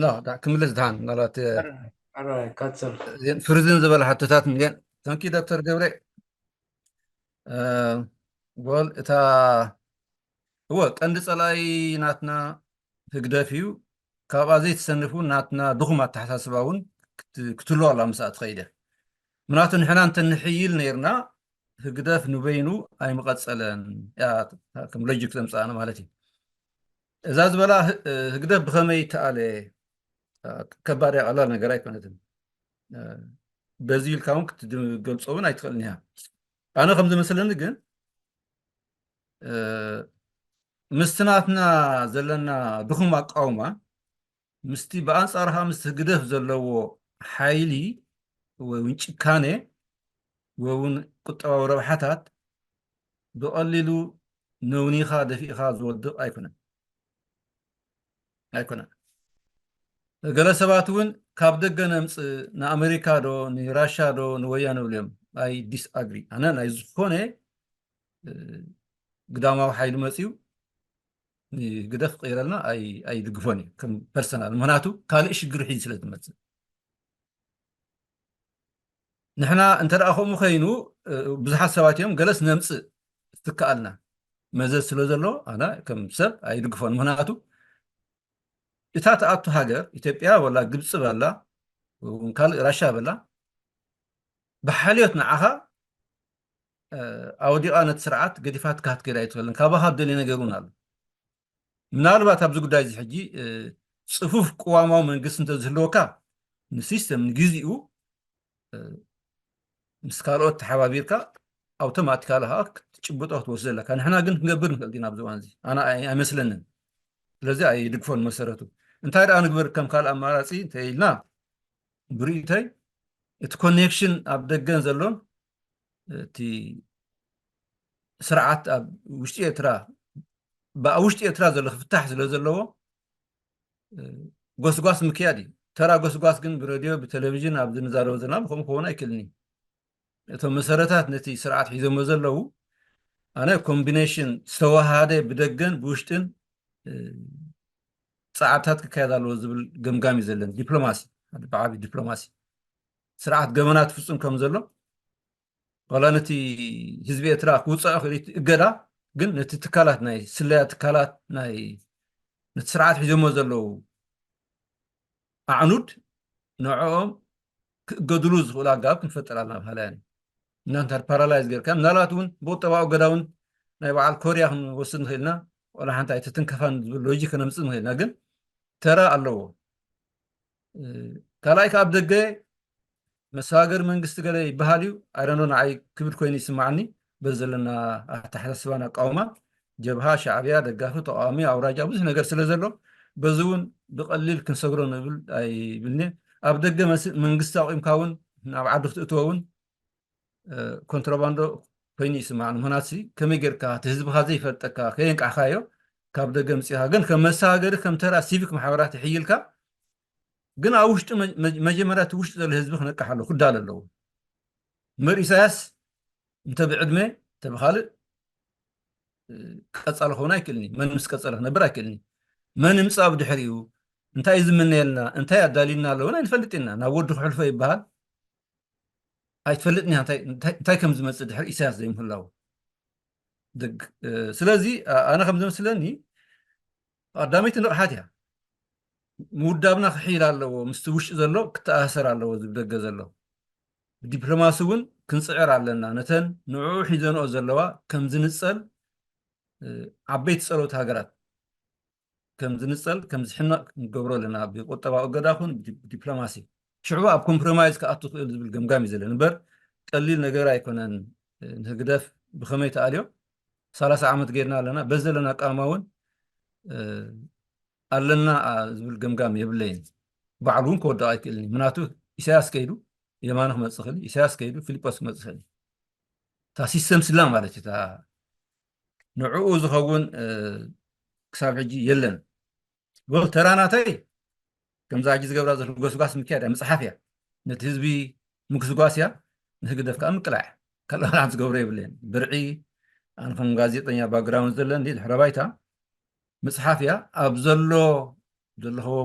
ላ ዳ ክምልስ ድሃን ምናልባት እ፣ ኣራይ ቀፅል። እዚን ፍርዝን ዝበለ ሕቶታት እንዲን። ተንኪ ዶክተር ገብረ እ፣ ጎል እታ እወ ቀንዲ ፀላኢ ናትና ህግደፍ እዩ። ካብኣ ዘይትሰንፉ ናትና ድኹም ኣተሓሳስባ እውን ክት- ክትህልዋ ኣላ ምስኣ ትኸይደ። ምክንያቱ ንሕና እንተንሕይል ነይርና ህግደፍ ንበይኑ ኣይምቐፀለን እያ፣ ከም ሎጂክ ዘምፅኣና ማለት እዩ። እዛ ዝበላ ህ- ህግደፍ ብኸመይ ተኣለ? ከባድ እያ፣ ቀላል ነገር ኣይኮነትን። በዚ ኢልካ እውን ክትገልፆ እውን ኣይትኽእልን እያ። ኣነ ከም ዝመስለኒ ግን ምስቲ ናትና ዘለና ድኹም ኣቃውማ ምስቲ ብኣንፃርካ ምስቲ ህግደፍ ዘለዎ ሓይሊ ወይ እውን ጭካኔ ወይ እውን ቁጠባዊ ረብሓታት ብቐሊሉ ነውኒኻ ደፊእኻ ዝወድቕ ኣይኮነን ኣይኮነን። ገለ ሰባት እውን ካብ ደገ ነምፅእ ንኣመሪካ ዶ ንራሻ ዶ ንወያነ ብልዮም። ኣይ ዲስኣግሪ። ኣነ ናይ ዝኾነ ግዳማዊ ሓይሊ መፅዩ ንግደፍ ክቕይረልና ኣይድግፎን እዩ ከም ፐርሰናል። ምክንያቱ ካልእ ሽግር ሒዙ ስለ ዝመፅእ ንሕና እንተ ደኣ ከምኡ ኮይኑ ብዙሓት ሰባት እዮም ገለስ ነምፅእ ትከኣልና መዘዝ ስለ ዘሎ ኣነ ከም ሰብ ኣይድግፎን። ምክንያቱ እታ ትኣቱ ሃገር ኢትዮጵያ ወላ ግብፂ በላ ካልእ ራሻ በላ ብሓልዮት ንዓኻ ኣውዲቓ ነቲ ስርዓት ገዲፋትካ ክትከይድ ኣይትኽእልን። ካባኻ ዝደልየ ነገር እውን ኣሎ። ምናልባት ኣብዚ ጉዳይ እዚ ሕጂ ፅፉፍ ቅዋማዊ መንግስቲ እንተዝህልወካ ንሲስተም ንግዜኡ ምስ ካልኦት ተሓባቢርካ ኣውቶማቲካሊ ከዓ ክትጭብጦ ክትወስድ ኣለካ። ንሕና ግን ክንገብር ንኽእል ዲና ኣብዚ እዋን እዚ? ኣነ ኣይመስለንን። ስለዚ ኣይድግፎን መሰረቱ። እንታይ ደኣ ንግበር ከም ካልእ ኣማራፂ እንተኢልና ብርእይቶይ እቲ ኮኔክሽን ኣብ ደገን ዘሎን እቲ ስርዓት ኣብ ውሽጢ ኤርትራ ብኣ ውሽጢ ኤርትራ ዘሎ ክፍታሕ ስለ ዘለዎ ጎስጓስ ምክያድ እዩ። ተራ ጎስጓስ ግን ብረድዮ ብቴሌቪዥን ኣብዚ ንዛረቦ ዘለና ብከምኡ ክኸውን ኣይክእልን እዩ። እቶም መሰረታት ነቲ ስርዓት ሒዞሞ ዘለዉ ኣነ ኮምቢኔሽን ዝተዋሃደ ብደገን ብውሽጥን ፃዕርታት ክካየድ ኣለዎ ዝብል ገምጋም እዩ ዘለኒ። ዲፕሎማሲ ብዓቢ ዲፕሎማሲ ስርዓት ገበናት ፍፁም ከም ዘሎ ዋላ ነቲ ህዝቢ ኤርትራ ክውፅኦ ክእል እገዳ ግን ነቲ ትካላት ናይ ስለያ ትካላት ናይ ነቲ ስርዓት ሒዞሞ ዘለዉ ኣዕኑድ ንዕኦም ክእገድሉ ዝኽእሉ ኣገባብ ክንፈጥር ኣለና ብሃላያ ነኝ። እናንታ ፓራላይዝ ጌርካ ምናልባት እውን ብቁጠባዊ እገዳ እውን ናይ በዓል ኮርያ ክንወስድ ንኽእል ኢና። ዋላ ሓንቲ ኣይትትንከፋን ዝብል ሎጂክ ከነምፅእ ንኽእል ኢና፣ ግን ተራ ኣለዎ። ካልኣይ ካብ ደገ መሰጋገሪ መንግስቲ ገለ ይበሃል እዩ። ኣይ ዶንት ኖ፣ ንዓይ ክብድ ኮይኑ ይስማዓኒ። በዚ ዘለና ኣተሓሳስባን ኣቃውማን ጀብሃ፣ ሻዕብያ፣ ደጋፊ፣ ተቃዋሚ፣ ኣውራጃ ብዙሕ ነገር ስለ ዘሎ በዚ እውን ብቐሊል ክንሰግሮ ንብል ኣይብልኒ። ኣብ ደገ መንግስቲ ኣቑምካ እውን ናብ ዓዲ ክትእትዎ እውን ኮንትሮባንዶ ኮይኑ ይስማዓኒ። ምክንያቱ ከመይ ጌርካ እቲ ህዝብኻ ዘይፈልጠካ ከየንቃሕካዮ ካብ ደገ ምፂኻ ግን ከም መሰጋገሪ ከም ተራ ሲቪክ ማሕበራት ይሕይልካ። ግን ኣብ ውሽጢ መጀመርያ እቲ ውሽጢ ዘሎ ህዝቢ ክነቅሕ ኣለዎ፣ ክዳሎ ኣለዎ። እምበር ኢሳያስ እንተ ብዕድመ እንተ ብካልእ ቀፃሊ ክኸውን ኣይክእልን እዩ። መን ምስ ቀፀለ ክነብር ኣይክእልን እዩ። መን ይምፃእ ብድሕሪኡ፣ እንታይ እዩ ዝምነየልና፣ እንታይ ኣዳልዩልና ኣለዎ ኣይንፈልጥ ኢና። ናብ ወዲ ክሕልፎ ይበሃል። ኣይትፈልጥን ኢኻ እንታይ ከም ዝመፅእ ድሕሪ ኢሳያስ ዘይምህላው። ስለዚ ኣነ ከም ዝመስለኒ ቀዳመይቲ ንቕሓት እያ። ምውዳብና ክሕይል ኣለዎ፣ ምስቲ ውሽጢ ዘሎ ክተኣሳሰር ኣለዎ፣ ዝብ ደገ ዘሎ ብዲፕሎማሲ እውን ክንፅዕር ኣለና። ነተን ንዕኡ ሒዘንኦ ዘለዋ ከም ዝንፀል ዓበይቲ ፀለውቲ ሃገራት ከም ዝንፀል ከም ዝሕነቕ ክንገብሮ ኣለና። ብቁጠባዊ እገዳ ኹን ብዲፕሎማሲ ሽዕቡ ኣብ ኮምፕሮማይዝ ክኣቱ ክእል ዝብል ገምጋም እዩ ዘለን እምበር ቀሊል ነገር ኣይኮነን። ንህግደፍ ብኸመይ ተኣልዮ ሰላሳ ዓመት ጌርና ኣለና። በዚ ዘለና ኣቃውማ እውን ኣለና ዝብል ገምጋም የብለይን። ባዕሉ እውን ክወድቕ ኣይክእልን እዩ። ምክንያቱ ኢሳያስ ከይዱ የማነ ክመፅእ ክእል፣ ኢሳያስ ከይዱ ፊሊጶስ ክመፅእ ክእል። እታ ሲስተም ስላ ማለት እዩ። እታ ንዕኡ ዝኸውን ክሳብ ሕጂ የለን። ወል ተራ ናተይ ከምዛ ሕጂ ዝገብራ ዘሎ ጎስጓስ ምክያድ እያ፣ ምፅሓፍ እያ። ነቲ ህዝቢ ምጉስጓስ እያ፣ ንህግደፍ ከዓ ምቅላዕ እያ። ካልእ ካልኣት ዝገብሮ የብለየን። ብርዒ ኣነ ከም ጋዜጠኛ ባክግራውንድ ዘለኒ ድሕረ ባይታ ምፅሓፍ እያ። ኣብ ዘሎ ዘለኽዎ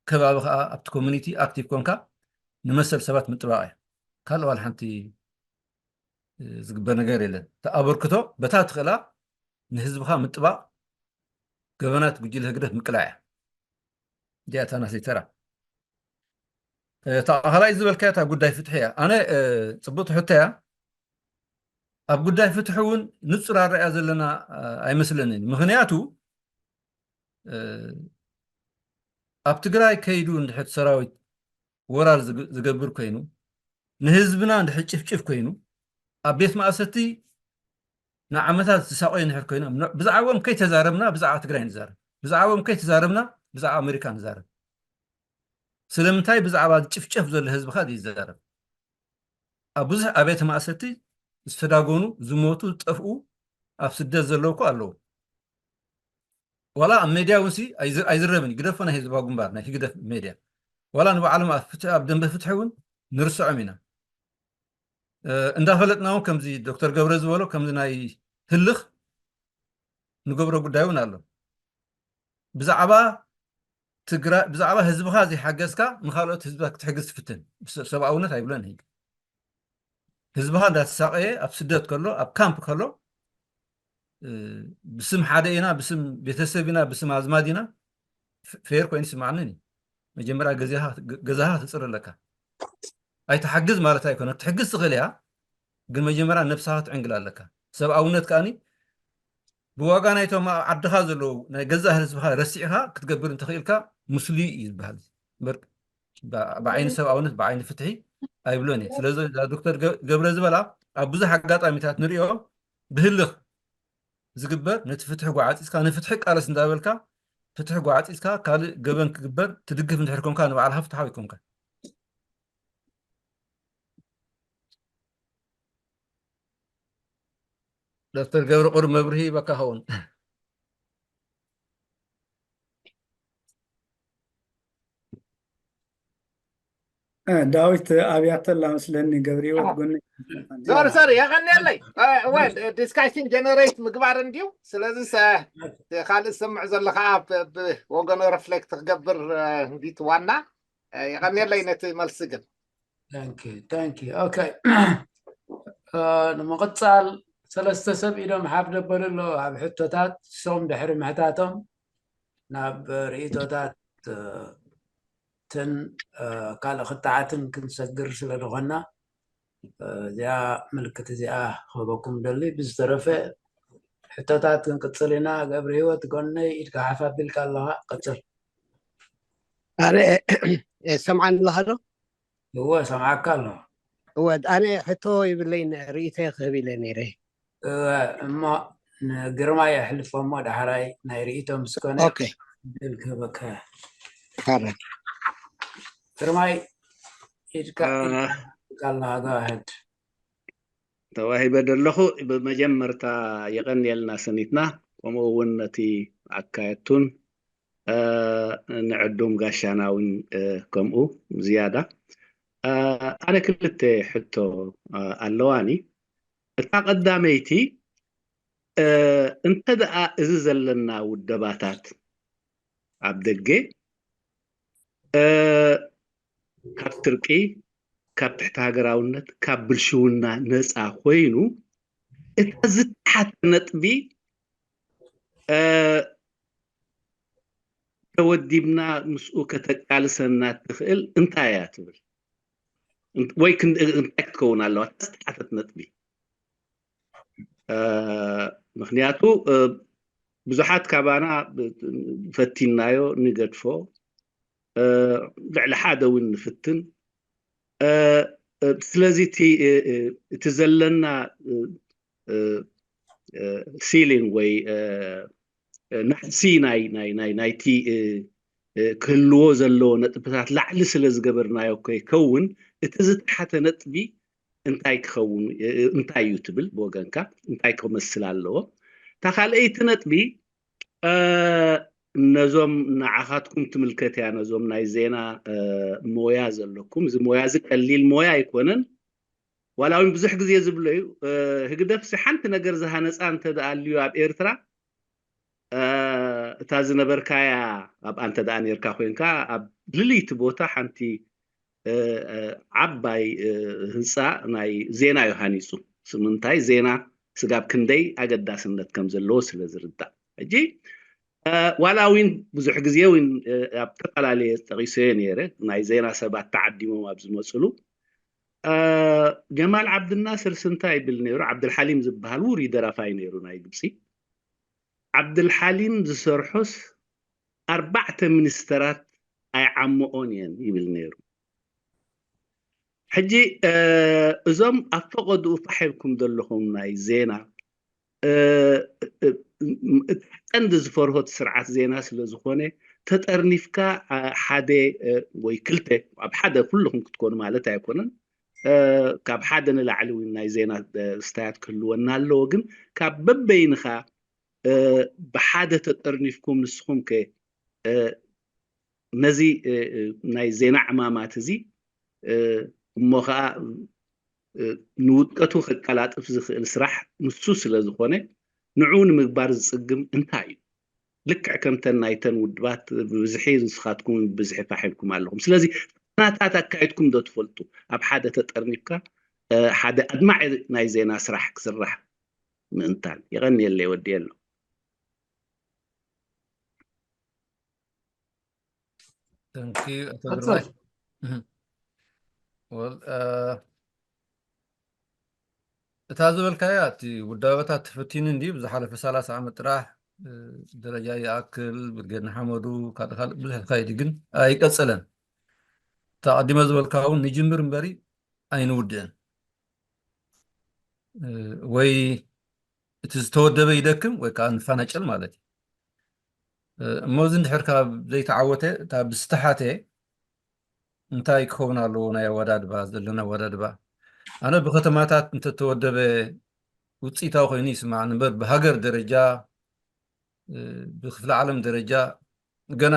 ከባቢ ከዓ ኣብቲ ኮሚኒቲ ኣክቲቭ ኮንካ ንመሰል ሰባት ምጥባቕ እያ። ካልእ ዋላ ሓንቲ ዝግበር ነገር የለን። ተኣበርክቶ በታ ትኽእላ ንህዝብኻ ምጥባቕ ገበናት ጉጅለ ህግደፍ ምቅላዕ እያ። እዚኣ እታ ናተይ ተራ። እታ ካልኣይ ዝበልካያ እታ ጉዳይ ፍትሒ እያ። ኣነ ፅቡቅ ትሕቶ እያ። ኣብ ጉዳይ ፍትሒ እውን ንፁር ኣረኣያ ዘለና ኣይመስለንን። ምክንያቱ ኣብ ትግራይ ከይዱ እንድሕር ሰራዊት ወራር ዝገብር ኮይኑ ንህዝብና እንድሕር ጭፍጭፍ ኮይኑ ኣብ ቤት ማእሰርቲ ንዓመታት ዝሳቆዩ እንድሕር ኮይኖም ብዛዕባኦም ከይተዛረብና ብዛዕባ ትግራይ ንዛረብ፣ ብዛዕባኦም ከይተዛረብና ብዛዕባ ኣሜሪካ ንዛረብ። ስለምንታይ ብዛዕባ ዝጭፍጨፍ ዘሎ ህዝብኻ ዘይዛረብ? ኣብ ብዙሕ ኣብያተ ማእሰርቲ ዝተዳጎኑ፣ ዝሞቱ፣ ዝጠፍኡ፣ ኣብ ስደት ዘለዉ እኮ ኣለዉ። ዋላ ኣብ ሜድያ እውን ሲ ኣይዝረብን እዩ። ግደፎ ናይ ህዝባዊ ግንባር ናይ ህግደፍ ሜድያ ዋላ ንባዕሎም ኣብ ደንበ ፍትሒ እውን ንርስዖም ኢና። እንዳፈለጥና እውን ከምዚ ዶክተር ገብረ ዝበሎ ከምዚ ናይ ህልኽ ንገብሮ ጉዳይ እውን ኣሎ። ብዛዕባ ትግራይ ብዛዕባ ህዝብኻ ዘይሓገዝካ ንካልኦት ህዝብታት ክትሕግዝ ትፍትን ሰብኣውነት ኣይብሎን። ህዝብኻ እንዳተሳቀየ ኣብ ስደት ከሎ ኣብ ካምፕ ከሎ ብስም ሓደ ኢና ብስም ቤተሰብ ኢና ብስም ኣዝማድ ኢና ፌር ኮይኑ ይስማዓንን እዩ። መጀመርያ ገዛኻ ትፅር ኣለካ። ኣይትሓግዝ ማለት ኣይኮነ ክትሕግዝ ትኽእል እያ፣ ግን መጀመርያ ነብስኻ ክትዕንግል ኣለካ። ሰብኣውነት ከኣኒ ብዋጋ ናይቶም ኣብ ዓድኻ ዘለዉ ናይ ገዛእ ህዝብኻ ረሲዕኻ ክትገብር እንተኽኢልካ ምስሉይ እዩ ዝበሃል። እምበር ብዓይኒ ሰብኣውነት ብዓይኒ ፍትሒ ኣይብሎን እየ። ስለዚ ዶክተር ገብረ ዝበላ ኣብ ብዙሕ ኣጋጣሚታት ንሪኦ ብህልኽ ዝግበር ነቲ ፍትሒ ጓዓፂፅካ ንፍትሒ ቃለስ እንዳበልካ ፍትሒ ጓዓፂፅካ ካልእ ገበን ክግበር ትድግፍ እንድሕር ኮንካ ንባዕልካ ፍትሓዊ ኮንካ። ዶክተር ገብረ ቁሩብ መብርሂ ሂበካ ኸውን። ዳዊት ኣብያተላ መስለኒ ገብረ ህይወት ጎኒ ሶሪ ሶሪ የቀንየለይ። ዲስካሽን ጀነሬት ምግባር እንዲዩ። ስለዚ ካልእ ዝሰምዕ ዘሎ ከዓ ብወገኑ ረፍሌክት ክገብር እንዲት ዋና የቀንየለይ ነቲ መልሲ ግን ኦኬ ንምቕፃል ሰለስተ ሰብ ኢዶም ሓፍ ደበሉ ኣለዉ ኣብ ሕቶታት ሶም ድሕሪ ምሕታቶም ናብ ርእቶታት ትን ካልእ ክተዓትን ክንሰግር ስለ ዝኾንና እዚኣ ምልክት እዚኣ ክህበኩም ደሊ። ብዝተረፈ ሕቶታት ክንቅጽል ኢና። ገብረ ህይወት ጎነይ፣ ኢድካ ሓፍ ኣቢልካ ኣለኻ፣ ቀጽል። ኣነ ሰምዓኒ ኣለኻ ዶ? እወ፣ ሰምዓካ ኣለኹ። እወ፣ ኣነ ሕቶ ይብለይን፣ ርእይቶይ ክህብ ኢለ ነይረ። እወ፣ እሞ ንግርማይ የሕልፎ እሞ ዳሕራይ ናይ ርእይቶ ምስ ኮነ ኦኬ። ዕድል ክህበካ። ካረ ግርማይ፣ ኢድካ አ፣ ኢድካ ኣለኻ፣ go ahead። ተዋሂበ ደለኹ። ብመጀመርታ የቐንየልና ሰኒትና፣ ከምኡ እውን ነቲ ኣካየድቱን፣ አ፣ ንዕዱም ጋሻና እውን፣ አ፣ ከምኡ ዝያዳ። አ፣ ኣነ ክልተ ሕቶ፣ አ፣ ኣለዋኒ። እታ ቀዳመይቲ፣ አ፣ እንተ ደኣ እዚ ዘለና ውደባታት ኣብ ደገ፣ አ፣ ካብ ስርቂ፣ ካብ ትሕቲ ሃገራውነት፣ ካብ ብልሽውና ነፃ ኮይኑ፣ እታ ዝተሓተ ነጥቢ፣ አ፣ ተወዲብና ምስኡ ከተቃልሰና ትኽእል እንታይ እያ ትብል? እን-፣ ወይ ክን-፣ እንታይ ክትከውን ኣለዋ? እታ ዝተሓተት ነጥቢ። አ፣ ምኽንያቱ፣ አ፣ ብዙሓት ካባና ብ-፣ ፈቲናዮ ንገድፎ፣ አ፣ ልዕሊ ሓደ እውን ንፍትን። አ፣ አ፣ ስለዚ እቲ፣ እ፣ እ፣ እቲ ዘለና፣ እ፣ እ፣ እ፣ ሲሊንግ ወይ፣ እ፣ እ፣ ናሕሲ ናይ፣ ናይ፣ ናይ፣ ናይቲ፣ እ፣ እ፣ ክህልዎ ዘለዎ ነጥብታት ላዕሊ ስለ ዝገበርናዮ ከይከውን፣ እቲ ዝተሓተ ነጥቢ እንታይ ክኸውን፣ እ፣ እ፣ እንታይ እዩ ትብል ብወገንካ? እንታይ ክመስል ኣለዎ? እታ ካልኣይቲ ነጥቢ፣ እ፣ ነዞም ንዓኻትኩም ትምልከት እያ፣ ነዞም ናይ ዜና፣ እ፣ ሞያ ዘለኩም። እዚ ሞያ እዚ ቀሊል ሞያ ኣይኮነን። ዋላ እውን ብዙሕ ግዜ ዝብሎ እዩ፣ እ፣ ህግደፍሲ ሓንቲ ነገር ዝሃነፃ እንተ ደኣ ኣልዩ ኣብ ኤርትራ፣ እ፣ እታ ዝነበርካያ ኣብኣ እንተ ደኣ ነርካ ኮይንካ፣ ኣብ ልልይቲ ቦታ ሓንቲ፣ እ፣ እ፣ ዓባይ፣ እ፣ ህንፃ ናይ ዜና እዩ ሃኒፁ። ስምንታይ ዜና ስጋብ ክንደይ ኣገዳስነት ከም ዘለዎ ስለ ዝርዳእ። ሕጂ፣ እ፣ ዋላ እውን ብዙሕ ግዜ እውን፣ እ፣ ኣብ ዝተፈላለየ ጠቒሰዮ ነይረ፣ ናይ ዜና ሰባት ተዓዲሞም ኣብ ዝመፅሉ፣ እ፣ ጀማል ዓብድናስር ስንታ ይብል ነይሩ፣ ዓብድልሓሊም ዝበሃል ውሩይ ደራፋይ ነይሩ ናይ ግብፂ። ዓብድልሓሊም ዝሰርሖስ ኣርባዕተ ሚኒስተራት ኣይዓመኦን እየን ይብል ነይሩ። ሕጂ፣ እ፣ እዞም ኣብ ፈቐድኡ ፋሕ ኢልኩም ዘለኹም ናይ ዜና፣ እ፣ እ፣ እ፣ እቲ ቀንዲ ዝፈርሆ እቲ ስርዓት ዜና ስለ ዝኾነ፣ ተጠርኒፍካ፣ አ፣ ሓደ፣ እ፣ ወይ ክልተ፣ ኣብ ሓደ ኩልኹም ክትኮኑ ማለት ኣይኮነን፣ እ፣ ካብ ሓደ ንላዕሊ እውን ናይ ዜና፣ እ፣ ስታያት ክህልወና ኣለዎ። ግን ካብ በበይንኻ፣ እ፣ ብሓደ ተጠርኒፍኩም ንስኹም ከ፣ እ፣ ነዚ፣ እ፣ እ፣ ናይ ዜና ዕማማት እዚ፣ እ፣ እሞ ኸዓ፣ እ፣ ንውድቀቱ ከቀላጥፍ ዝኽእል ስራሕ ንሱ ስለ ዝኾነ፣ ንዕኡ ንምግባር ዝጽግም እንታይ እዩ? ልክዕ ከምተን ናይተን ውድባት ብብዝሒ ንስኻትኩም ብብዝሒ ፋሕ ኢልኩም ኣለኹም። ስለዚ ፈተናታት ኣካይድኩም ዶ ትፈልጡ? ኣብ ሓደ ተጠርኒፍካ፣ እ፣ ሓደ ኣድማዒ ናይ ዜና ስራሕ ክስራሕ ምእንታን። የቐንየለይ፣ ወዲኤ ኣሎ። Thank you፣ ኣቶ ቀጽል። ግርማይ። እህ። ወል፣ እ፣ እታ ዝበልካያ፣ እቲ ውዳበታት ተፈቲኑ እንዲ ብዝሓለፈ ሰላሳ ዓመት ጥራሕ፣ እ፣ ደረጃ ይኣክል፣ ብርጌድ ንሓመዱ፣ ካልእ ካልእ ብዙሕ ተኻይዱ፣ ግን ኣይቀጸለን። እታ ቀዲመ ዝበልካ እውን ንጅምር እምበሪ ኣይንውድእን። እ፣ ወይ እቲ ዝተወደበ ይደክም ወይ ከዓ ንፋናጨል ማለት እዩ። እ፣ እሞ እዚ እንድሕር ካብ ዘይተዓወተ፣ እታ ብዝተሓተ እንታይ ክኸውን ኣለዎ ናይ ኣወዳድባ፣ ዘለና ኣወዳድባ? ኣነ ብከተማታት እንተተወደበ ውፅኢታዊ ኮይኑ ይስማዕኒ እምበር ብሃገር ደረጃ፣ እ፣ ብክፍለ ዓለም ደረጃ ገና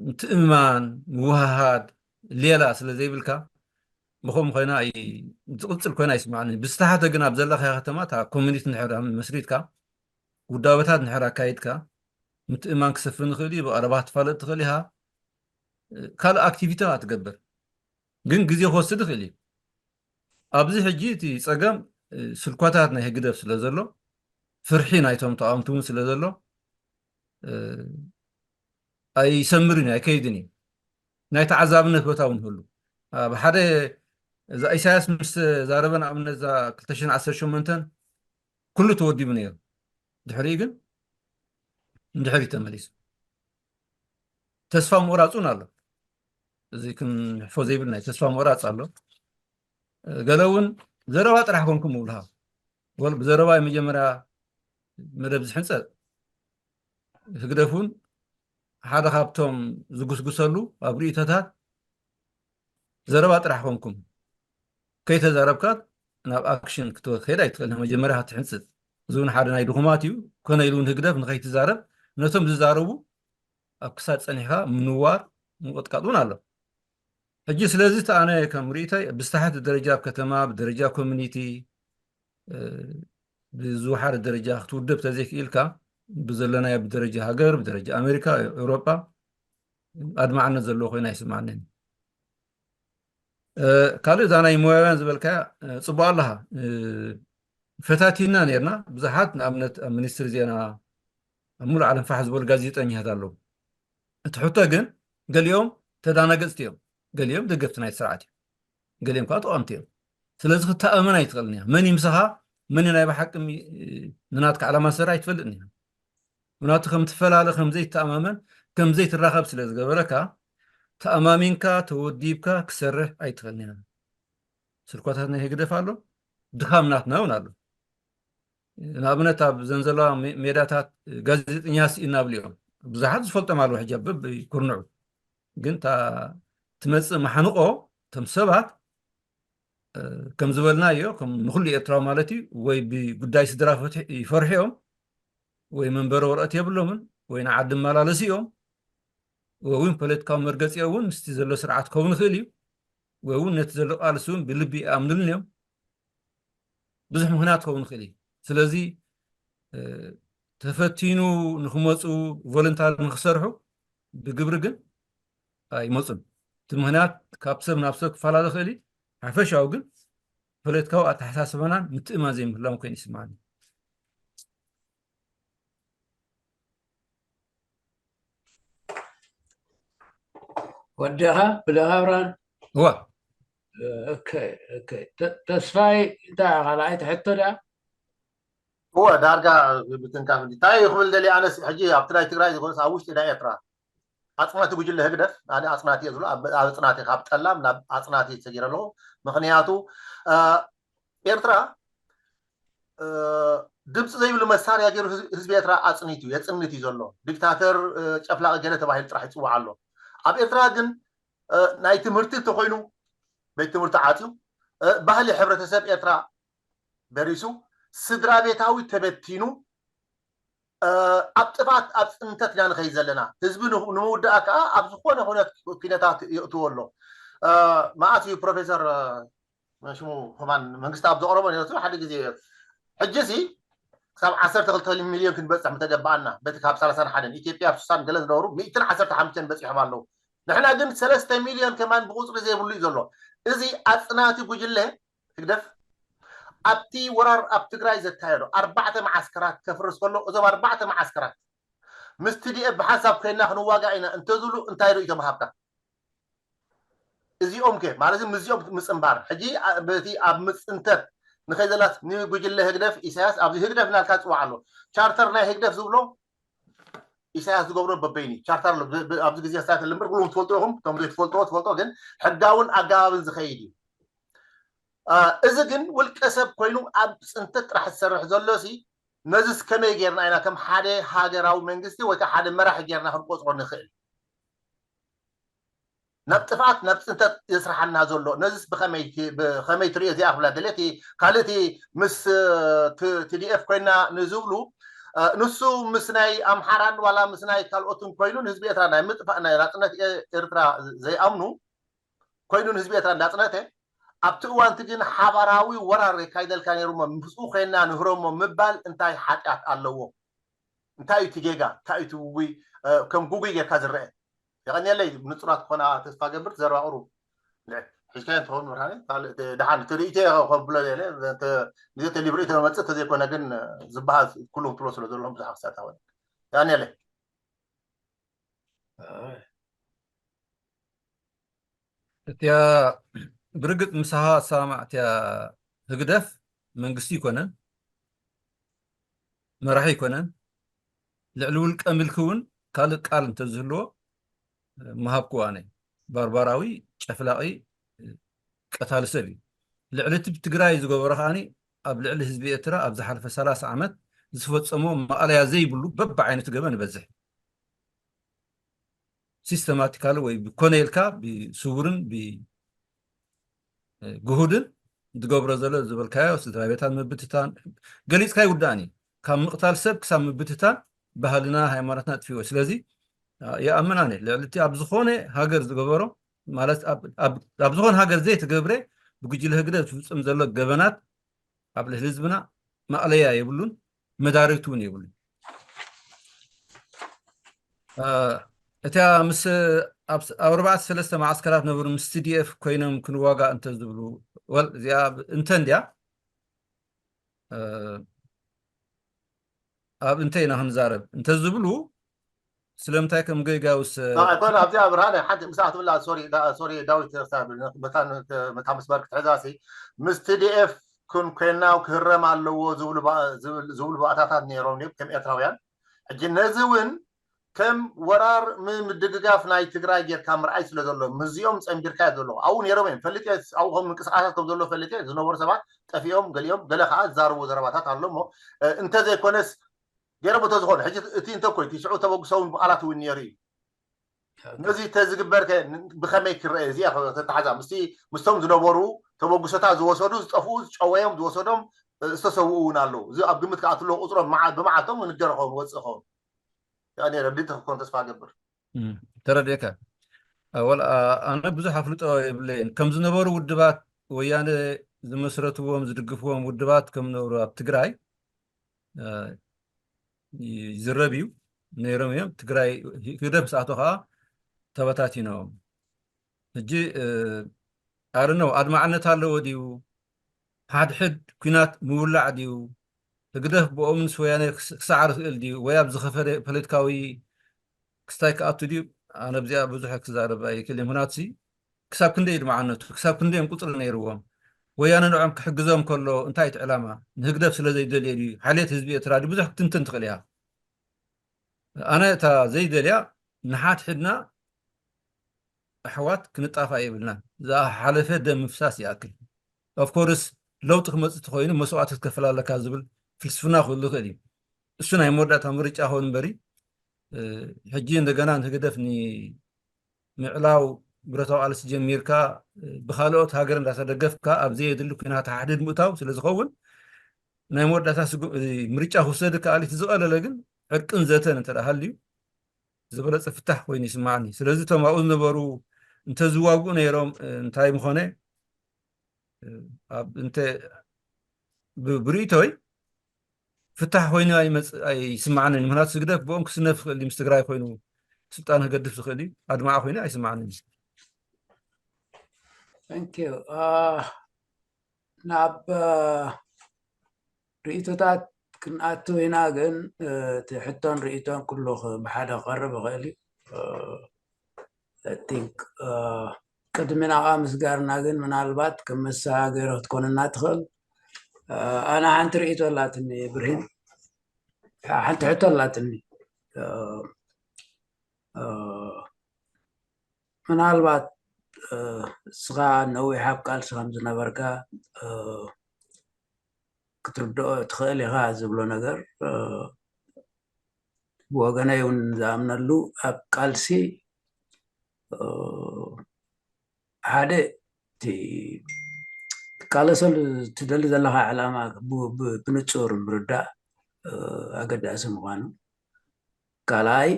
ምትእምማን፣ ምውሃሃድ፣ ሌላ ስለ ዘይብልካ ብኸምኡ ኮይና ኣይ-፣ ዝቕጽል ኮይና ይስማዕኒ። ብዝተሓተ ግን ኣብ ዘለኻዮ ከተማ እታ ኮሚኒቲ እንድሕር መስሪትካ፣ ውዳበታት እንድሕር ኣካይድካ፣ ምትእምማን ክሰፍን ይኽእል እዩ፣ ብቐረባ ክትፋለጥ ትኽእል ኢኻ፣ ካልእ ኣክቲቪቲ ትገብር። ግን ግዜ ክወስድ ይኽእል እዩ። ኣብዚ ሕጂ እቲ ጸገም፣ እ፣ ስልኳታት ናይ ህግደፍ ስለ ዘሎ፣ ፍርሒ ናይቶም ተቓወምቲ እውን ስለ ዘሎ፣ እ፣ ኣይሰምርን እዩ፣ ኣይከይድን እዩ። ናይ ተዓዛብነት ቦታ እውን ይህሉ። ኣብ ሓደ እዛ ኢሳያስ ምስ ዛረበ ንኣብነት እዛ ክልተ ሽሕን ዓሰርተ ሸሞንተን ኩሉ ተወዲቡ ነይሩ። ድሕሪኡ ግን ንድሕሪት ተመሊሱ። ተስፋ ምቑራፅ እውን ኣሎ። እዚ ክንሕፎ ዘይብል ናይ ተስፋ ምቑራፅ ኣሎ። ገለ እውን ዘረባ ጥራሕ ኮንኩም ምብልሃ ወል ብዘረባ መጀመርያ መደብ ዝሕንፀ ህግደፍ እውን ሓደ ካብቶም ዝጉስጉሰሉ ኣብ ርእይቶታት ዘረባ ጥራሕ ኮንኩም ከይተዛረብካ ናብ ኣክሽን ክትከይድ ኣይትኽእል። መጀመርያ ክትሕንፅፅ እዚ እውን ሓደ ናይ ድኹማት እዩ። ኮነ ኢሉ እውን ህግደፍ ንከይትዛረብ ነቶም ዝዛረቡ ኣብ ክሳድ ፀኒሕካ ምንዋር ምቕጥቃጥ እውን ኣሎ። ሕጂ ስለዚ እቲ ኣነ ከም ርእይቶይ ብዝተሓተ ደረጃ ኣብ ከተማ ብደረጃ ኮሚኒቲ ብዝወሓደ ደረጃ ክትውደብ ተዘይክኢልካ ብዘለናዮ ብደረጃ ሃገር ብደረጃ ኣሜሪካ ኤውሮጳ ኣድማዕነት ዘለዎ ኮይና ይስማዓኒ። ካልእ እዛ ናይ ሞያውያን ዝበልካያ ፅቡቅ ኣለኻ። ፈታቲና ነርና ብዙሓት ንኣብነት ኣብ ሚኒስትሪ ዜና ኣብ ሙሉእ ዓለም ፋሕ ዝበሉ ጋዜጠኛታት ኣለዉ። እቲ ሕቶ ግን ገሊኦም ተዳናገፅቲ እዮም፣ ገሊኦም ደገፍቲ ናይ ስርዓት እዮም፣ ገሊኦም ከዓ ተቃምቲ እዮም። ስለዚ ክተኣመን ኣይትኽእልን እያ። መን ይምስኻ መን ናይ ብሓቂ ንናትካ ዓላማ ዝሰርሕ ኣይትፈልጥን እያ። ምክንያቱ ከም ትፈላለ ከም ዘይተኣማመን ከም ዘይትራኸብ ስለ ዝገበረካ ተኣማሚንካ ተወዲብካ ክሰርሕ ኣይትኽእልን እያ። ስልኳታት ናይ ህግደፍ ኣሎ፣ ድኻም ናትና እውን ኣሎ። ንኣብነት ኣብ ዘንዘለዋ ሜዳታት ጋዜጠኛ ስኢና ብልኦም ብዙሓት ዝፈልጦም ኣለዉ። ሕጂ በብ ኩርንዑ ግን እታ ትመፅእ ማሕንቆ እቶም ሰባት ከም ዝበልናዮ ከም ንኩሉ ኤርትራዊ ማለት እዩ ወይ ብጉዳይ ስድራ ይፈርሑ እዮም ወይ መንበሪ ወረቀት የብሎምን ወይ ንዓዲ መላለሲ እዮም ወይ እውን ፖለቲካዊ መርገፂኦ እውን ምስቲ ዘሎ ስርዓት ከውን ይኽእል እዩ ወይ እውን ነቲ ዘሎ ቃልሲ እውን ብልቢ ይኣምንሉን እዮም። ብዙሕ ምክንያት ክኸውን ይኽእል እዩ። ስለዚ ተፈቲኑ ንክመፁ ቮለንታሪ ንክሰርሑ ብግብሪ ግን ኣይመፁን። እቲ ምክንያት ካብ ሰብ ናብ ሰብ ክፈላለ ይኽእል እዩ። ሓፈሻዊ ግን ፖለቲካዊ ኣተሓሳስባናን ምትእማን ዘይምህላውን ኮይኑ ይስማዓኒ። ወደኻ ብለኻ ብርሃን እዋ ተስፋይ እንታይ ካልኣይ ትሕቶ ዳ እወ ዳርጋ ብትንካፍ እንታይ እዩ ክብል ደሊ ኣነስ ሕጂ ኣብቲ ናይ ትግራይ ዝኾነስ ኣብ ውሽጢ ናይ ኤርትራ ኣፅናቲ ጉጅለ ህግደፍ ኣነ ኣፅናቲ እየ ዝብሎ ኣብ ኣፅናቲ ካብ ጠላም ናብ ኣፅናቲ ተሰጊረ ኣለኹ። ምክንያቱ ኤርትራ ድምፂ ዘይብሉ መሳርያ ገይሩ ህዝቢ ኤርትራ ኣፅኒቱ የፅንት እዩ ዘሎ። ዲክታተር ጨፍላቂ ገለ ተባሂሉ ጥራሕ ይፅዋዕ ኣሎ። ኣብ ኤርትራ ግን ናይ ትምህርቲ እንተኮይኑ ቤት ትምህርቲ ዓፅዩ፣ ባህሊ ሕብረተሰብ ኤርትራ በሪሱ፣ ስድራ ቤታዊ ተበቲኑ ኣብ ጥፋት ኣብ ፅንተት ኢና ንኸይድ ዘለና። ህዝቢ ንምውዳእ ከዓ ኣብ ዝኾነ ኩነት ኩነታት የእትዎ ኣሎ። መዓት እዩ ፕሮፌሰር ሽሙ ከማን መንግስቲ ኣብ ዘቕረቦ ነርሱ ሓደ ግዜ ሕጂ ሲ ክሳብ ዓሰርተ ክልተ ሚልዮን ክንበፅሕ ምተገባኣና በቲ ካብ ሰላሳን ሓደን ኢትዮጵያ ኣብ ስሳን ገለ ዝነበሩ ሚእትን ዓሰርተ ሓሙሽተን በፂሖም ኣለዉ። ንሕና ግን ሰለስተ ሚልዮን ከማን ብቁፅሪ ዘይብሉ እዩ ዘሎ። እዚ ኣፅናቲ ጉጅለ ህግደፍ ኣብቲ ወራር ኣብ ትግራይ ዘካየዶ ኣርባዕተ መዓስከራት ከፍርስ ከሎ እዞም ኣርባዕተ መዓስከራት ምስ ቲዲኤፍ ብሓንሳብ ኮይና ክንዋጋእ ኢና እንተዝብሉ እንታይ ርእይቶ ምሃብካ? እዚኦም ከ ማለት ምስዚኦም ምፅንባር ሕጂ በቲ ኣብ ምፅንተት ንኸይ ዘላስ ንጉጅለ ህግደፍ ኢሳያስ ኣብዚ ህግደፍ እናልካ ፅዋዕ ኣሎ ቻርተር ናይ ህግደፍ ዝብሎ ኢሳያስ ዝገብሮ በበይኒ ቻርተር ኣሎ ኣብዚ ግዜ ስታተል እምበር ኩሎም ትፈልጡ ኢኹም እቶም ዘይትፈልጥዎ ትፈልጦ ግን ሕጋውን ኣገባብን ዝኸይድ እዩ። እዚ ግን ውልቀ ሰብ ኮይኑ ኣብ ፅንተት ጥራሕ ዝሰርሕ ዘሎ ሲ ነዚስ ከመይ ጌርና ኢና ከም ሓደ ሃገራዊ መንግስቲ ወይ ከዓ ሓደ መራሒ ጌርና ክንቆፅሮ ንኽእል? ናብ ጥፍኣት ናብ ፅንተት የስርሓና ዘሎ ነዚስ ብኸመይ ትሪኦ እዚኣ ክብላ ደልየ ካልእቲ ምስ ቲዲኤፍ ኮይና ንዝብሉ ንሱ ምስ ናይ ኣምሓራን ዋላ ምስ ናይ ካልኦትን ኮይኑ ንህዝቢ ኤርትራ ናይ ምጥፋእ ናይ ናፅነት ኤርትራ ዘይኣምኑ ኮይኑ ንህዝቢ ኤርትራ እንዳፅነተ ኣብቲ እዋንቲ ግን ሓባራዊ ወራር የካይደልካ ነይሩ እሞ ምስኡ ኮይና ንህረሞ ምባል እንታይ ሓጢኣት ኣለዎ? እንታይ እዩ እቲ ጌጋ? እንታይ እዩ እቲ ውጉይ ከም ጉጉይ ጌርካ ዝረአ? የቐንየለይ ንፁራት ክኾና ተስፋ ገብር ዘረባ ቁሩብ ሒዝካዮ እንትኸውን ብርሃነ ካልእ ደሓን እቲ ርእይቶ ከብሎ ለ ንዘተ ሊብርእቶ መፅእ ተዘይኮነ ግን ዝበሃል ኩሉ ክትብሎ ስለ ዘለኹም ብዙሓ ክሳታ ኾነ የቐንየለይ። እቲያ ብርግጽ ምሳኻ ኣሰማማዕትያ። ህግደፍ መንግስቲ ኣይኮነን፣ መራሒ ኣይኮነን። ልዕሊ ውልቀ ምልኪ እውን ካልእ ቃል እንተዝህልዎ ምሃብኩ ኣነ። ባርባራዊ፣ ጨፍላቒ፣ ቀታሊ ሰብ እዩ። ልዕሊ እቲ ትግራይ ዝገበሮ ከዓኒ ኣብ ልዕሊ ህዝቢ ኤርትራ ኣብ ዝሓለፈ ሰላሳ ዓመት ዝፈጸሞ ማእለያ ዘይብሉ በብዓይነቱ ገበን ይበዝሕ። ሲስተማቲካሊ ወይ ብኮነ ኢልካ ብስውርን ብግሁድን ዝገብሮ ዘሎ ዝበልካዮ ስድራ ቤታት ምብትታን ገሊጽካ ይውዳእን እዩ። ካብ ምቕታል ሰብ ክሳብ ምብትታን ባህልና ሃይማኖትና ኣጥፊዎ። ስለዚ ይኣምን ኣነ ልዕሊ እቲ ኣብ ዝኾነ ሃገር ዝገበሮ ማለት ኣብ ዝኾነ ሃገር ዘይተገብረ ብጉጅለ ህግደፍ ዝፍጽም ዘሎ ገበናት ኣብ ልዕሊ ህዝብና ማእለያ የብሉን፣ መዳርግቲ እውን የብሉን። እቲያ ምስ ኣብ ኣርባዕተ ሰለስተ ማዓስከራት ነበሩ ምስ ቲ ዲ ኤፍ ኮይኖም ክንዋጋእ እንተ ዝብሉ፣ ወል እዚኣ እንተ እንድያ ኣብ እንተ ኢና ክንዛረብ እንተ ዝብሉ ስለምንታይ ከም ገይጋውስ ኣይኮነ ኣብዚኣ ብርሃነ ሓንቲ ምሳሕ ትብላ ሶሪ ዳዊት መታ መስመር ክትሕዛሲ ምስ ቲ ዲ ኤፍ ኩን ኮይና ክህረም ኣለዎ ዝብሉ ባእታታት ነይሮም ከም ኤርትራውያን ሕጂ ነዚ እውን ከም ወራር ምድግጋፍ ናይ ትግራይ ጌርካ ምርኣይ ስለ ዘሎ ምስዚኦም ፀንቢርካ ዘሎ ኣብኡ ነይሮም እዮም ፈሊጥ ኣብኡ ከም ምንቅስቃሳት ከም ዘሎ ፈሊጥ ዝነበሩ ሰባት ጠፊኦም ገሊኦም ገለ ከዓ ዝዛረቡ ዘረባታት ኣሎ እሞ እንተዘይኮነስ ገይሮም እንተዝኾኑ ሕጂ እቲ እንተኮይ እቲ ሽዑ ተበግሶ እውን ብቃላት እውን ነይሩ እዩ ነዚ ተዝግበር ብከመይ ክረአ እዚ ተተሓዛ ምስቲ ምስቶም ዝነበሩ ተበግሶታት ዝወሰዱ ዝጠፍኡ ዝጨወዮም ዝወሰዶም ዝተሰውኡ እውን ኣለዉ እዚ ኣብ ግምት ከኣትሎ ቁፅሮም ብመዓልቶም ንገረ ኸውን ወፅእ ኸውን ያኔ ረዲት ክኮን ተስፋ ገብር ተረዲእካ ወላ ኣነ ብዙሕ ኣፍልጦ የብለይን ከም ዝነበሩ ውድባት ወያነ ዝመስረትዎም ዝድግፍዎም ውድባት ከም ነበሩ ኣብ ትግራይ ይዝረብ እዩ ነይሮም እዮም ትግራይ ህግደፍ ምስ ኣቶ ከዓ ተበታቲኖም ሕጂ ኣርነው ኣድማዕነት ኣለዎ ድዩ ሓድሕድ ኩናት ምውላዕ ድዩ ህግደፍ ብኦም ምስ ወያነ ክሰዓር ይኽእል ድዩ ወይ ኣብ ዝኸፈለ ፖለቲካዊ ክስታይ ክኣቱ ድዩ ኣነ ብዚኣ ብዙሕ ክዛረብ ኣይክእል ምክንያቱ ክሳብ ክንደይ ድመዓነቱ ክሳብ ክንደዮም ቁፅሪ ነይርዎም ወያነ ንዖም ክሕግዞም ከሎ እንታይ እቲ ዕላማ ንህግደፍ ስለ ዘይደልየ ድዩ ሓልየት ህዝቢ ኤርትራ ድዩ ብዙሕ ክትንትን ትኽእል እያ ኣነ እታ ዘይደልያ ንሓድሕድና ኣሕዋት ክንጣፋእ የብልና ዝሓለፈ ደም ምፍሳስ ይኣክል ኦፍኮርስ ለውጢ ክመፅእ ተኮይኑ መስዋእቲ ክትከፍል ኣለካ ዝብል ፍልስፍና ክህሉ ይኽእል እዩ እሱ ናይ መወዳእታ ምርጫ ክኸውን እምበሪ ሕጂ እንደገና ንህግደፍ ምዕላው ብረታዊ ቃልሲ ጀሚርካ ብካልኦት ሃገር እንዳተደገፍካ ኣብ ዘየድሊ ኩናት ሓድሕድ ምእታው ስለ ዝኸውን ናይ መወዳእታ ምርጫ ክውሰድ ከኣል እቲ ዝቐለለ ግን ዕርቅን ዘተን እንተ ሃልዩ ዝበለፀ ፍታሕ ኮይኑ ይስማዓኒ ስለዚ እቶም ኣብኡ ዝነበሩ እንተዝዋግኡ ነይሮም እንታይ ምኾነ እንተ ብርእይቶይ ፍታሕ ኮይኑ ኣይስማዓንን ምክንያቱ ስግደፍ ብኦም ክስነፍ ይኽእል ምስ ትግራይ ኮይኑ ስልጣን ክገድፍ ዝኽእል እዩ ኣድማዓ ኮይኑ ኣይስማዓንን ናብ ርእይቶታት ክንኣቱ ኢና ግን እቲ ሕቶን ርእይቶን ኩሉ ብሓደ ክቐርብ ይኽእል እዩ ቲንክ ቅድሚ ናብኣ ምስጋርና ግን ምናልባት ከም መሰጋገሪ ክትኮነና ትኽእል ኣነ ሓንቲ ርእይቶ ኣላትኒ ብርሂን ሓንቲ ሕቶ ኣላትኒ ምናልባት እስኻ ነዊሕ ኣብ ቃልሲ ከም ዝነበርካ ክትርድኦ ትኽእል ኢኻ ዝብሎ ነገር ብወገነይ እውን ዝኣምነሉ ኣብ ቃልሲ ሓደ ትቃለሰሉ ትደሊ ዘለካ ዕላማ ብንፁር ምርዳእ ኣገዳሲ ምኳኑ ካልኣይ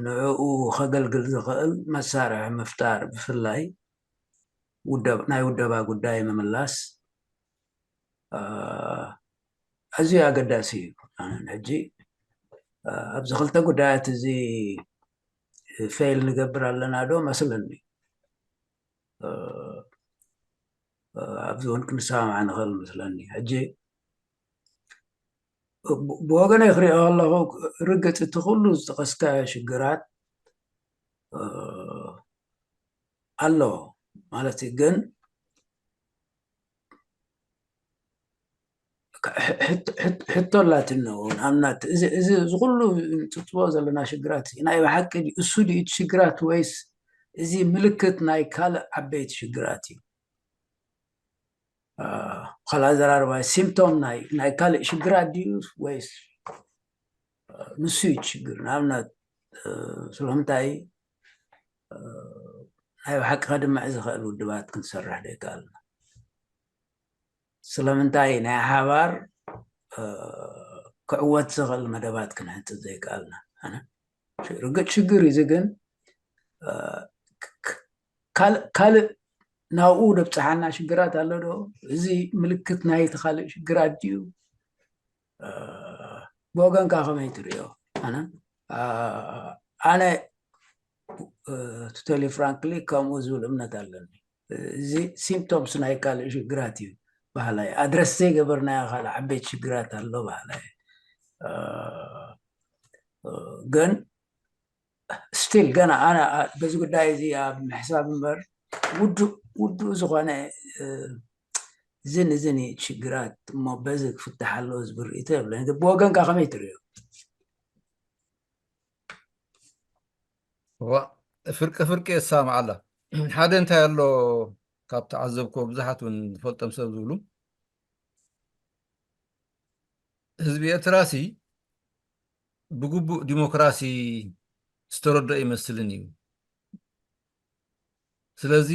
ንዕኡ ከገልግል ዝኽእል መሳርሒ ምፍጣር ብፍላይ ናይ ውደባ ጉዳይ ምምላስ ኣዝዩ ኣገዳሲ እዩ ሕጂ ኣብዚ ክልተ ጉዳያት እዚ ፌል ንገብር ኣለና ዶ መስለኒ ኣብዚ እውን ክንሰማማዕ ንኽእል መስለኒ ሕጂ ብወገነይ ክሪኦ ኣለኹ ርግፅ እቲ ኩሉ ዝጠቀስካዮ ሽግራት ኣሎ ማለት ግን ሕቶ ኣላትኒ። ንኣብነት እዚ ኩሉ ንፅብፅቦ ዘለና ሽግራት ናይ ብሓቂ እሱ ድዩ ሽግራት ወይስ እዚ ምልክት ናይ ካልእ ዓበይቲ ሽግራት እዩ? ካል ኣዘራርባ ሲምፕቶም ናይ ካልእ ሽግራት ድዩ ወይስ ንሱ እዩ ሽግር? ንኣብነት ስለምንታይ ናይ ብሓቂ ከድምዕ ዝኽእል ውድባት ክንሰርሕ ደይከኣልና? ስለምንታይ ናይ ሓባር ክዕወት ዝኽእል መደባት ክንሕንፅት ዘይከኣልና? ርግጥ ሽግር እዩ። ግን ካልእ ናብኡ ደብፅሓና ሽግራት ኣሎ ዶ? እዚ ምልክት ናይቲ ካልእ ሽግራት ድዩ? ብወገንካ ከመይ ትርእዮ? ኣነ ኣነ ቶታሊ ፍራንክሊ ከምኡ ዝብል እምነት ኣለኒ። እዚ ሲምፕቶምስ ናይ ካልእ ሽግራት እዩ። ባህላይ ኣድረስ ዘይገበርናዮ ካልእ ዓበይቲ ሽግራት ኣሎ። ባህላይ ግን ስቲል ገና ኣነ በዚ ጉዳይ እዚ ኣብ ምሕሳብ እምበር ውዱእ ውዱእ ዝኾነ ዝን ዝን ሽግራት እሞ በዚ ክፍታሕ ኣለዎ ዝብል ርእይቶ የብለኒ። ብወገንካ ከመይ ትርእዮ? ዋ ፍርቂ ፍርቂ የሳምዓላ። ሓደ እንታይ ኣሎ ካብ ተዓዘብኮ ብዙሓት እውን ዝፈልጦም ሰብ ዝብሉ ህዝቢ ኤርትራ ሲ ብግቡእ ዲሞክራሲ ዝተረድኦ ይመስልን እዩ። ስለዚ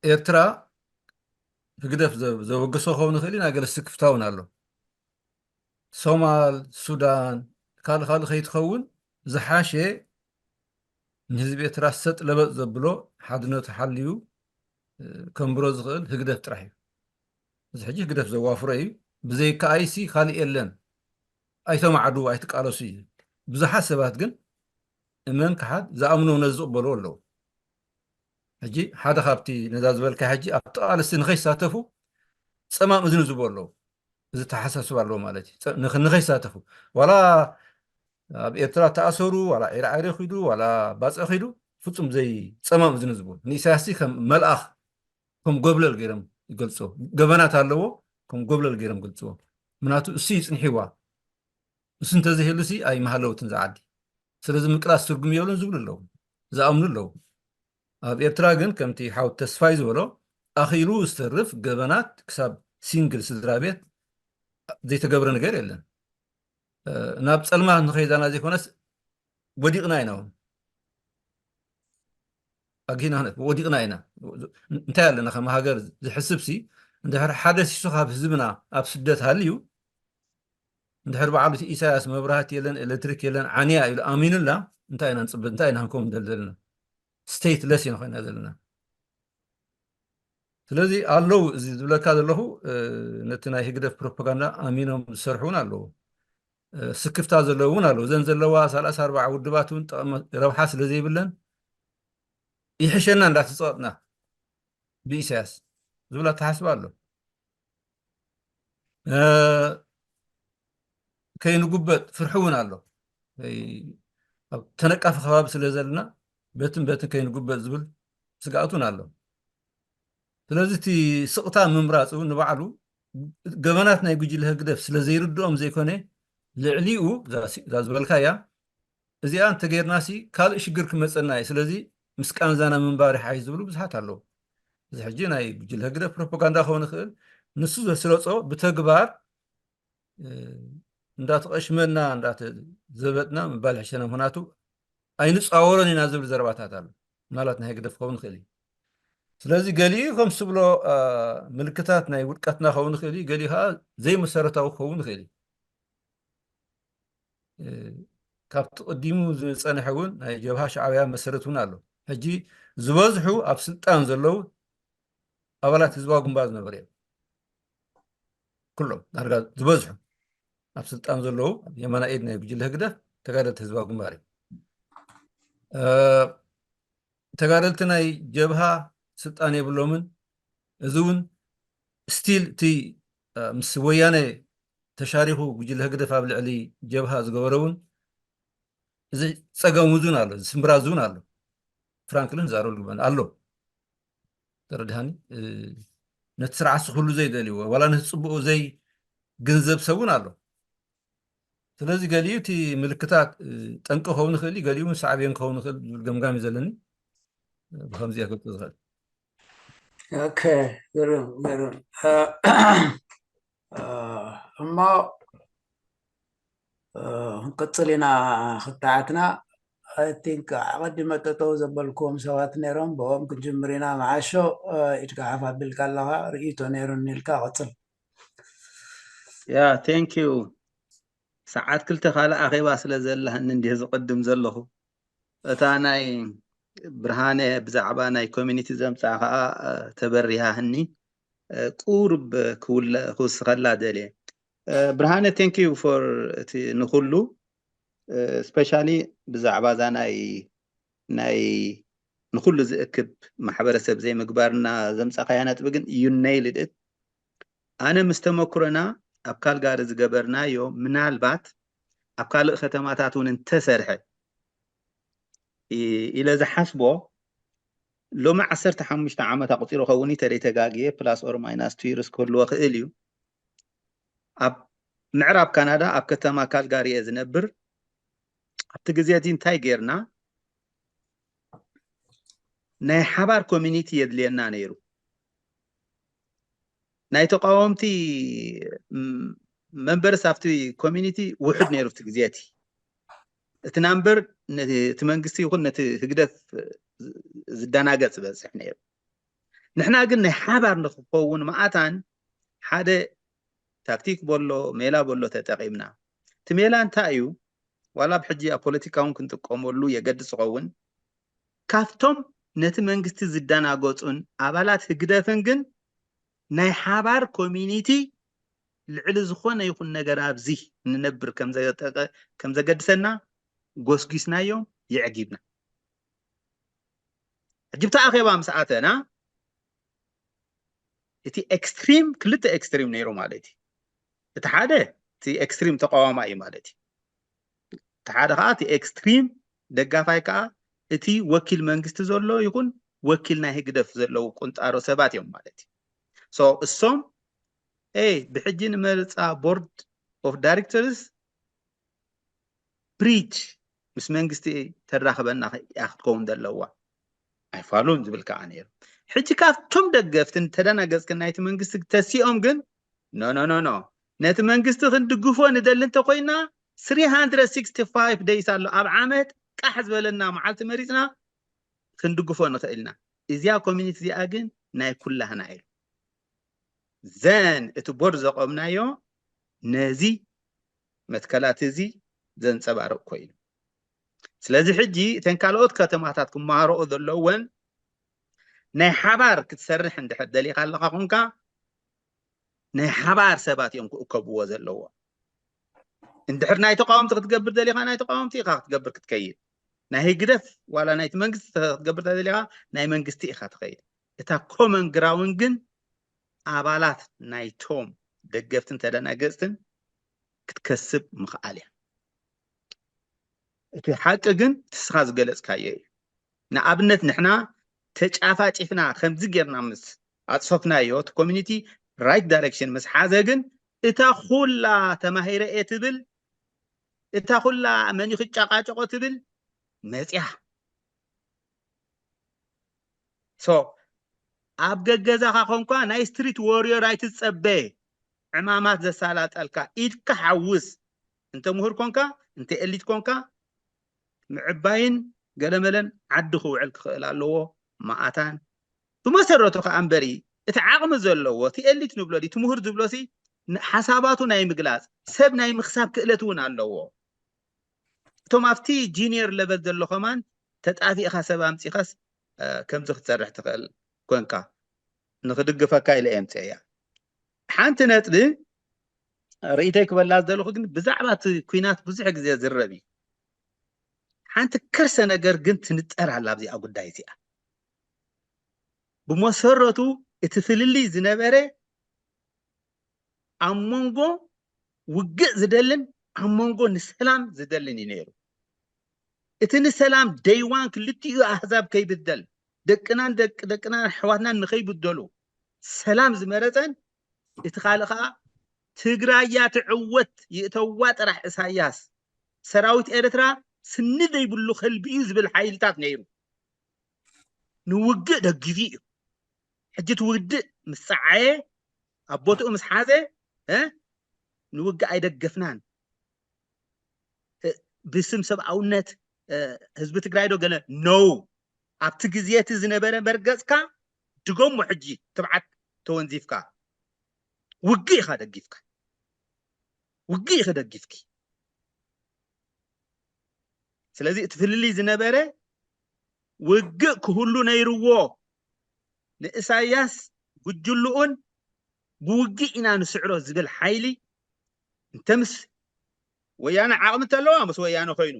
ኤርትራ ህግደፍ ዘበገሶ ክኸውን ይኽእል እዩ። ናይ ገለ ስክፍታ እውን ኣሎ። ሶማል፣ ሱዳን፣ ካልእ ካልእ ከይትኸውን ዝሓሸ ንህዝቢ ኤርትራ ሰጥ ለበጥ ዘብሎ ሓድነቱ ሓልዩ ከንብሮ ዝኽእል ህግደፍ ጥራሕ እዩ። እዚ ሕጂ ህግደፍ ዘዋፍሮ እዩ። ብዘይካ ኣይሲ ካልእ የለን። ኣይተማዕዱ ኣይትቃለሱ እዩ። ብዙሓት ሰባት ግን እመን ክሓድ ዝኣምኖ ነዚ ዝቕበልዎ ኣለዉ። ሕጂ ሓደ ካብቲ ነዛ ዝበልካ ሕጂ ኣብቲ ቃልሲ ንኸይሳተፉ ጸማም እዝኒ ዝብሉ ኣለዉ። እዚ ተሓሳስብ ኣለዎ ማለት እዩ። ንኸይሳተፉ ዋላ ኣብ ኤርትራ ተኣሰሩ ዋላ ዒራዒሪ ኺዱ ዋላ ባጽዕ ኺዱ ፍጹም ዘይ ጸማም እዝኒ ዝብሉ ንኢሳያስ ከም መልኣኽ ከም ጎብለል ገይሮም ይገልጽዎ። ገበናት ኣለዎ ከም ጎብለል ገይሮም ይገልጽዎ። ምክንያቱ እሱ ይጽንሒዋ እሱ እንተዘይህሉ ሲ ኣይመሃለውትን ዝዓዲ። ስለዚ ምቅላስ ትርጉም የብሉን ዝብሉ ኣለዉ፣ ዝኣምኑ ኣለዉ። ኣብ ኤርትራ ግን ከምቲ ሓው ተስፋይ ዝበሎ ኣኺሉ ዝተርፍ ገበናት ክሳብ ሲንግል ስድራ ቤት ዘይተገብረ ነገር የለን። ናብ ጸልማት ንኸይዳና ዘይኮነስ ወዲቕና ኢና እውን ኣግሂና ወዲቕና ኢና። እንታይ ኣለና ከም ሃገር ዝሕስብ ሲ እንድሕር ሓደ ሲሱ ካብ ህዝብና ኣብ ስደት ሃልዩ እንድሕር በዓሉ ኢሳያስ መብራህቲ የለን ኤሌክትሪክ የለን ዓንያ ኢሉ ኣሚኑላ እንታይ ኢና ንፅበ እንታይ ኢና ክንከውን ደል ዘለና? ስቴትለስ ኢና ኮይና ዘለና። ስለዚ ኣለዉ እዚ ዝብለካ ዘለኹ ነቲ ናይ ህግደፍ ፕሮፓጋንዳ ኣሚኖም ዝሰርሑ እውን ኣለዉ። ስክፍታ ዘለዉ እውን ኣለዉ። እዘን ዘለዋ ሰላሳ ኣርባዓ ውድባት እውን ረብሓ ስለ ዘይብለን ይሕሸና እንዳተፀቐጥና ብኢሳያስ ዝብል ኣተሓስባ ኣሎ። ከይንጉበጥ ፍርሒ እውን ኣሎ። ኣብ ተነቃፊ ከባቢ ስለ ዘለና በትን በትን ከይንጉበጥ ዝብል ስግኣት እውን ኣሎ። ስለዚ እቲ ስቕታ ምምራፅ እውን ንባዕሉ ገበናት ናይ ጉጅለ ህግደፍ ስለ ዘይርድኦም ዘይኮነ ልዕሊኡ እዛ ዝበልካያ እዚኣ እንተገይርናሲ ካልእ ሽግር ክመፀና እዩ። ስለዚ ምስ ቃንዛና ምንባር ይሓይሽ ዝብሉ ብዙሓት ኣለዉ። እዚ ሕጂ ናይ ጉጅለ ህግደፍ ፕሮፓጋንዳ ክኸውን ይኽእል። ንሱ ዘስረፆ ብተግባር እንዳተቐሽመና እንዳተዘበጥና ምባል ይሕሸና። ምክንያቱ ኣይንፃወሮን ኢና ዝብል ዘረባታት ኣሎ። ምናልባት ናይ ህግደፍ ክኸውን ይኽእል እዩ። ስለዚ ገሊኡ ከም ዝብሎ ምልክታት ናይ ውድቀትና ክኸውን ይኽእል እዩ፣ ገሊኡ ከዓ ዘይመሰረታዊ ክኸውን ይኽእል እዩ። ካብቲ ቅዲሙ ዝፀንሐ እውን ናይ ጀብሃ ሻዕብያ መሰረት እውን ኣሎ። ሕጂ ዝበዝሑ ኣብ ስልጣን ዘለዉ ኣባላት ህዝባዊ ግንባር ዝነበሩ እዮም። ኩሎም ዳርጋ ዝበዝሑ ኣብ ስልጣን ዘለዉ ኣብ የማና ኢድ ናይ ጉጅለ ህግደፍ ተጋደልቲ ህዝባዊ ግንባር እዮም። ተጋደልቲ ናይ ጀብሃ ስልጣን የብሎምን። እዚ እውን ስቲል እቲ ምስ ወያነ ተሻሪኹ ጉጅለ ህግደፍ ኣብ ልዕሊ ጀብሃ ዝገበረ እውን እዚ ፀገም እውን ኣሎ፣ እዚ ስምብራ እውን ኣሎ። ፍራንክሊን ዛረብ ልግበን ኣሎ። ተረድሃኒ? ነቲ ስርዓት ኩሉ ዘይደልይዎ ዋላ ነቲ ፅቡቁ ዘይግንዘብ ሰብ እውን ኣሎ። ስለዚ ገሊኡ እቲ ምልክታት ጠንቂ ክኸውን ይኽእል እዩ፣ ገሊኡ እውን ሳዕቤን ክኸውን ይኽእል ዝብል ገምጋም እዩ ዘለኒ። ብከምዚ እየ ክገልፆ ዝኽእል። ኦኬ፣ ግርም ግርም። እሞ ክንቅፅል ኢና ክተዓትና። I think ኣቐዲመ ጠጠው ዘበልክዎም ሰባት ነይሮም፣ ብኦም ክንጅምር ኢና። መዓሾ፣ ኢድካ ሓፍ ኣቢልካ ኣለኻ፣ ርእይቶ ነይሩኒ ኢልካ ቀፅል። ያ thank you። ሰዓት ክልተ ካልእ ኣኼባ ስለ ዘለኒ እንዲህ ዝቕድም ዘለኹ፣ እታ ናይ ብርሃነ ብዛዕባ ናይ ኮሚኒቲ ዘምፅኣ ከዓ ተበሪሃህኒ፣ ቁሩብ ክውስኸላ ደልየ። ብርሃነ thank you for እቲ ንኩሉ፣ especially ብዛዕባ እዛ ናይ ናይ ንኩሉ ዝእክብ ማሕበረሰብ ዘይምግባርና ዘምፃኻያ ነጥቢ ግን you nailed it። ኣነ ምስ ተመክሮና ኣብ ካልጋሪ ዝገበርናዮ ምናልባት ኣብ ካልእ ከተማታት እውን እንተሰርሐ ኢለ ዝሓስቦ፣ ሎሚ ዓሰርተ ሓሙሽተ ዓመት ኣቁፂሩ ከውን ተደይ ተጋግየ plus or minus two years ክህልዎ ክእል እዩ። ኣብ ምዕራብ ካናዳ ኣብ ከተማ ካልጋሪ እየ ዝነብር። ኣብቲ ግዜ እዚ እንታይ ጌርና? ናይ ሓባር ኮሚኒቲ የድልየና ነይሩ። ናይ ተቃወምቲ መንበርስ ኣብቲ ኮሚኒቲ ውሑድ ነይሩ ኣብቲ ግዜ እቲ። እቲ ናምበር እቲ መንግስቲ ይኹን ነቲ ህግደፍ ዝደናገፅ ዝበፅሕ ነይሩ። ንሕና ግን ናይ ሓባር ንክኸውን መኣታን ሓደ ታክቲክ በሎ ሜላ በሎ ተጠቂምና። እቲ ሜላ እንታይ እዩ? ዋላ ብሕጂ ኣብ ፖለቲካ እውን ክንጥቀመሉ የገድስ ዝኸውን፣ ካብቶም ነቲ መንግስቲ ዝደናገፁን ኣባላት ህግደፍን ግን ናይ ሓባር ኮሚኒቲ ልዕሊ ዝኾነ ይኹን ነገር ኣብዚ እንነብር ከም ዘገድሰና ጎስጒስናዮም የዕጊብና። ሕጂ ብቲ ኣኼባ ምስ ኣተና እቲ ኤክስትሪም ክልተ ኤክስትሪም ነይሩ ማለት እዩ። እቲ ሓደ እቲ ኤክስትሪም ተቃዋማይ እዩ ማለት እዩ። እቲ ሓደ ከዓ እቲ ኤክስትሪም ደጋፋይ ከዓ እቲ ወኪል መንግስቲ ዘሎ ይኹን ወኪል ናይ ህግደፍ ዘለዉ ቁንጣሮ ሰባት እዮም ማለት እዩ። So እሶም ኤ ብሕጂ ንመርፃ ቦርድ ኦፍ ዳይሬክተርስ ብሪጅ ምስ መንግስቲ ተራኽበና እያ ክትከውን ዘለዋ ኣይፋሉን ዝብል ከዓ ነይሩ። ሕጂ ካብቶም ደገፍትን ተደናገፅክን ናይቲ መንግስቲ ተሲኦም ግን ኖ ኖ ኖ ኖ ነቲ መንግስቲ ክንድግፎ ንደሊ እንተኮይና three hundred sixty five days ኣሎ ኣብ ዓመት ቃሕ ዝበለና መዓልቲ መሪፅና ክንድግፎ ንኽእል ኢና። እዚኣ ኮሚኒቲ እዚኣ ግን ናይ ኩላህና ኢሉ ዘን እቲ ቦርድ ዘቆምናዮ ነዚ መትከላት እዚ ዘንፀባርቕ ኮይኑ ስለዚ ሕጂ እተን ካልኦት ከተማታት ክመሃረኦ ዘለወን ናይ ሓባር ክትሰርሕ እንድሕር ደሊኻ ኣለኻ ኮንካ ናይ ሓባር ሰባት እዮም ክእከብዎ ዘለዎ። እንድሕር ናይ ተቃወምቲ ክትገብር ደሊኻ ናይ ተቃወምቲ ኢኻ ክትገብር ክትከይድ፣ ናይ ህግደፍ ዋላ ናይቲ መንግስቲ ክትገብር ደሊኻ ናይ መንግስቲ ኢኻ ትኸይድ። እታ ኮመን ግራውን ግን ኣባላት ናይቶም ደገፍትን ተደናገፅትን ክትከስብ ምኽኣል እያ። እቲ ሓቂ ግን ትስኻ ዝገለፅካዮ እዩ። ንኣብነት ንሕና ተጫፋጭፍና ከምዚ ጌርና ምስ ኣፅፈፍናዮ እቲ ኮሚኒቲ ራይት ዳይሬክሽን ምስ ሓዘ ግን እታ ኩላ ተማሂረ እየ ትብል እታ ኩላ መን ክጫቃጨቆ ትብል መፅያ so ኣብ ገገዛኻ ኮንኳ ናይ ስትሪት ዎሪዮር ኣይትፀበ ዕማማት ዘሳላጠልካ ኢድካ ሓውስ እንተ ምሁር ኮንካ እንተ ኤሊት ኮንካ ምዕባይን ገለመለን ዓዲ ክውዕል ክኽእል ኣለዎ መኣታን ብመሰረቱ ከዓ እምበሪ እቲ ዓቕሚ ዘለዎ እቲ ኤሊት ንብሎ እቲ ምሁር ዝብሎ ሲ ሓሳባቱ ናይ ምግላፅ ሰብ ናይ ምክሳብ ክእለት እውን ኣለዎ እቶም ኣብቲ ጂኒየር ለቨል ዘሎ ከማን ተጣፊእካ ሰብ ኣምፂኻስ ከምዚ ክትሰርሕ ትኽእል ኮንካ ንክድግፈካ ኢለ እየ ምፅእያ ሓንቲ ነጥቢ ርእይተይ ክበላ ዝደለኹ ግን ብዛዕባ እቲ ኩናት ብዙሕ ግዜ ዝረብ እዩ ሓንቲ ከርሰ ነገር ግን ትንጠር ኣላ ኣብዚኣ ጉዳይ እዚኣ ብመሰረቱ እቲ ፍልልይ ዝነበረ ኣብ መንጎ ውግእ ዝደልን ኣብ መንጎ ንሰላም ዝደልን እዩ ነይሩ እቲ ንሰላም ደይዋን ክልቲኡ ኣህዛብ ከይብደል ደቅናን ደቂ ደቅናን ኣሕዋትናን ንኸይብደሉ ሰላም ዝመረፀን፣ እቲ ካልእ ከዓ ትግራይ እያ ትዕወት፣ ይእተዋ ጥራሕ እሳያስ፣ ሰራዊት ኤርትራ ስኒ ዘይብሉ ከልቢ እዩ ዝብል ሓይልታት ነይሩ። ንውግእ ደጊፉ እዩ። ሕጂ እቲ ውግእ ምስ ፀዓየ፣ ኣብ ቦትኡ ምስ ሓዘ፣ እ፣ ንውግእ ኣይደገፍናን። እ፣ ብስም ሰብኣውነት፣ እ፣ ህዝቢ ትግራይ ዶ ገለ? No። ኣብቲ ግዜ እቲ ዝነበረ መርገፅካ ድገሞ። ሕጂ ትብዓት ተወንዚፍካ፣ ውግእ ኢኻ ደጊፍካ፣ ውግእ ኢኺ ደጊፍኪ። ስለዚ እቲ ፍልልይ ዝነበረ፣ ውግእ ክህሉ ነይርዎ። ንእሳያስ ጉጅልኡን ብውግእ ኢና ንስዕሮ ዝብል ሓይሊ እንተ ምስ ወያነ ዓቕሚ እንተለዋ፣ ምስ ወያነ ኮይኑ፣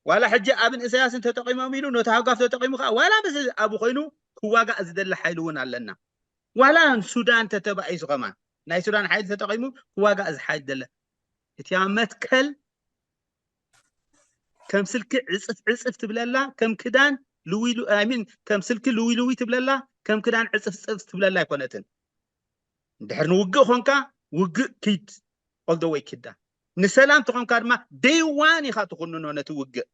ዋላ ሕጂ ኣብን እሳያስን ተጠቒሞም ኢሉ ነቲ ሃጓፍ ተጠቒሙ ከዓ፣ ዋላ ምስ ኣብኡ ኮይኑ ክዋጋእ ዝደሊ ሓይሊ እውን ኣለና። ዋላ ሱዳን ተተባኢሱ ከማን፣ ናይ ሱዳን ሓይሊ ተጠቒሙ ክዋጋእ ዝሓይል ደለ። እቲያ መትከል ከም ስልኪ ዕፅፍ ዕፅፍ ትብለላ፣ ከም ክዳን ልዊ ሉ-፣ I mean፣ ከም ስልኪ ልዊ ልዊ ትብለላ፣ ከም ክዳን ዕፅፍ ፅፍ ትብለላ ኣይኮነትን። እንድሕር ንውግእ ኾንካ፣ ውግእ ኪድ፣ all the way ኪዳ። ንሰላም ተኾንካ ድማ፣ day one ኢኻ ትኹንኖ ነቲ ውግእ።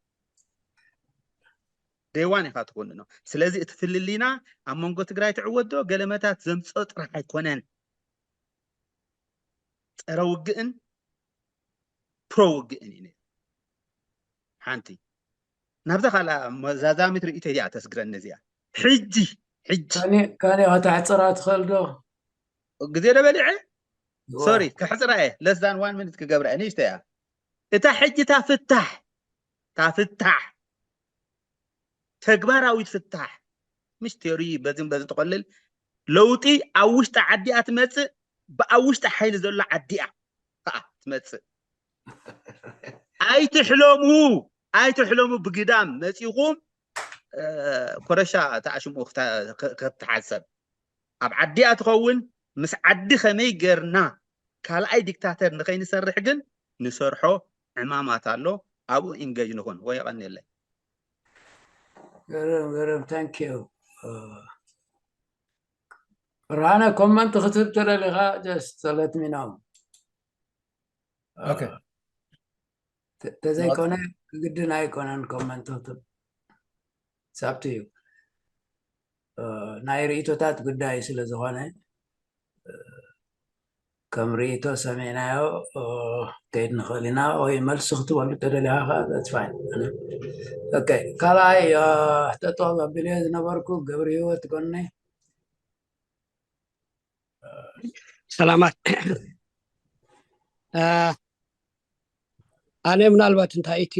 Day one ኢኻ ትኹንኖ። ስለዚ እቲ ፍልልይና ኣብ መንጎ ትግራይ ትዕወት ዶ ገለመታት ዘምፅኦ ጥራሕ ኣይኮነን። ፀረ ውግእን ፕሮ ውግእን እዩ ነይሩ። ሓንቲ ናብዛ ካልኣ መዛዛሚት ርእይቶ እያ ተስግረኒ እዚኣ። ሕጂ፣ ሕጂ ካኔ፣ ካኔ ከተሕፅራ ትኽእል ዶ? ግዜ ዶ በሊዐ? ዋ። ሶሪ፣ ከሕፅራ እየ። Less than one minute ክገብራ እየ። ንእሽቶ እያ። እታ ሕጂ እታ ፍታሕ፣ እታ ፍታሕ፣ ተግባራዊት ፍታሕ፣ ምሽ ቲዮሪ በዝን በዝን ትቆልል፣ ለውጢ ኣብ ውሽጢ ዓዲኣ ትመፅእ፣ ብኣብ ውሽጢ ሓይሊ ዘሎ ዓዲኣ ከዓ ትመፅእ። ኣይትሕለሙ፣ ኣይትሕለሙ። ብግዳም መፂኹም፣ እ፣ ኮረሻ ተኣሽሙ ክተ-፣ ክ-፣ ክትሓሰብ። ኣብ ዓዲኣ ትኸውን፣ ምስ ዓዲ ከመይ ገርና ካልኣይ ዲክታተር ንኸይንሰርሕ ግን ንሰርሖ ዕማማት ኣሎ። ኣብኡ ኢንጌጅ ንኹን። ወይ የቐንየለይ። ገረም፣ ገረም። Thank you። እ፣ ብርሃነ፣ ኮመንት ክትህብ ተደሊኻ፣ just let me know። ኦኬ። ተ-፣ ተዘይኮነ ግድን ኣይኮነን ኮመንት ክትህብ። It's up to you። እ፣ ናይ ርእይቶታት ጉዳይ ስለ ዝኾነ፣ እ፣ ከም ርእይቶ ሰሚዕናዮ፣ እ፣ ከይድ ንኽእል ኢና። ወይ መልሲ ክትበሉ ተደሊኻ ከዓ፣ that's fine። ኦኬ፣ ካልኣይ፣ እ፣ ጠጠው ኣቢለ ዝነበርኩ ገብረ ህይወት ጎነይ። ሰላማት። እ፣ ኣነ ምናልባት እንታይ እቲ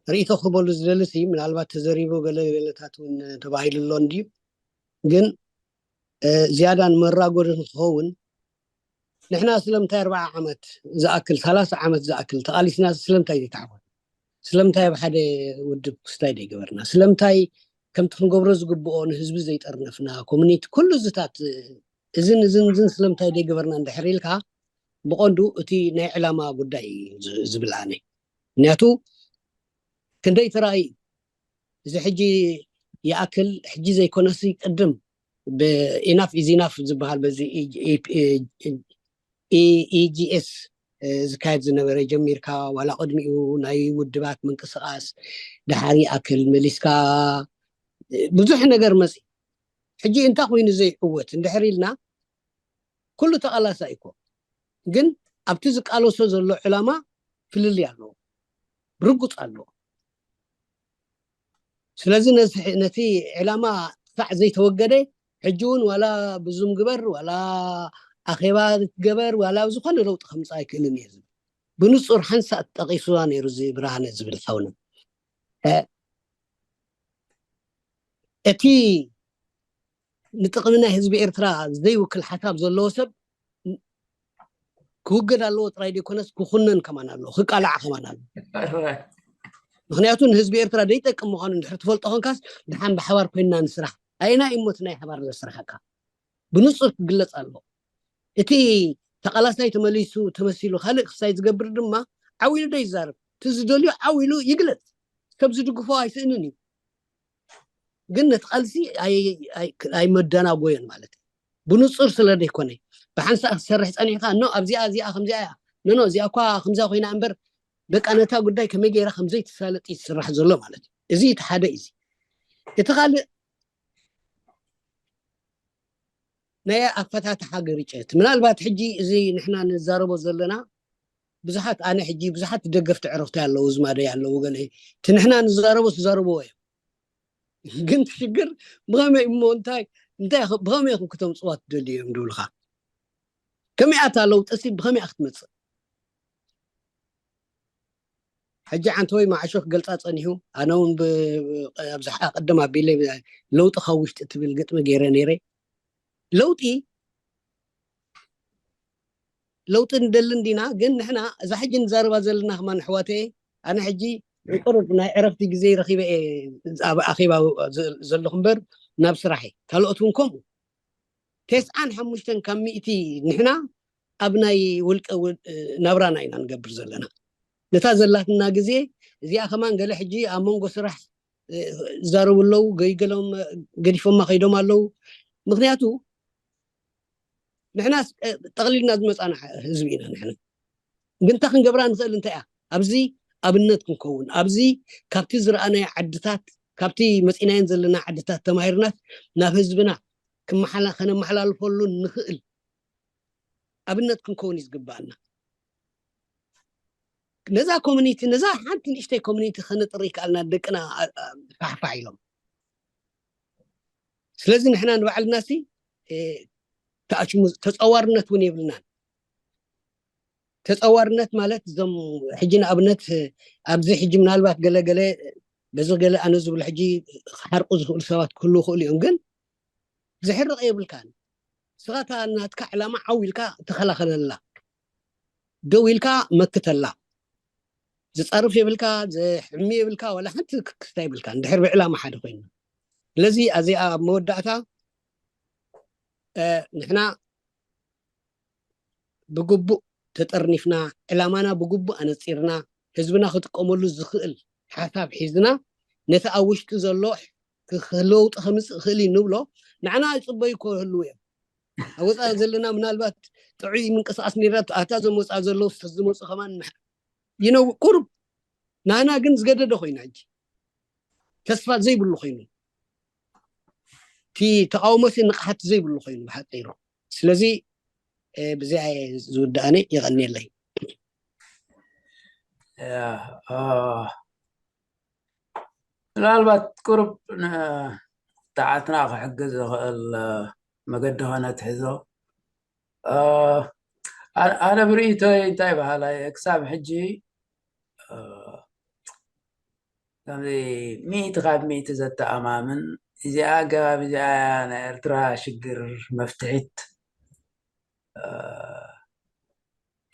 ርእይቶ ክህበሉ ዝደሊ ሲ፣ ምናልባት ተዘሪቡ ገለ ገለታት እውን ተባሂሉ ኣሎ እንድዩ። ግን፣ እ፣ ዝያዳ ንመራጎዲ ንክኸውን፣ ንሕና ስለምንታይ ኣርብዓ ዓመት ዝኣክል፣ ሰላሳ ዓመት ዝኣክል ተቓሊስና ስለምንታይ ዘይተዓወት? ስለምንታይ ኣብ ሓደ ውድብ ክስታይ ዘይገበርና? ስለምንታይ ከምቲ ክንገብሮ ዝግብኦ ንህዝቢ ዘይጠርነፍና? ኮሚኒቲ፣ ኩሉ እዚታት፣ እዝን፣ እዝን፣ እዝን ስለምንታይ ዘይገበርና እንድሕር ኢልካ፣ ብቐንዱ እቲ ናይ ዕላማ ጉዳይ እዩ ዝ-፣ ዝብል ኣነ። ምክንያቱ ክንደይ ተራእዩ፣ እዚ ሕጂ ይኣክል፣ ሕጂ ዘይኮነሲ ቅድም ብ-፣ ኢናፍ ኢዝ ኢናፍ ዝበሃል በዚ ኢ-፣ ኢ-፣ ኢ-፣ ኢ-፣ ኢ ጂ ኤስ፣ እ፣ ዝካየድ ዝነበረ ጀሚርካ፣ ዋላ ቅድሚኡ ናይ ውድባት ምንቅስቃስ፣ ደሓር ይኣክል መሊስካ፣ እ፣ ብዙሕ ነገር መፂ። ሕጂ እንታይ ኮይኑ ዘይዕወት እንድሕር ኢልና፣ ኩሉ ተቓላሳይ እኮ፣ ግን ኣብቲ ዝቃለሶ ዘሎ ዕላማ ፍልልይ ኣለዎ፣ ርጉፅ ኣለዎ። ስለዚ ነዚ፣ ነቲ ዕላማ ክሳዕ ዘይተወገደ፣ ሕጂ እውን ዋላ ብዙም ግበር፣ ዋላ ኣኼባ ግበር፣ ዋላ ዝኾነ ለውጢ ከምፅእ ኣይክእልን እየ ዝብል። ብንፁር ሓንሳእ ጠቒሱዋ ነይሩ እዚ ብርሃነ ዝብል ሓውና። እ፣ እቲ ንጥቕሚ ናይ ህዝቢ ኤርትራ ዘይውክል ሓሳብ ዘለዎ ሰብ ክውገድ ኣለዎ ጥራይ ዘይኮነስ ክኹነን ከማን ኣለዎ፣ ክቃላዕ ከማን ኣለዎ። ምክንያቱ ንህዝቢ ኤርትራ ዘይጠቅም ምዃኑ እንድሕር ትፈልጦ ኮንካስ፣ ደሓን ብሓባር ኮይንና ንስራሕ። ኣየናይ እሞ እቲ ናይ ሓባር ዘስርሓካ? ብንጹር ክግለጽ ኣለዎ። እቲ ተቓላሳይ ተመሊሱ፣ ተመሲሉ ካልእ ክስታይ ዝገብር ድማ ዓው ኢሉ ዶ ይዛረብ? እቲ ዝደልዮ ዓው ኢሉ ይግለጽ። ሰብ ዝድግፎ ኣይስእንን እዩ። ግን ነቲ ቃልሲ ኣይመደናጎዮን ማለት እዩ። ብንፁር ስለ ዘይኮነ፣ ብሓንሳእ ክትሰርሕ ፀኒሕካ፣ ኖ ኣብዚኣ እዚኣ ከምዚኣ እያ፣ ኖ ኖ እዚኣ እኳ ከምዚኣ ኮይና እምበር፣ በቃ ነታ ጉዳይ ከመይ ገይራ ከምዘይትሳለጥ እዩ ዝስራሕ ዘሎ ማለት እዩ። እዚ እቲ ሓደ እዩ። እዚ እቲ ካልእ ናይ ኣፈታትሓ ግርጭት፣ ምናልባት ሕጂ እዚ ንሕና ንዛረቦ ዘለና ብዙሓት፣ ኣነ ሕጂ ብዙሓት ደገፍቲ ዕረፍቲ ኣለዉ፣ ዝማደይ ኣለዉ፣ ገለ እቲ ንሕና ንዛረቦ ትዛረብዎ እዮም። ግን እቲ ሽግር ብኸመይ እሞ እንታይ እንታይ ብኸመይ ኢኹም ክተምፅዋ ትደልዩ እዮም ድብልካ። ከመይ ኣታ ለውጥሲ ብኸመይ ክትመፅእ? ሕጂ ሓንቲ ወይ ማዕሾ ክገልፃ ፀኒሑ፣ ኣነ እውን ኣብዝሓ ቅድም ኣቢለ ለውጢ ካብ ውሽጢ ትብል ግጥሚ ገይረ ነይረ። ለውጢ ለውጢ ንደሊ እንዲና፣ ግን ንሕና እዛ ሕጂ ንዛረባ ዘለና ከማን ኣሕዋተየ፣ ኣነ ሕጂ ቁሩብ ናይ ዕረፍቲ ግዜ ረኺበ እየ ኣብ ኣኼባ ዘለኹ እምበር ናብ ስራሕ እየ። ካልኦት እውን ከምኡ። ተስዓን ሓሙሽተን ካብ ሚእቲ ንሕና ኣብ ናይ ውልቀ ናብራና ኢና ንገብር ዘለና። ነታ ዘላትና ግዜ እዚኣ ከማን ገለ ሕጂ ኣብ መንጎ ስራሕ ዝዛረቡ ኣለዉ፣ ገይገሎም ገዲፎማ ከይዶም ኣለዉ። ምክንያቱ ንሕና ጠቕሊልና ዝመፃና ህዝቢ ኢና። ንሕና ግን እንታይ ክንገብራ ንኽእል እንታይ እያ? ኣብዚ ኣብነት ክንከውን፣ ኣብዚ ካብቲ ዝረኣናዮ ዓድታት፣ ካብቲ መፂናየን ዘለና ዓድታት ተማሂርናት ናብ ህዝብና ከነመሓላልፈሉ ንኽእል ኣብነት ክንከውን እዩ ዝግባኣና። ነዛ ኮሚኒቲ፣ ነዛ ሓንቲ ንእሽተይ ኮሚኒቲ ከነጥሪ ይከኣልና፣ ደቅና ፋሕፋሕ ኢሎም። ስለዚ ንሕና ንባዕልና ሲ ተኣሽሙ ተፀዋርነት እውን የብልናን። ተፀዋርነት ማለት እዞም ሕጂ ንኣብነት ኣብዚ ሕጂ ምናልባት ገለገለ በዚ ገለ ኣነ ዝብሎ ሕጂ ክሓርቁ ዝኽእሉ ሰባት ክህልዉ ይኽእሉ እዮም፣ ግን ዝሕርቕ የብልካን። ንስኻ እታ ናትካ ዕላማ ዓው ኢልካ ተኸላኸለላ፣ ደው ኢልካ መክተላ። ዝፀርፍ የብልካ፣ ዝሕሚ የብልካ፣ ዋላ ሓንቲ ክክስታ የብልካ እንድሕር ብዕላማ ሓደ ኮይኑ። ስለዚ ኣዚኣ ኣብ መወዳእታ ንሕና ብግቡእ ተጠርኒፍና፣ ዕላማና ብግቡእ ኣነፂርና፣ ህዝብና ክጥቀመሉ ዝኽእል ሓሳብ ሒዝና፣ ነቲ ኣብ ውሽጢ ዘሎ ለውጢ ከምፅእ ይኽእል እዩ ንብሎ። ንዓና ይፅበዩ ክህልዉ እዮም። ኣብ ወፃኢ ዘለና ምናልባት ጥዑይ ምንቅስቃስ ነይራ፣ ኣታ እዞም ወፃኢ ዘለዉ ዝመፁ ከማን ይነው ቁሩብ ናና ግን ዝገደደ ኮይና ሕጂ ተስፋ ዘይብሉ ኮይኑ፣ እቲ ተቃውሞሲ ንቕሓት ዘይብሉ ኮይኑ ብሓፂሩ። ስለዚ ብዚኣ ዝውዳእኒ። የቐንየለይ። ምናልባት ቁሩብ ንተዓትና ክሕግዝ ዝኽእል መገዲ ኾነ ትሕዞ። ኣነ ብርእይቶይ እንታይ በሃላይ ክሳብ ሕጂ ከምዚ ሚእቲ ካብ ሚእቲ ዘተኣማምን እዚኣ ኣገባብ እዚኣ ናይ ኤርትራ ሽግር መፍትሒት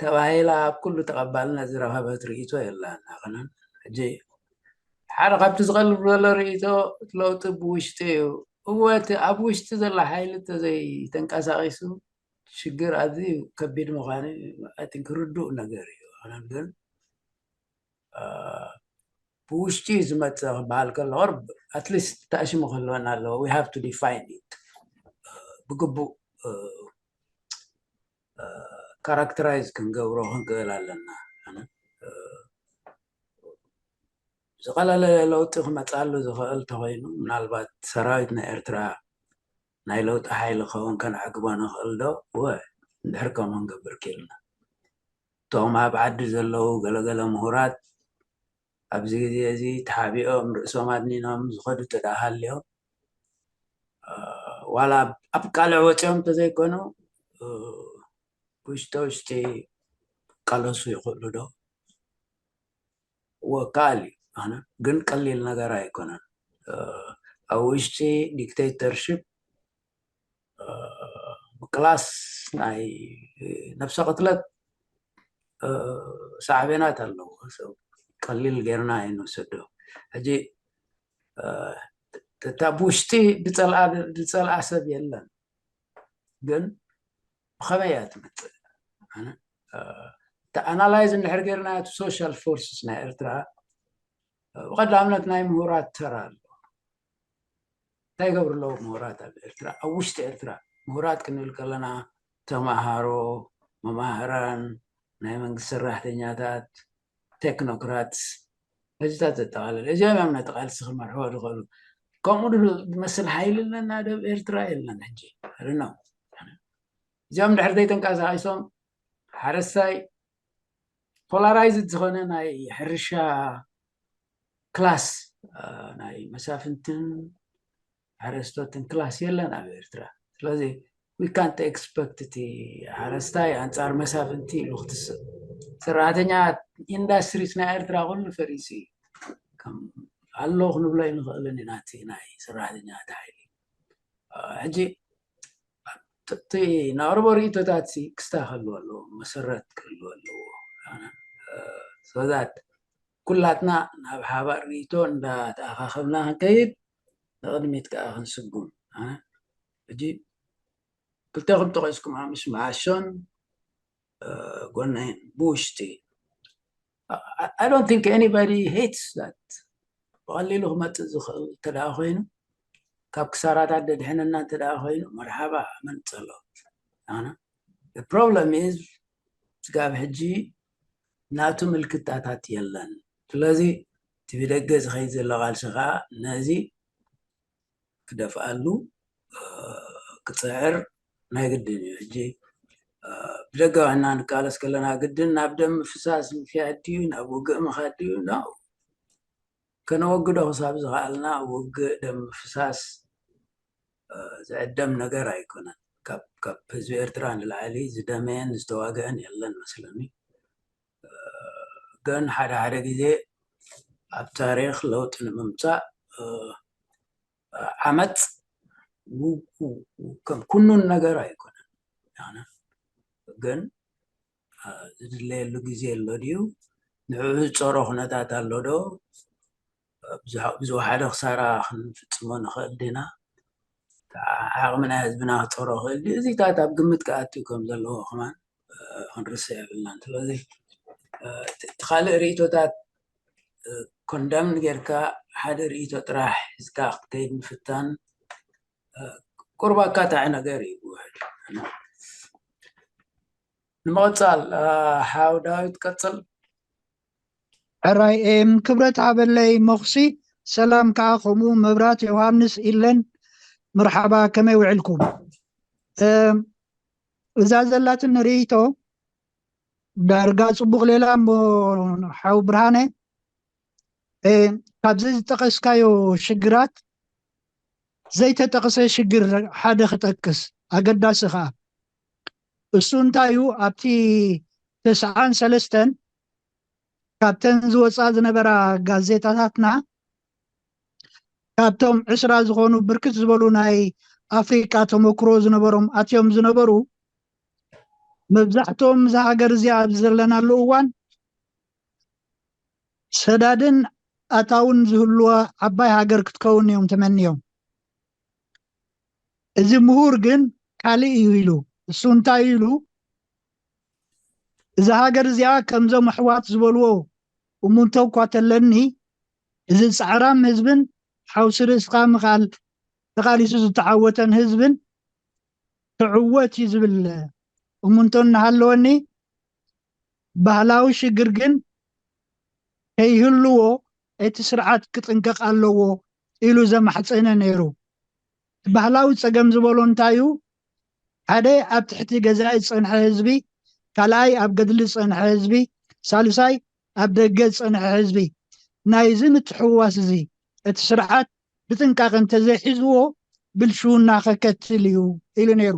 ተባሂላ ኣብ ኩሉ ተቐባልነት ዝረኸበት ርእይቶ የላን። ኣኸነን ሕጂ ሓደ ካብቲ ዝቐልብ ዘሎ ርእይቶ ለውጢ ብውሽጢ እዩ። እወ እቲ ኣብ ውሽጢ ዘሎ ሓይሊ ተዘይተንቀሳቒሱ ሽግር ኣዝዩ ከቢድ ምዃኑ ኣይ ቲንክ ርዱእ ነገር እዩ። ኣኸነን ግን ብውሽጢ ዝመፅእ ክበሃል ከሎ ቁርብ ኣትሊስት ተኣሽሙ ክህልወና ኣለዎ። We have to define it ብግቡእ ካራክተራይዝ ክንገብሮ ክንክእል ኣለና። ዝቐለለ ለውጢ ክመፅኣሉ ዝኽእል ተኮይኑ ምናልባት ሰራዊት ናይ ኤርትራ ናይ ለውጢ ሓይሊ ክኸውን ከነዕግቦ ንኽእል ዶ? እወ እንድሕር ከምኡ ክንገብር ክኢልና። እቶም ኣብ ዓዲ ዘለዉ ገለገለ ምሁራት ኣብዚ ግዜ እዚ ተሓቢኦም ርእሶም ኣድኒኖም ዝኸዱ እንተ ደኣ ሃልዮም ዋላ ኣብ ቃልዕ ወፂኦም እንተዘይኮኑ ውሽጢ ውሽጢ ቃለሱ ይኽእሉ ዶ? ወካል እዩ ኣነ ግን ቀሊል ነገር ኣይኮነን። ኣብ ውሽጢ ዲክቴተርሽፕ ምቅላስ ናይ ነብሰ ቅትለት ሳዕቤናት ኣለዎ። ቀሊል ጌርና ኣይንውሰዶ። ሕጂ እታ ብውሽጢ ዝፀልኣ ሰብ የለን፣ ግን ብኸመይ እያ ትመፅእ? እቲ ኣናላይዝ እንድሕር ጌርና እቲ ሶሻል ፎርስስ ናይ ኤርትራ ብቐዳምነት ናይ ምሁራት ተራ ኣሎ። እንታይ ይገብሩ ኣለዉ ምሁራት ኣብ ኤርትራ? ኣብ ውሽጢ ኤርትራ ምሁራት ክንብል ከለና ተማሃሮ፣ መማህራን፣ ናይ መንግስቲ ሰራሕተኛታት፣ ቴክኖክራትስ፣ ሕዚታት ዘጠቓልል። እዚኦም እዮም ነቲ ቃልሲ ክመርሕዎ ዝኽእሉ። ከምኡ ድሉ ዝመስል ሓይሊ ኣለና ደብ ኤርትራ የለን ሕጂ። I don't know። እዚኦም ድሕር ዘይተንቀሳቒሶም ሓረስታይ ፖላራይዝድ ዝኾነ ናይ ሕርሻ ክላስ ናይ መሳፍንትን ሓረስቶትን ክላስ የለን ኣብ ኤርትራ። ስለዚ we can't expect እቲ ሓረስታይ ኣንጻር መሳፍንቲ ኢሉ ክትስእ። ሰራሕተኛ ኢንዳስትሪስ ናይ ኤርትራ ኩሉ ፈሪሱ እዩ። ከም ኣሎ ክንብሎ ኣይንኽእልን ኢና እቲ ናይ ሰራሕተኛ እቲ ሓይሊ። ሕጂ እቲ ነቕርቦ ርእቶታት ክስታኸሉ ኣለዎ፣ መሰረት ክህሉ ኣለዎ። ሶዛት ኩላትና ናብ ሓባር ርእቶ እንዳተኣኻኸብና ክንከይድ ንቕድሚት ከዓ ክንስጉም። ሕጂ ክልተኹም ጠቒስኩም ኣምሽ መዓሾን ጎናይን ብውሽጢ I don't think anybody hates that። ብቐሊሉ ክመፅእ ዝኽእል እንተ ደኣ ኮይኑ፣ ካብ ክሳራታት ደድሕነና እንተ ደኣ ኮይኑ፣ መርሓባ፣ መን ጸሎት። ኣነ problem is ስጋብ ሕጂ ናቱ ምልክታታት የለን። ስለዚ እቲ ብደገ ዝኸይድ ዘሎ ቃልሲ ከዓ ነዚ ክደፍኣሉ ክፅዕር ናይ ግድን እዩ። ሕጂ ብደገ ኮይና ንቃለስ ከለና ግድን ናብ ደም ምፍሳስ ምክያድ ድዩ፣ ናብ ውግእ ምኻድ ድዩ? ና ከነወግዶ ክሳብ ዝኸኣልና ውግእ ደም ምፍሳስ ዝዕደም ነገር ኣይኮነን። ካብ ህዝቢ ኤርትራ ንላዕሊ ዝደመየን ዝተዋግአን የለን መስለኒ። ግን ሓደ ሓደ ግዜ ኣብ ታሪኽ ለውጢ ንምምፃእ ዓመፅ ከም ኩኑን ነገር ኣይኮነን። ግን ዝድለየሉ ግዜ ኣሎ ድዩ? ንዕኡ ዝፀሮ ኩነታት ኣሎ ዶ? ብዝወሓደ ክሳራ ክንፍፅሞ ንኽእል ዲና? ዓቕሚ ናይ ህዝብና ክፀሮ ክእል ድዩ? እዚታት ኣብ ግምት ክኣትዩ ከም ዘለዎ ከማን ክንርስዕ የብልናን። ስለዚ እቲ ካልእ ርእቶታት ኮንደም ጌርካ ሓደ ርእቶ ጥራሕ ሒዝካ ክትከይድ ምፍታን ቁርብ ኣካታዒ ነገር እዩ ውሕድ። ንምቕፃል ሓው ዳዊት ቀፅል። ሕራይ ኤም ክብረት ሃበለይ መኹሲ ሰላም ከዓ ከምኡ መብራት ዮሃንስ ኢለን መርሓባ ከመይ ውዕልኩም? እዛ ዘላትን ርእይቶ ዳርጋ ፅቡቕ ሌላ እሞ ሓው ብርሃነ ካብዚ ዝጠቐስካዮ ሽግራት ዘይተጠቕሰ ሽግር ሓደ ክጠቅስ ኣገዳሲ ከዓ እሱ እንታይ እዩ ኣብቲ ተስዓን ሰለስተን ካብተን ዝወፃ ዝነበራ ጋዜጣታትና ካብቶም ዕስራ ዝኾኑ ብርክት ዝበሉ ናይ ኣፍሪቃ ተመክሮ ዝነበሮም ኣትዮም ዝነበሩ መብዛሕትኦም እዛ ሃገር እዚኣ ኣብ ዘለናሉ እዋን ሰዳድን ኣታውን ዝህልዋ ዓባይ ሃገር ክትከውን እዮም ተመንዮም። እዚ ምሁር ግን ካልእ እዩ ኢሉ። እሱ እንታይ ኢሉ? እዛ ሃገር እዚኣ ከምዞም ኣሕዋት ዝበልዎ እሙንቶ እኳ ተለኒ፣ እዚ ጻዕራም ህዝብን ሓውሲ ርእስኻ ምኻል ተቓሊሱ ዝተዓወተን ህዝብን ክዕወት እዩ ዝብል እሙንቶ እናሃለወኒ፣ ባህላዊ ሽግር ግን ከይህልዎ እቲ ስርዓት ክጥንቀቕ ኣለዎ ኢሉ ዘማሕፀነ ነይሩ። እቲ ባህላዊ ፀገም ዝበሎ እንታይ እዩ? ሓደ ኣብ ትሕቲ ገዛኢ ዝፀንሐ ህዝቢ፣ ካልኣይ ኣብ ገድሊ ዝፀንሐ ህዝቢ፣ ሳልሳይ ኣብ ደገ ዝፀንሐ ህዝቢ። ናይዚ ምትሕውዋስ እዚ እቲ ስርዓት ብጥንቃቐ እንተዘይሒዝዎ ብልሽውና ከከትል እዩ ኢሉ ነይሩ።